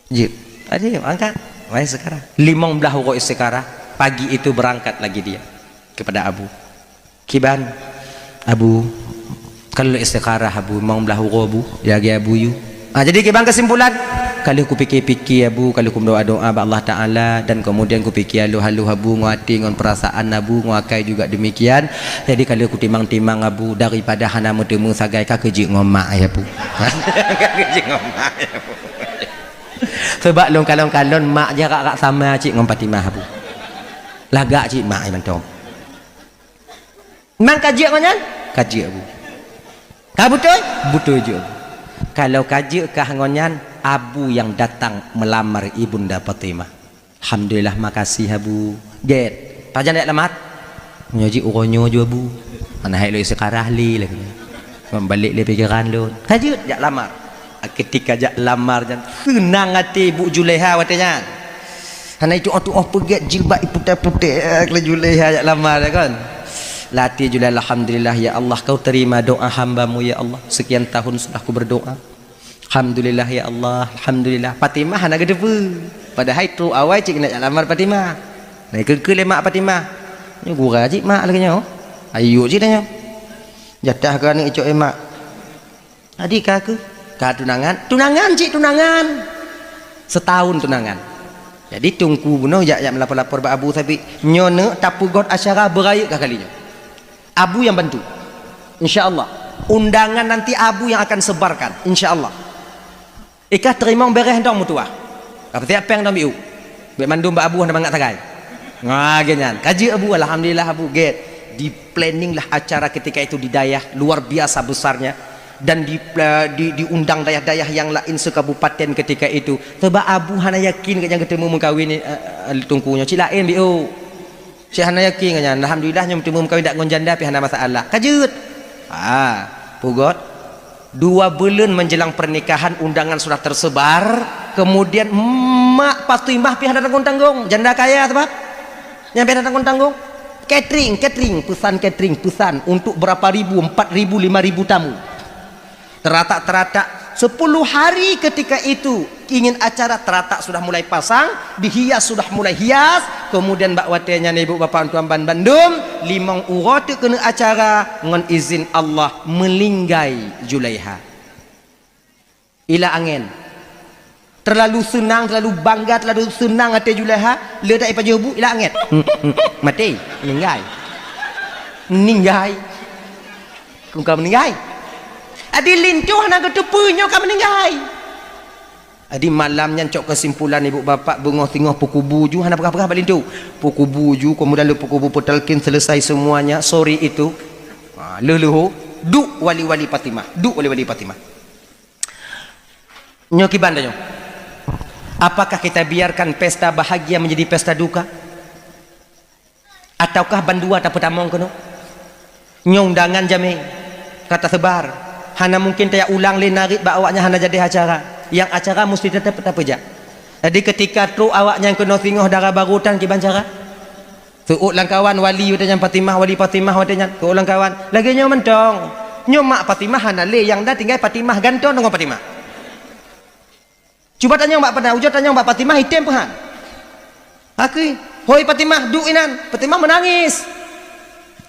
Jeuet. Aja, angkat. Mai istikharah. Limong blaih uroe istikharah, pagi itu berangkat lagi dia kepada Abu. Kiban, Abu, ka lôn istikharah, Abu, limong blaih uroe, Bu, lagée Abu yue. Ah, jadi kiban kesimpulan, ka lheueh kupike-pike, Abu, ka lheueh kumeudoá-doá bak Allah Taala, dan kemudian kupike haloh-haloh, Abu, ngon até, ngon perasaan, Abu, ngon akai juga demikian. Jadi ka lheueh kutimang-timang, Abu, daripada hana meuteumé sagai, ka keuh jeuet ngon mak, ya, Bu. Ka keuh jeuet ngon mak, ya, Bu. Sebab lôn kalon-kalon mak jarak-jarak sama cit ngon Fatimah, Abu. Lagak cit mak, ya, mantong. Man ka jeuet ngon nyan? Ka jeuet, Abu. Ka beutôi? Beutôi jeuet, Abu. Kalau ka jeuet kah ngon nyan, Abu nyang datang meulamar Ibunda Fatimah. Alhamdulillah, makasih, Abu. Gét. Pajan jak lamar? Nyoe jih uroe nyoe ju, Abu. Hana hai lôn istikharah lé lagée nyan. Membalék lé pikeran lôn. Ka jeuet jak lamar. Ketika jak lamar nyan, seunang até Ibu Julaiha watée nyan. Hana itu'oh-tu'oh peugét jilbab iputéh-putéh, eh, laju lé jak lamar, ya kan? Lam até Julaiha, "Alhamdulillah, ya Allah, kau terima doa hamba-Mu, ya Allah. Sekian tahun sudah ku berdoa. Alhamdulillah, ya Allah, alhamdulillah." Fatimah hana geuteupeue. Padahai trok awai cit keuneuk jak lamar Fatimah. Nah, keu-keu lé mak Fatimah. Nyoe gura cit mak lagée nyoe. Ayo cit nyoe. Jatah keu aneuëk icok, eh, mak. Jadi ka keuh, ka tunangan, tunangan cit tunangan. Setahun tunangan. Jadi Teungku bunoe jak, jak meulapor-lapor bak Abu Sabit. Nyoe neuk tapeugöt acara beurayeuk ka kali nyoe. Abu nyang bantu. Insya Allah. Undangan nanti Abu yang akan sebarkan, insya Allah. Ikah teurimong beureh dong meutuah. Ka peusiap péng dong biu. Bèk mandum bak Abu hana mangat sagai. Nah, geuh nyan. Ka jeuet Abu, alhamdulillah Abu, gèt. Di-planning lah acara ketika itu di dayah, luar biasa besarnya. Dan di, di, diundang dayah-dayah yang lain se-kabupaten ketika itu. Sebab Abu hana yakin geuh nyan geuteumeung meukawen, eh, eh, teungku nyoe. Cit laén biu. Cit hana yakin geuh nyan. Alhamdulillah nyoe teumeu meukawen dak ngon janda pih hana masalah. Ka jeuet. Ha, pugot. Dua buleuen menjelang pernikahan undangan sudah tersebar. Kemudian mak Fatimah pih hana tanggong-tanggong. Janda kaya sebab. Nyan pih hana tanggong-tanggong. Catering, catering, pesan catering, pesan untuk berapa ribu, empat ribu, lima ribu tamu. Teratak-teratak, sepuluh hari ketika itu ingin acara, teratak sudah mulai pasang, dihias sudah mulai hias, kemudian bak watèe nyan ibu bapa tuan ban bandum, limong uroe teuk keuneuk acara ngon izin Allah meuninggai Julaiha. Ila angén. Terlalu seunang, terlalu bangga, terlalu seunang até Julaiha, le dak ipajoh bu, ila angén. Maté, meuninggai. Meuninggai. Bukan meuninggai. Adi linto hana geuteupeue nyoe ka meuninggai. Adi malam nyan cok keusimpulan ibu bapak beungoh singoh peukubu ju hana peugah-peugah bak linto. Peukubu ju, kemudian lheuh peukubu peutalkin selesai semuanya, sore itu. Ha, lheuh-lheuh, duek wali-wali Fatimah. Duek wali-wali Fatimah. Nyoe kiban tanyoe. Apakah kita biarkan pesta bahagia menjadi pesta duka? Ataukah bandua tapeutamong keunoe? Nyoe undangan jamé ka tasebar. Hana mungkin tajak ulang lé narit bak awaknyan hana jadi acara. Nyang acara musti teutap tapeujak. Jadi ketika trok awaknyan keunoe singoh dara barô tan kiban cara? Seuôt lam kawan wali watèe nyan Fatimah, wali Fatimah watèe nyan. Seuôt lam kawan. Lagèe nyoe mantong. Nyoe mak Fatimah hana lé, nyang na tinggai Fatimah, gantoe deungon Fatimah. Cuba tanyong bak Fatimah, ujoe tanyong bak Fatimah, item peuhan. Hakui, "Hoi Fatimah, duek inan." Fatimah meunangis.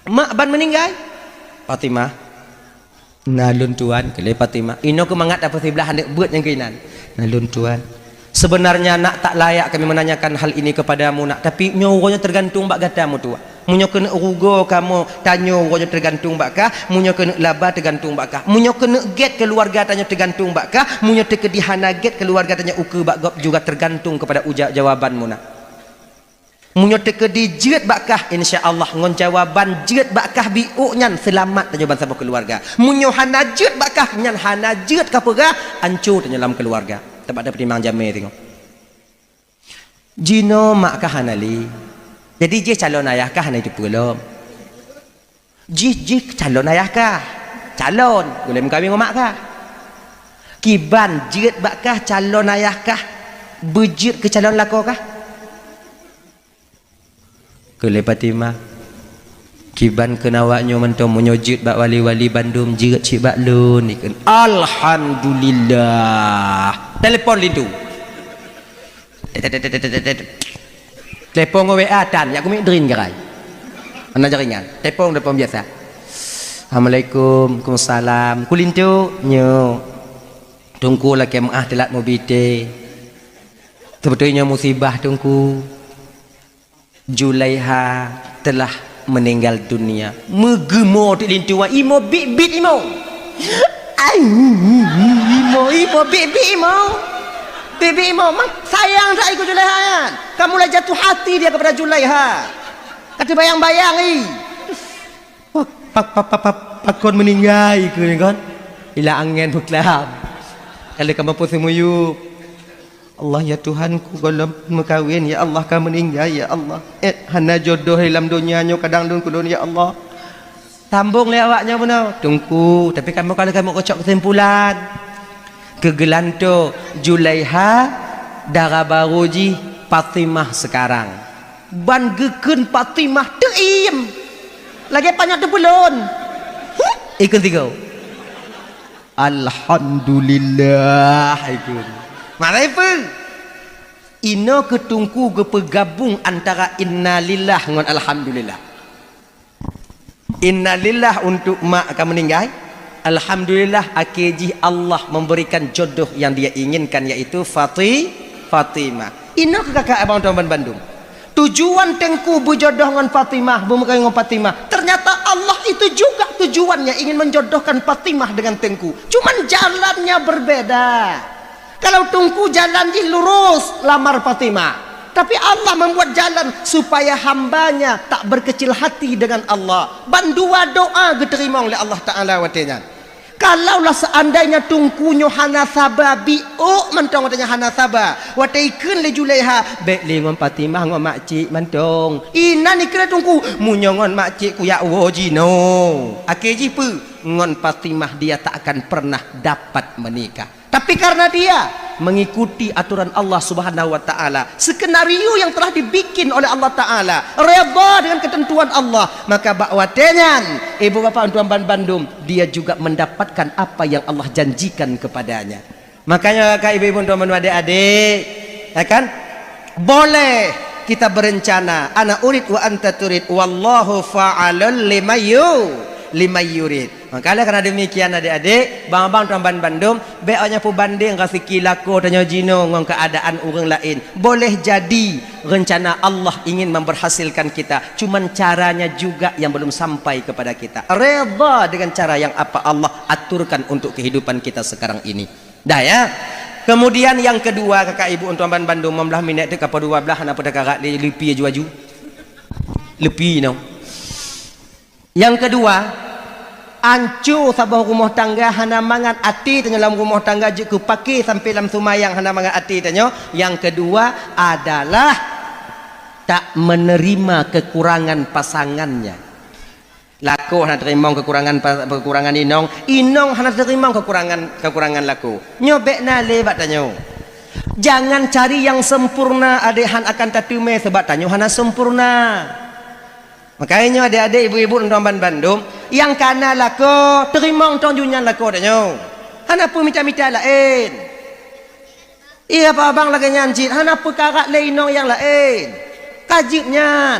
"Mak ban meuninggai?" Fatimah, "Na lôn tuan," kheun lé Fatimah. Inoe keuh mangat tapeusibeulaih aneuk beuet nyang keuh inan. "Na lôn tuan. Sebenarnya nak tak layak kami menanyakan hal ini kepadamu nak, tapi nyoe uroe nyoe teugantung bak gata meutuah. Meunyoe keuneuk rugoe kamoe tanyoe uroe nyoe teugantung bak kah, meunyoe keuneuk laba teugantung bak kah. Meunyoe keuneuk gèt keuluwarga tanyoe teugantung bak kah, meunyoe teukeudi hana gèt keuluwarga tanyoe ukeue bak gob juga teugantung keupada uja-, jawaban mu nak." Meunyoe teukeudi jeuet bak kah, insya Allah ngon jawaban jeuet bak kah biôk nyan seulamat tanyoe bansaboh keuluwarga. Meunyoe hana jeuet bak kah, nyan hana jeuet kapeugah, anco tanyoe lam keuluwarga. Teuma tapeutimang jamé singoh. Jinoe mak kah hana lé. Jadi jih calon ayah kah hana jiteupeue lom. Jih, jih calon ayah kah? Calon, ulèe meukawen ngon mak kah? Kiban jeuet bak kah calon ayah kah? Beujeuet keu calon lakoe kah? Kheun lé Fatimah, "Kiban kheun awak nyoe mantong, meunyoe jeuet bak wali-wali bandum, jeuet cit bak lôn," ikheun. Alhamdulillah. Telepon linto. Telepon ngon W A tan, jak keumiet drin garai. Hana jaringan. Telepon, telepon biasa. "Assalamualaikum." "Waalaikumsalam." "Keu linto?" "Nyoe. Teungku lakèe meu'ah teulat mubi teh. Seubeutôi nyoe musibah, Teungku. Julaiha telah meninggal dunia." Meugeumo teuk linto, imoe biet-biet imoe. Ai, imoe, imoe biet-biet imoe. Biet-biet imoe. Mang sayang that ikeu Julaiha nyan. Ka mulai jatuh hati dia kepada Julaiha. Ka teubayang-bayang i. Pa, pa, pa, pa, pakon meuninggai keu nyan kon? Ila angén beuklam. Ka lheueh ka mampu seumuyueb. Allah, ya Tuhanku, gohlom meukawen, ya Allah, ka meuninggai, ya Allah. Eh, hana jodoh lam donya nyoe kadang lôn keu lôn, ya Allah. Sambong lé awak nyoe bunoe, Teungku, tapi kamoe ka lheueh kamoe keucok keusimpulan. Keu geulantoe Julaiha, dara barô jih Fatimah sekarang. Ban geukheun Fatimah teuiem. Lagèe panyöt teupeulon. Ikheun sigoe. Alhamdulillah, ikheun. Marai peue? Inoe keu Teungku geupeugabong antara innalillah ngon alhamdulillah. Innalillah untuk mak ka meuninggai. Alhamdulillah, akhé jih Allah memberikan jodoh yang Dia inginkan, yaitu Fati-, Fatimah. Inoe keu kakak abang tuan ban bandum. Tujuan Teungku beujodoh ngon Fatimah, beumeukawen ngon Fatimah, ternyata Allah itu juga Tujuannya ingin menjodohkan Fatimah dengan Teungku. Cuman jalannya berbeda. Kalau Teungku jalan jih lurus, lamar Fatimah. Tapi Allah membuat jalan supaya hamba-Nya tak berkecil hati dengan Allah. Ban dua doa geuteurimong lé Allah Ta'ala watée nyan. Kalaulah seandainya Teungku nyoe hana saba, biôk mantong watée nyan hana saba. Watée ikheun lé Zulaiha, "Bék lé ngon Fatimah ngon makcik mantong." Inan ikheun lé Teungku, "Meunyoe ngon makcik kuyak woe jinoe." Akhé jih peue? Ngon Fatimah dia tak akan pernah dapat menikah. Tapi karena dia mengikuti aturan Allah Subhanahu wa Ta'ala, skenario yang telah dibikin oleh Allah Ta'ala, redha dengan ketentuan Allah, maka bak watée nyan, ibu bapak tuan ban bandum, dia juga mendapatkan apa yang Allah janjikan kepadanya. Makanya, kak ibu-ibu tuan ban adik-adik, ya kan? Boleh kita berencana, ana urid wa anta turid, wallahu fa'alul limayyu, limayyurid. Maka oleh karena demikian adik-adik, bang-bang tuan ban bandum, bék awaknyan peubandeng raseuki lakoe tanyoe jinoe ngon keuadaan ureuëng laén. Boleh jadi rencana Allah ingin memberhasilkan kita, cuman caranya juga yang belum sampai kepada kita. Redha dengan cara yang apa Allah aturkan untuk kehidupan kita sekarang ini. Dah ya. Kemudian yang kedua, kakak ibu tuan ban bandum, lima belas minit teuka dua belas, hana peue takarat lé, leupie aju-aju. Leupie nyoe. Nyang keudua, anco saboh rumoh tangga hana mangat até tanyoe lam rumoh tangga jeuet keu paké sampai lam seumayang hana mangat até tanyoe. Nyang keudua adalah tak menerima kekurangan pasangannya. Lakoe hana teurimong kekurangan pa-, kekurangan inong, inong hana teurimong kekurangan, kekurangan lakoe. Nyoe bék na lé bak tanyoe. Jangan cari yang sempurna, adéh han akan tateumé, sabab tanyoe hana sempurna. Makajih nyoe adék-adék, ibu-ibu, lôn tuan ban bandum, nyang kana lakoe, teurimong tong ju nyan lakoe tanyoe. Hana peue mita-mita laén. Iya, abang lagée nyan cit, hana peue karat lé inong nyang laén. Ka jeuet nyan.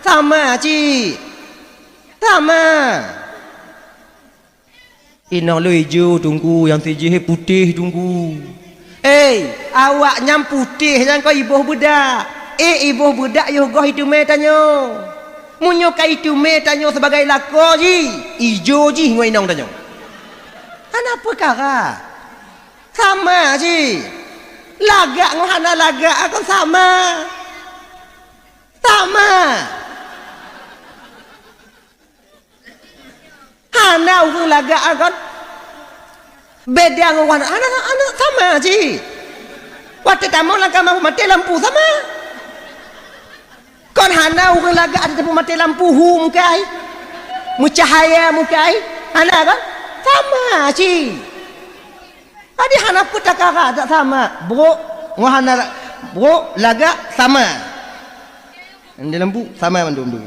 Sama cit. Sama. Inong lôn ijo, Teungku, nyang sijih putéh, Teungku. Eh, awak nyan putéh nyan kon iboh beudak. Eh, iboh beudak yoh goh iteumé tanyoe. Meunyoe ka iteumé tanyoe sibagai lakoe jih, ijo jih ngon inong tanyoe. Hana peukara. Sama jih. Lagak ngon hana lagak kon sama. Sama. Hana ureuëng lagak kon beda ngon ureuëng hana, hana sama cit. Watée tamong lam kama maté lampu sama. Kon hana ureuëng lagak ada teupeu maté lampu hu mukai. Meucahaya mukai. Hana kon? Sama cit. Jadi hana peue takara tak sama. Brok ngon hana la-, brok lagak sama. Di lampu sama mandum tu.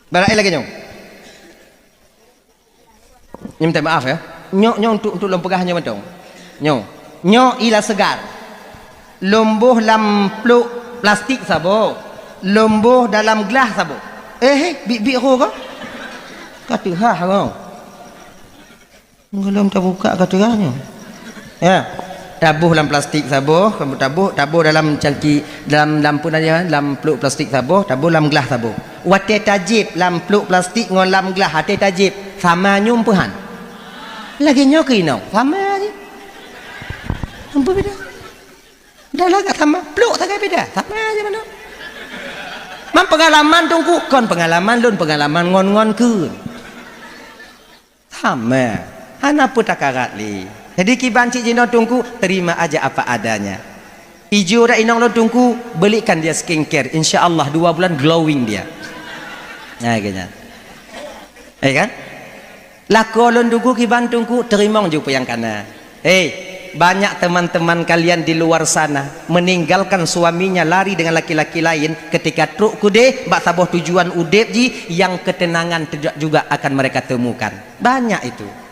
Barang lagée nyoe. Nyoe minta maaf ya. Nyoe, nyoe untuk, untuk lôn peugah nyoe mantong. Nyoe. Nyoe ila seugar. Lôn boh lam plôk plastik saboh. Lôn boh dalam glah saboh. Eh, eh, bit-bit ho ka? Ka teuhah ka. Gohlom tabuka ka teuga nyoe. Ya. Taboh lam plastik saboh, kamoe taboh, taboh dalam cangki, dalam, dalam peue nan nyan, lam plôk plastik saboh, taboh lam glah saboh. Watée tajieb lam plôk plastik ngon lam glah, watée tajieb, sama nyoe peue han? Lagée nyoe keu inong, sama jih. Ampôn beda. Dah lagak sama, plôk sagai beda, sama aja mana. Man peungalaman Teungku, kon peungalaman lôn, peungalaman ngon-ngon kheun. Sama. Hana peue takarat lé. Jadi kiban cit jinoe Teungku, terima aja apa adanya. Ijo dak inong lôn Teungku, belikan dia skincare. Insya Allah dua bulan glowing dia. Nah, kayaknya. Eh kan? Lakoe lôn Teungku kiban Teungku, teurimong ju peue nyang kana. Hei, banyak teman-teman kalian di luar sana meninggalkan suaminya lari dengan laki-laki lain ketika trok keudeh bak saboh tujuan udeb jih nyang keuteunangan tidak juga akan mereka temukan. Banyak itu.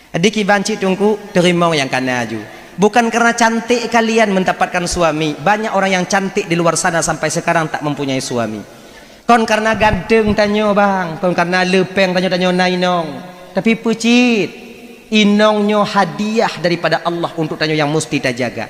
Di kiban cit Teungku, teurimong nyang kana ju. Bukan karena cantik kalian mendapatkan suami, banyak orang yang cantik di luar sana sampai sekarang tak mempunyai suami. Kon karena ganteng tanyoe bang, kon karena leupeng tanyoe, tanyoe na inong. Tapi peue cit, inong nyoe hadiah daripada Allah untuk tanyoe yang musti tajaga.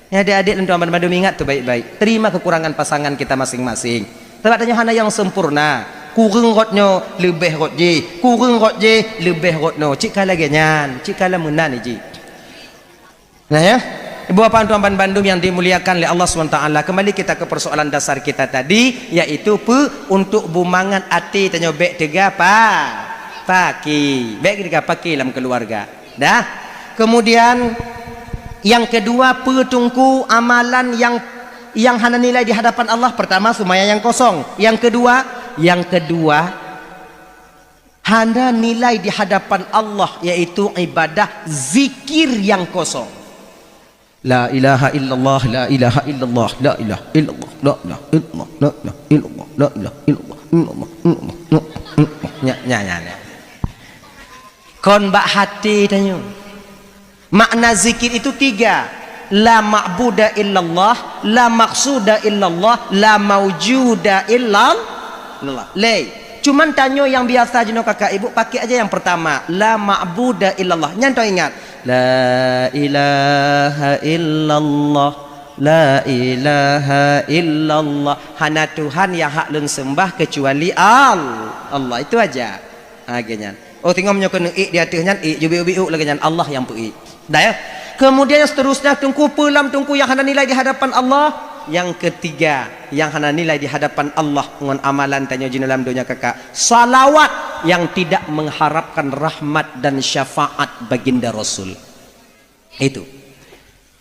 Ya, adik-adik lôn tuan banmandum, ingat tu baik-baik. Terima kekurangan pasangan kita masing-masing. Sebab tanyoe hana nyang sempurna. Kureueng rot nyoe, leubeh rot jih. Kureueng rot jih, leubeh rot nyoe. Cit ka lagée nyan, cit ka lagée meunan jih. Nah, ya. Ibu bapak tuan-tuan bandum yang dimuliakan oleh Allah subhanahu wa taala, kembali kita ke persoalan dasar kita tadi, yaitu pe untuk bumangat até tanyoe bék teuga pa-, paki. Bék teuga paki lam keluarga. Dah. Kemudian yang kedua, pe teungku amalan yang, yang hana nilai di hadapan Allah? Pertama, sumaya yang kosong. Yang kedua, yang kedua, hana nilai di hadapan Allah, yaitu ibadah zikir yang kosong. La ilaha illallah, la ilaha illallah, la ilaha illallah, la ilaha illallah, la ilaha illallah, la ilaha illallah, illallah, illallah, illallah. Nya, nya, nya, nya. Kon bak hati tanyoe. Makna zikir itu tiga. La ma'buda illallah, la maqsuda illallah, la maujuda illallah. Lé. Cuman tanyoe nyang biasa jinoe kakak ibu pakai aja yang pertama. La ma'buda illallah. Nyan tong ingat. La ilaha illallah. La ilaha illallah. Hana Tuhan yang hak lôn sembah kecuali Al-, Allah. Itu aja. Ha, lagée nyan. Oh, teungoh meunyoe keuneuk ék di ateueh nyan, ék jubék-ubék lagée nyan, Allah nyang peuék. Dah, ya? Kemudian yang seterusnya, teungku, pe lam teungku yang hana nilai di hadapan Allah. Yang ketiga, yang hana nilai di hadapan Allah ngon amalan tanyoe jinoe lam donya kakak. Salawat yang tidak mengharapkan rahmat dan syafaat baginda Rasul. Itu.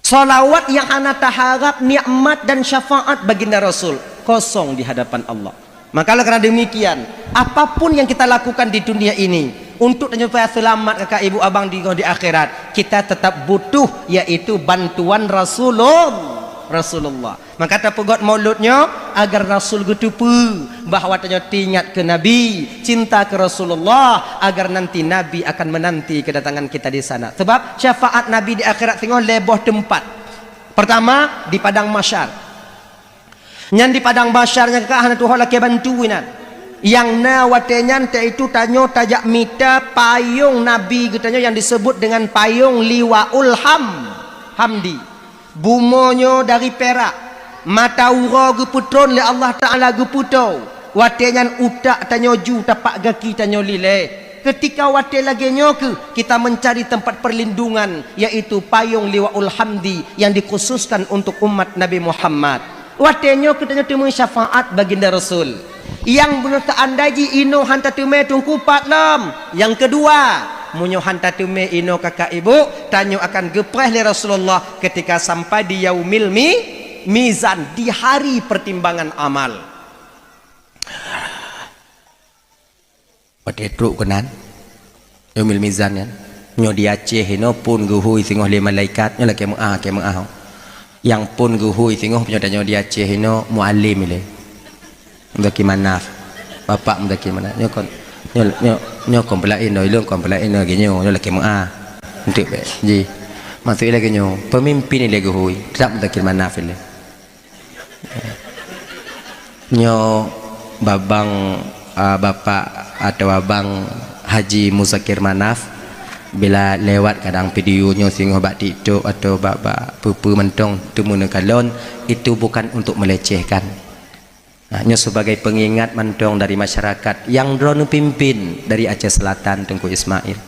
Salawat yang hana taharap nikmat dan syafaat baginda Rasul, kosong di hadapan Allah. Maka oleh karena demikian, apapun yang kita lakukan di dunia ini untuk tanyoe supaya selamat kakak ibu abang di, di akhirat, kita tetap butuh yaitu bantuan Rasulul-, Rasulullah. Maka tapeugét maulud nyoe agar Rasul geuteupeue bahwa tanyoe teuingat keu Nabi, cinta keu Rasulullah, agar nanti Nabi akan menanti kedatangan kita di sana. Sebab syafaat Nabi di akhirat singoh lhée boh teumpat. Pertama, di padang mahsyar. Nyan di padang mahsyar nyan ka hana tuho lakée bantu inan. Nyang na watée nyan teuitu tanyoe tajak mita payong Nabi geutanyoe nyang disebut dengan payong Liwaul Ham-, Hamdi. Bumoe nyoe dari pirak, mata uroe geupeutron lé Allah Taala geupeutoe, watée nyan utak tanyoe ju tapak gaki tanyoe lilée. Keutika watée lagée nyoe kheueh kita mencari tempat perlindungan, yaitu payong Liwaul Hamdi yang dikhususkan untuk umat Nabi Muhammad. Watée nyoe kheueh tanyoe teumé syafaat baginda Rasul. Nyang beuneuh teuandai jih inoe hán tateumé teungku pat lom. Nyang keudua, meunyoe hán tateumé inoe kakak ibu, tanyoe akan geupreh lé Rasulullah keutika sampai di yaumil mi-, mizan, di hari pertimbangan amal. Watée trok keunan, yaumil mizan nyan, nyoe di Aceh inoe phon geuhôi singoh lé malaikat, nyoe lakée meu'ah, lakée meu'ah. Nyang phon geuhôi singoh meunyoe tanyoe di Aceh inoe mualem ilée. Muzakir Manaf. Bapak Muzakir Manaf. Nyoe kon, nyoe, nyoe, nyoe kon peulaén nyoe, ilôn kon peulaén nyoe, lagée nyoe, nyoe lakée meu'ah. Eunteuk bék. Ji. Maksud ilée lagée nyoe, peumimpin ilée geuhôi, teutap Muzakir Manaf ilée. Nyoe babang, a, bapak atawa abang Haji Muzakir Manaf, bila lewat kadang video nyoe singoh bak TikTok atawa bak, bak peue-peue mantong teumeuneuk kalon, itu bukan untuk melecehkan. Nah, nyoe sebagai pengingat mantong dari masyarakat nyang droeneuh pimpin dari Aceh Selatan, Teungku Ismail.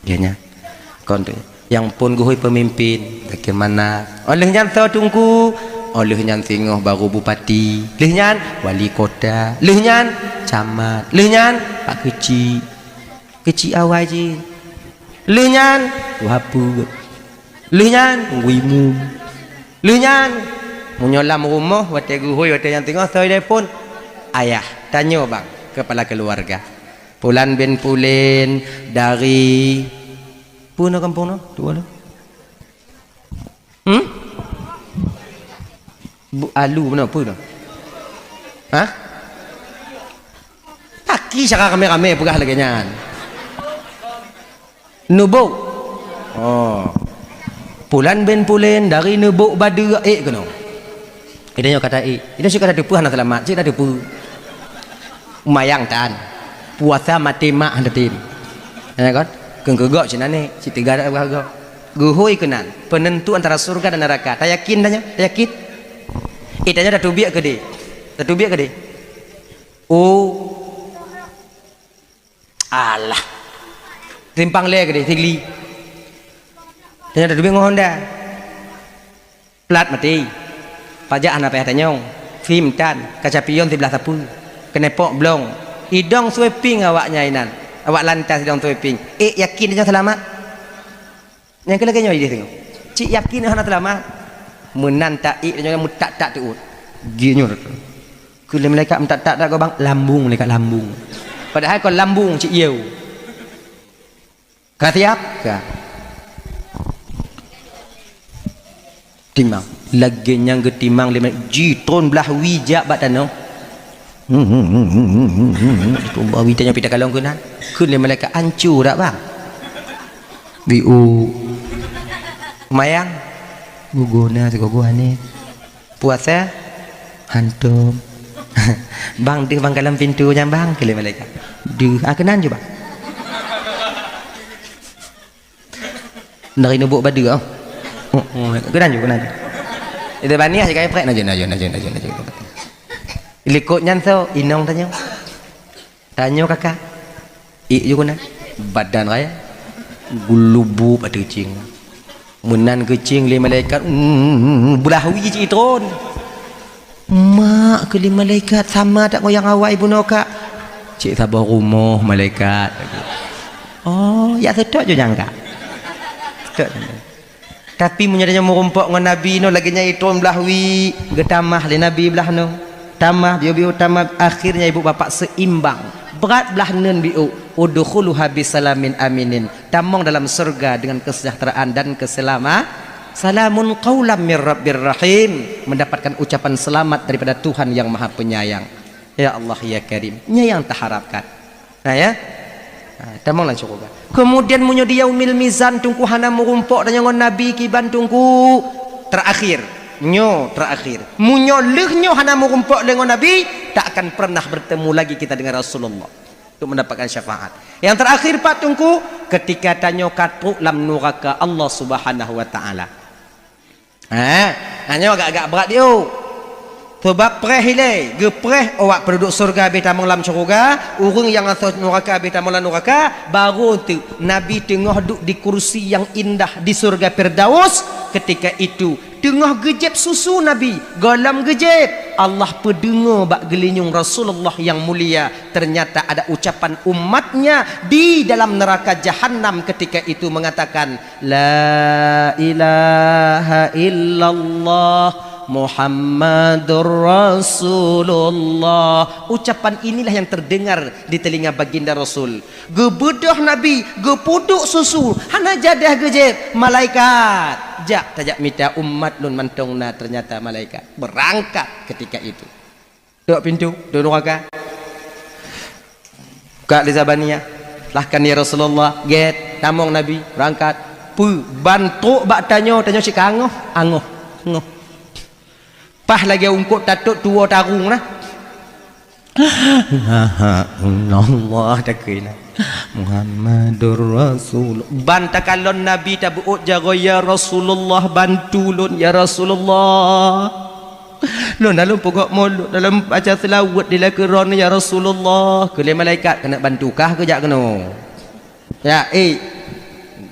Geuh nyan. Kon tu. Nyang phon geuhôi peumimpin, bagaimana? Óh lheueh nyan soe teungku? Óh lheueh nyan singoh baru bupati. Lheueh nyan wali kota. Lheueh nyan camat. Lheueh nyan pak keuchik. Keuchik awai jih. Lheueh nyan tuha peuet. Lheueh nyan teungku imum. Lheueh nyan meunyoe lam rumoh watée geuhôi watée nyan singoh soe telepon? Ayah, tanyoe bang, kepala keluarga. Pulan bin Pulen dari, peue na kampung na? Tuwo na. Hmm? Bu, alu na, peue na? Hah? Paki cara ramé-ramé peugah lagée nyan. Neubok. Oh. Pulan bin Pulen dari Neubok Badeue ék keunoe. Ida nyoe kata ék. Ida syok kata teupeue hana seulamat, cit dah teupeue. Mayang tan. Puasa maté mak hana tem. Ya kan? Keung keugok cit nanék, cit teuga dak gok. Geuhôi keunan, penentu antara surga dan neraka. Tayakin dah nyoe? Tayakin? Ida nyoe dah teubiet keudeh. Dah teubiet keudeh. Oh, Alah. Simpang lé keudeh, Sigli. Tanyoe tateubiet ngon Honda. Plat maté. Pajak hana payah tanyong. Fim tan, kaca pion siblah sapeue. Keunepok blong. Idong sweeping awaknyan inan. Awak lantas idong sweeping. Ék yakin tanyoe seulamat? Nyang keu lagèe nyoe jih teungoh. Cit yakin hana seulamat. Meunan taék tanyoe meutak-tak teuôt. Jih nyoe. Keu lé malaikat meutak-tak gobang, lambung malaikat lambung. Padahai kon lambung, cit yeu. Ka siap? Ka. Timang. Lagèe nyang geutimang lé malaikat, jitron blah wie jak bak tanoh. Tron blah wie tanyoe pih takalon keunan. Kheun lé malaikat, "Anco dak, Bang?" "Biu." "Seumayang?" "Guguna sigoe-goe aneuk." "Puasa?" "Hantom." "Bang, deuh bang kalon pintoe nyan, Bang," kheun lé malaikat. "Deuh." "Ah, keunan ju, Bang." Dari nubuek badeue, oh. Oh, oh, keunan ju, keunan ju. Itu baniah je kai prek, na ju, na ju, na ju, na ju, na ju. Likot nyan soe, inong tanyoe. Tanyoe kaka. Ék ju keunan. Badan raya. Geulubub ateueh cing. Meunan geucing lé malaikat, mm, blah wie cit itron. Mak, kheun lé malaikat, "Sama that ngon nyang awai bunoe, Kak?" "Cit saboh rumoh, malaikat." "Oh, jak seutôt ju nyang, Kak." Seutôt. Tapi meunyoe tanyoe meurumpok ngon Nabi nyoe lagèe nyan itron blah wie, geutamah lé Nabi blah nyoe. Tamah, biôh-biôh tamah, akhirnya ibu bapak seimbang. Brat blah neun biôh, "Udkhuluha bisalamin aminin." Tamong dalam surga dengan kesejahteraan dan keselama-, "Salamun qaulam mir rabbir rahim." Mendapatkan ucapan selamat daripada Tuhan yang Maha Penyayang. Ya Allah, ya Karim. Nyan nyang taharapkan. Nah, ya. Ha, tamong lam syuruga. Kemudian meunyoe di yaumil mizan Teungku hana meurumpok tanyoe ngon Nabi kiban Teungku, terakhir. Nyoe terakhir. Meunyoe lheueh nyoe hana meurumpok lé ngon Nabi, tak akan pernah bertemu lagi kita dengan Rasulullah untuk mendapatkan syafaat. Yang terakhir, Pak Teungku, ketika tanyoe ka trok lam nuraka Allah Subhanahu wa Taala. Ha, nyoe agak-agak brat diu. Sebab preh ilée, geupreh awak penduduk syurga beh tamong lam syurga, ureuëng nyang asoe nuraka beh tamong lam nuraka, baru tu Nabi teungoh duek di kursi nyang indah di syurga Firdaus. Ketika itu, teungoh geujép susu Nabi, gohlom geujép, Allah peudeungoe bak geulinyueng Rasulullah nyang mulia. Ternyata ada ucapan umatnya di dalam neraka Jahannam ketika itu mengatakan, "La ilaha illallah Muhammadur Rasulullah." Ucapan inilah yang terdengar di telinga baginda Rasul. Geubeudôh Nabi, geupeuduek susu, hana jadah geujép, malaikat. Jak, tajak mita umat lôn mantong na, ternyata malaikat. Berangkat ketika itu. Tok pintu, tok nuraka. Buka lé Zabaniyah. Lahkan, "Ya Rasulullah, gét, tamong Nabi, berangkat." Peue, ban trok bak tanyoe, tanyoe cit ka angoh, angoh, angoh. Paih lagée ungkot tatot tuwoe tarung na. Allah takeu na. Muhammadur Rasul. Ban takalon Nabi tabeuôt jaroe, "Ya Rasulullah, bantu lôn, ya Rasulullah." Lôn na lôn peugok mulod, na lôn baca seulaweuet di lakoe droeneuh, "Ya Rasulullah." Keu lé malaikat, "Keuneuk bantu kah keu jak keunoe?" Ya, eh.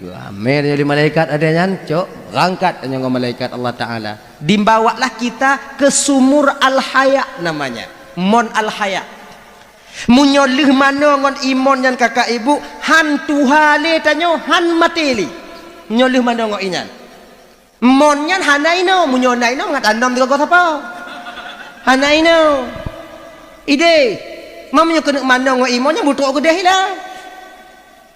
Ramé lé malaikat ada nyan, cok, rangkat tanyoe ngon malaikat Allah Taala. Dibawalah kita ke sumur Al-Haya namanya. Mon Al-Haya. Meunyoe lheueh manoe ngon imon nyan kakak ibu, han tuha lé tanyoe, han maté lé. Meunyoe lheueh manoe ngon inyan. Mon nyan hana inoe, meunyoe na inoe mangat anom digogoh sapo. Hana inoe. Ideh, ma meunyoe keuneuk manoe ngon imon nyan beutrok keudeh ila.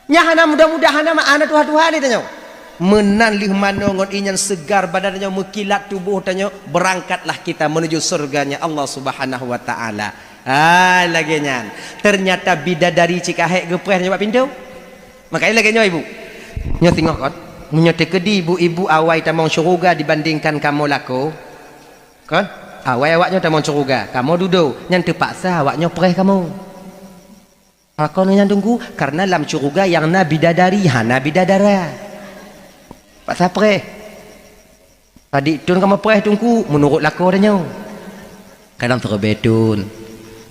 Nyan hana mudah-mudah, hana ma-, hana tuha-tuha lé tanyoe. Meunan lheueh manoe ngon inyan seugar badan tanyoe, meukilat tuboh tanyoe, beurangkatlah kita menuju surganya Allah Subhanahu wa Taala. Ah, lagée nyan. Ternyata bidadari cit ka hék geupreh tanyoe bak pintoe. Makanya lagée nyoe, Ibu. Nyoe singoh kon. Meunyoe teukeudi ibu-ibu awai tamong syeuruga dibandingkan kamoe lakoe, kon? Awai awaknyoe tamong syeuruga, kamoe dudoe, nyan teupaksa awaknyoe preh kamoe. Pakon nyan Teungku? Karena lam syeuruga nyang na bidadari, hana bidadara. Paksa preh. Padit thon kamoe preh Teungku, meunurot lakoe tanyoe. Kadang siribée thon,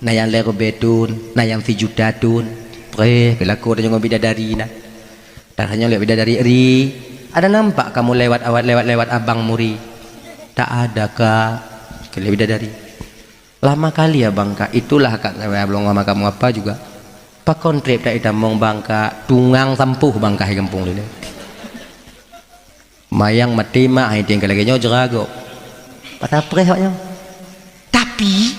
na nyang lhée ribée thon, na nyang sijuta thon. Preh, keu lakoe tanyoe ngon bidadari na. Tanyong lé bidadari, "Ri, ada nampak kamu lewat awat, lewat-lewat abang muri?" "Tak ada, Kak," kheun lé bidadari. "Lama kali abang, Kak." "Itulah, Kak, saya belum lama kamu apa juga. Pakon trép tatamong bang, Kak, tungang sampôh bang, Kak, di gampông lé." Mayang maté mak hai tieng ka lagèe nyoe jeuet gob. Patah preh awak nyoe. Tapi,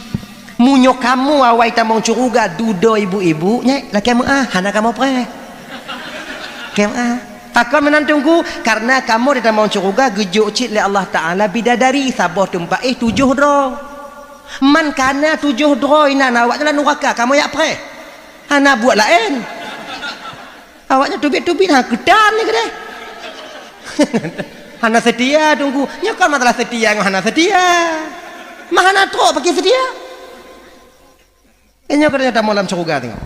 meunyoe kamoe awai tamong syeuruga dudoe ibu-ibu, nyan lakèe meu'ah, hana kamoe preh. Lakèe meu'ah. Pakon meunan Teungku? Karena kamoe di tamong syeuruga geujok cit lé Allah Taala bidadari saboh teumpat éh tujoh droe. Man kana tujoh droe inan awak nyan lam nuraka, kamoe jak preh. Hana buet laén. Awak nyan teubiet-teubiet, ha, keutan ni keudeh. Hana seutia Teungku. Nyoe kon masalah seutia ngon hana seutia. Mah hana trok pakri seutia. Eh, nyoe keudeh tamong lam syeuruga teungoh.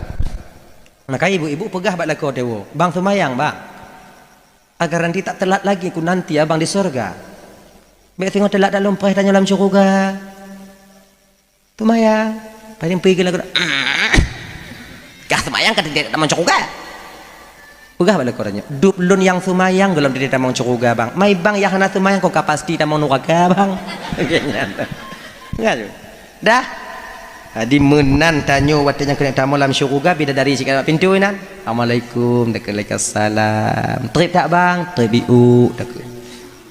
Maka ibu-ibu peugah bak lakoe teuwoe, "Bang seumayang, Bang. Agar nanti tak telat lagi ku nanti abang di syeuruga." Bèk singoh teulat dak lôn preh tanyoe lam syeuruga. Seumayang. Paling pui geula-geula. Kah seumayang ka teuntèe tamong syeuruga. Peugah bak lakoe tanyoe, "Dub lôn nyang seumayang gohlom teuntèe tamong syeuruga, Bang. Mai Bang nyang hana seumayang kon ka pasti tamong nuraka, Bang." Nyan. Nyan. Dah. Jadi meunan tanyoe watèe nyang keuneuk tamong lam syeuruga, bidadari cit ka bak pintoe nan. "Assalamualaikum," takheun, "Waalaikumsalam." "Trép that, Bang?" "Trép iuk," takheun.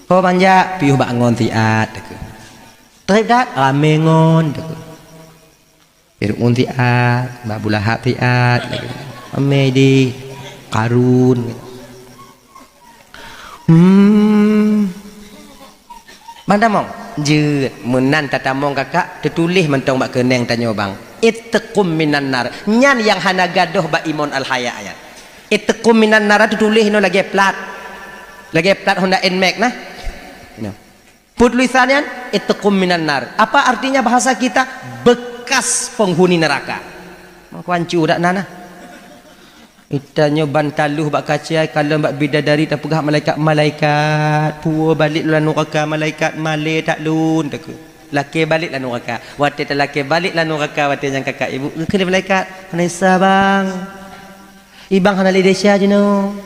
"Ho ban jak?" "Piôh bak ngon siat," takheun. "Trép that?" "Ramé ngon," takheun. "Fir'aun siat, bak Abu Lahab siat," takheun. "Ramé di Karun." Hmm. Ban tamong? Jeuet, meunan tatamong kakak, teutuléh mantong bak keunèng tanyoe bang. Itqum minan nar. Nyan nyang hana gadôh bak Imon Al-Haya nyan. Itqum minan nar teutuléh inoe lagèe plat. Lagèe plat Honda Nmax nah. Inoe. Peue tulisan nyan? Itqum minan nar. Apa artinya bahasa kita? Bekas penghuni neraka. Meukuancu dak na nah. Geutanyoe ban taloh bak kaca, kalon bak bidadari tapeugah malaikat, "Malaikat, puwoe balek lôn lam nuraka, malaikat, malèe that lôn," takheun. Lakèe balek lam nuraka. Watèe talakèe balek lam nuraka, watèe nyan kakak ibu, geukheun lé malaikat, "Hana desya, Bang. Ibang hana lé desya jinoe.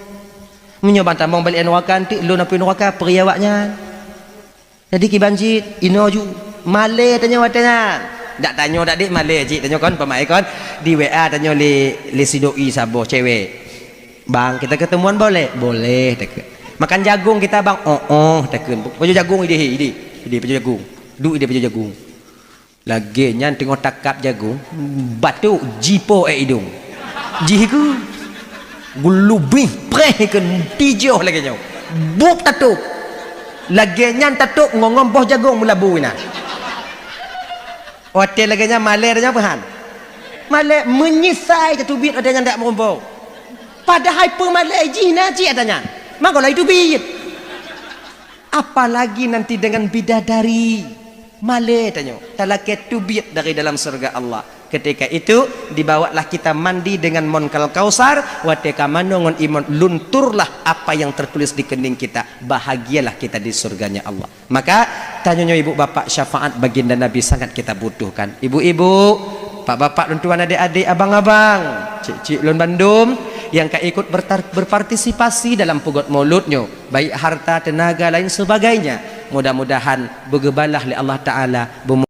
Meunyoe ban tamong balek lam nuraka, eunteuk lôn apui nuraka, peue geuyue awak nyan." Jadi kiban cit, inoe ju, malèe tanyoe watèe nyan. Dak tanyoe dak dek malèe cit, tanyoe kon peumaén kon. Di W A tanyoe lé, lé si doi saboh cewek. "Bang, kita ketemuan boleh?" "Boleh," takheun. "Makan jagung kita, Bang?" "Oh, oh," takheun. Pajoh jagung idéh, idéh. Idéh pajoh jagung. Duek idéh pajoh jagung. Lagèe nyan teungoh takab jagung, batuk jipo ék idong. Jih keu geulubih preh keu tijoh lagèe nyoe. Bup tatôp. Lagèe nyan tatôp ngon, ngon boh jagung meulabu inan. Watèe lagèe nyan malèe dak nyan peuhan. Malèe meunyeusai tateubiet watèe nyan dak meurumpok. Padahai peumalèe jih na cit ata nyan. Mangko laju teubiet. Apalagi nanti dengan bidadari. Malèe tanyoe, talakèe teubiet dari dalam syurga Allah. Ketika itu, dibawalah kita mandi dengan Mon Kal Kausar, watèe ka manoe ngon imon, lunturlah apa yang tertulis di kening kita, bahagialah kita di surganya Allah. Maka, tanyoe nyoe ibu bapak, syafaat baginda Nabi sangat kita butuhkan. Ibu-ibu, bapak-bapak, lôn tuan, adik-adik, abang-abang, cik-cik lôn bandum, nyang ka ikut bertar-, berpartisipasi dalam peugot maulud nyoe. Baik harta, tenaga, lain sebagainya. Mudah-mudahan beugeubalaih lé Allah Taala, beumu-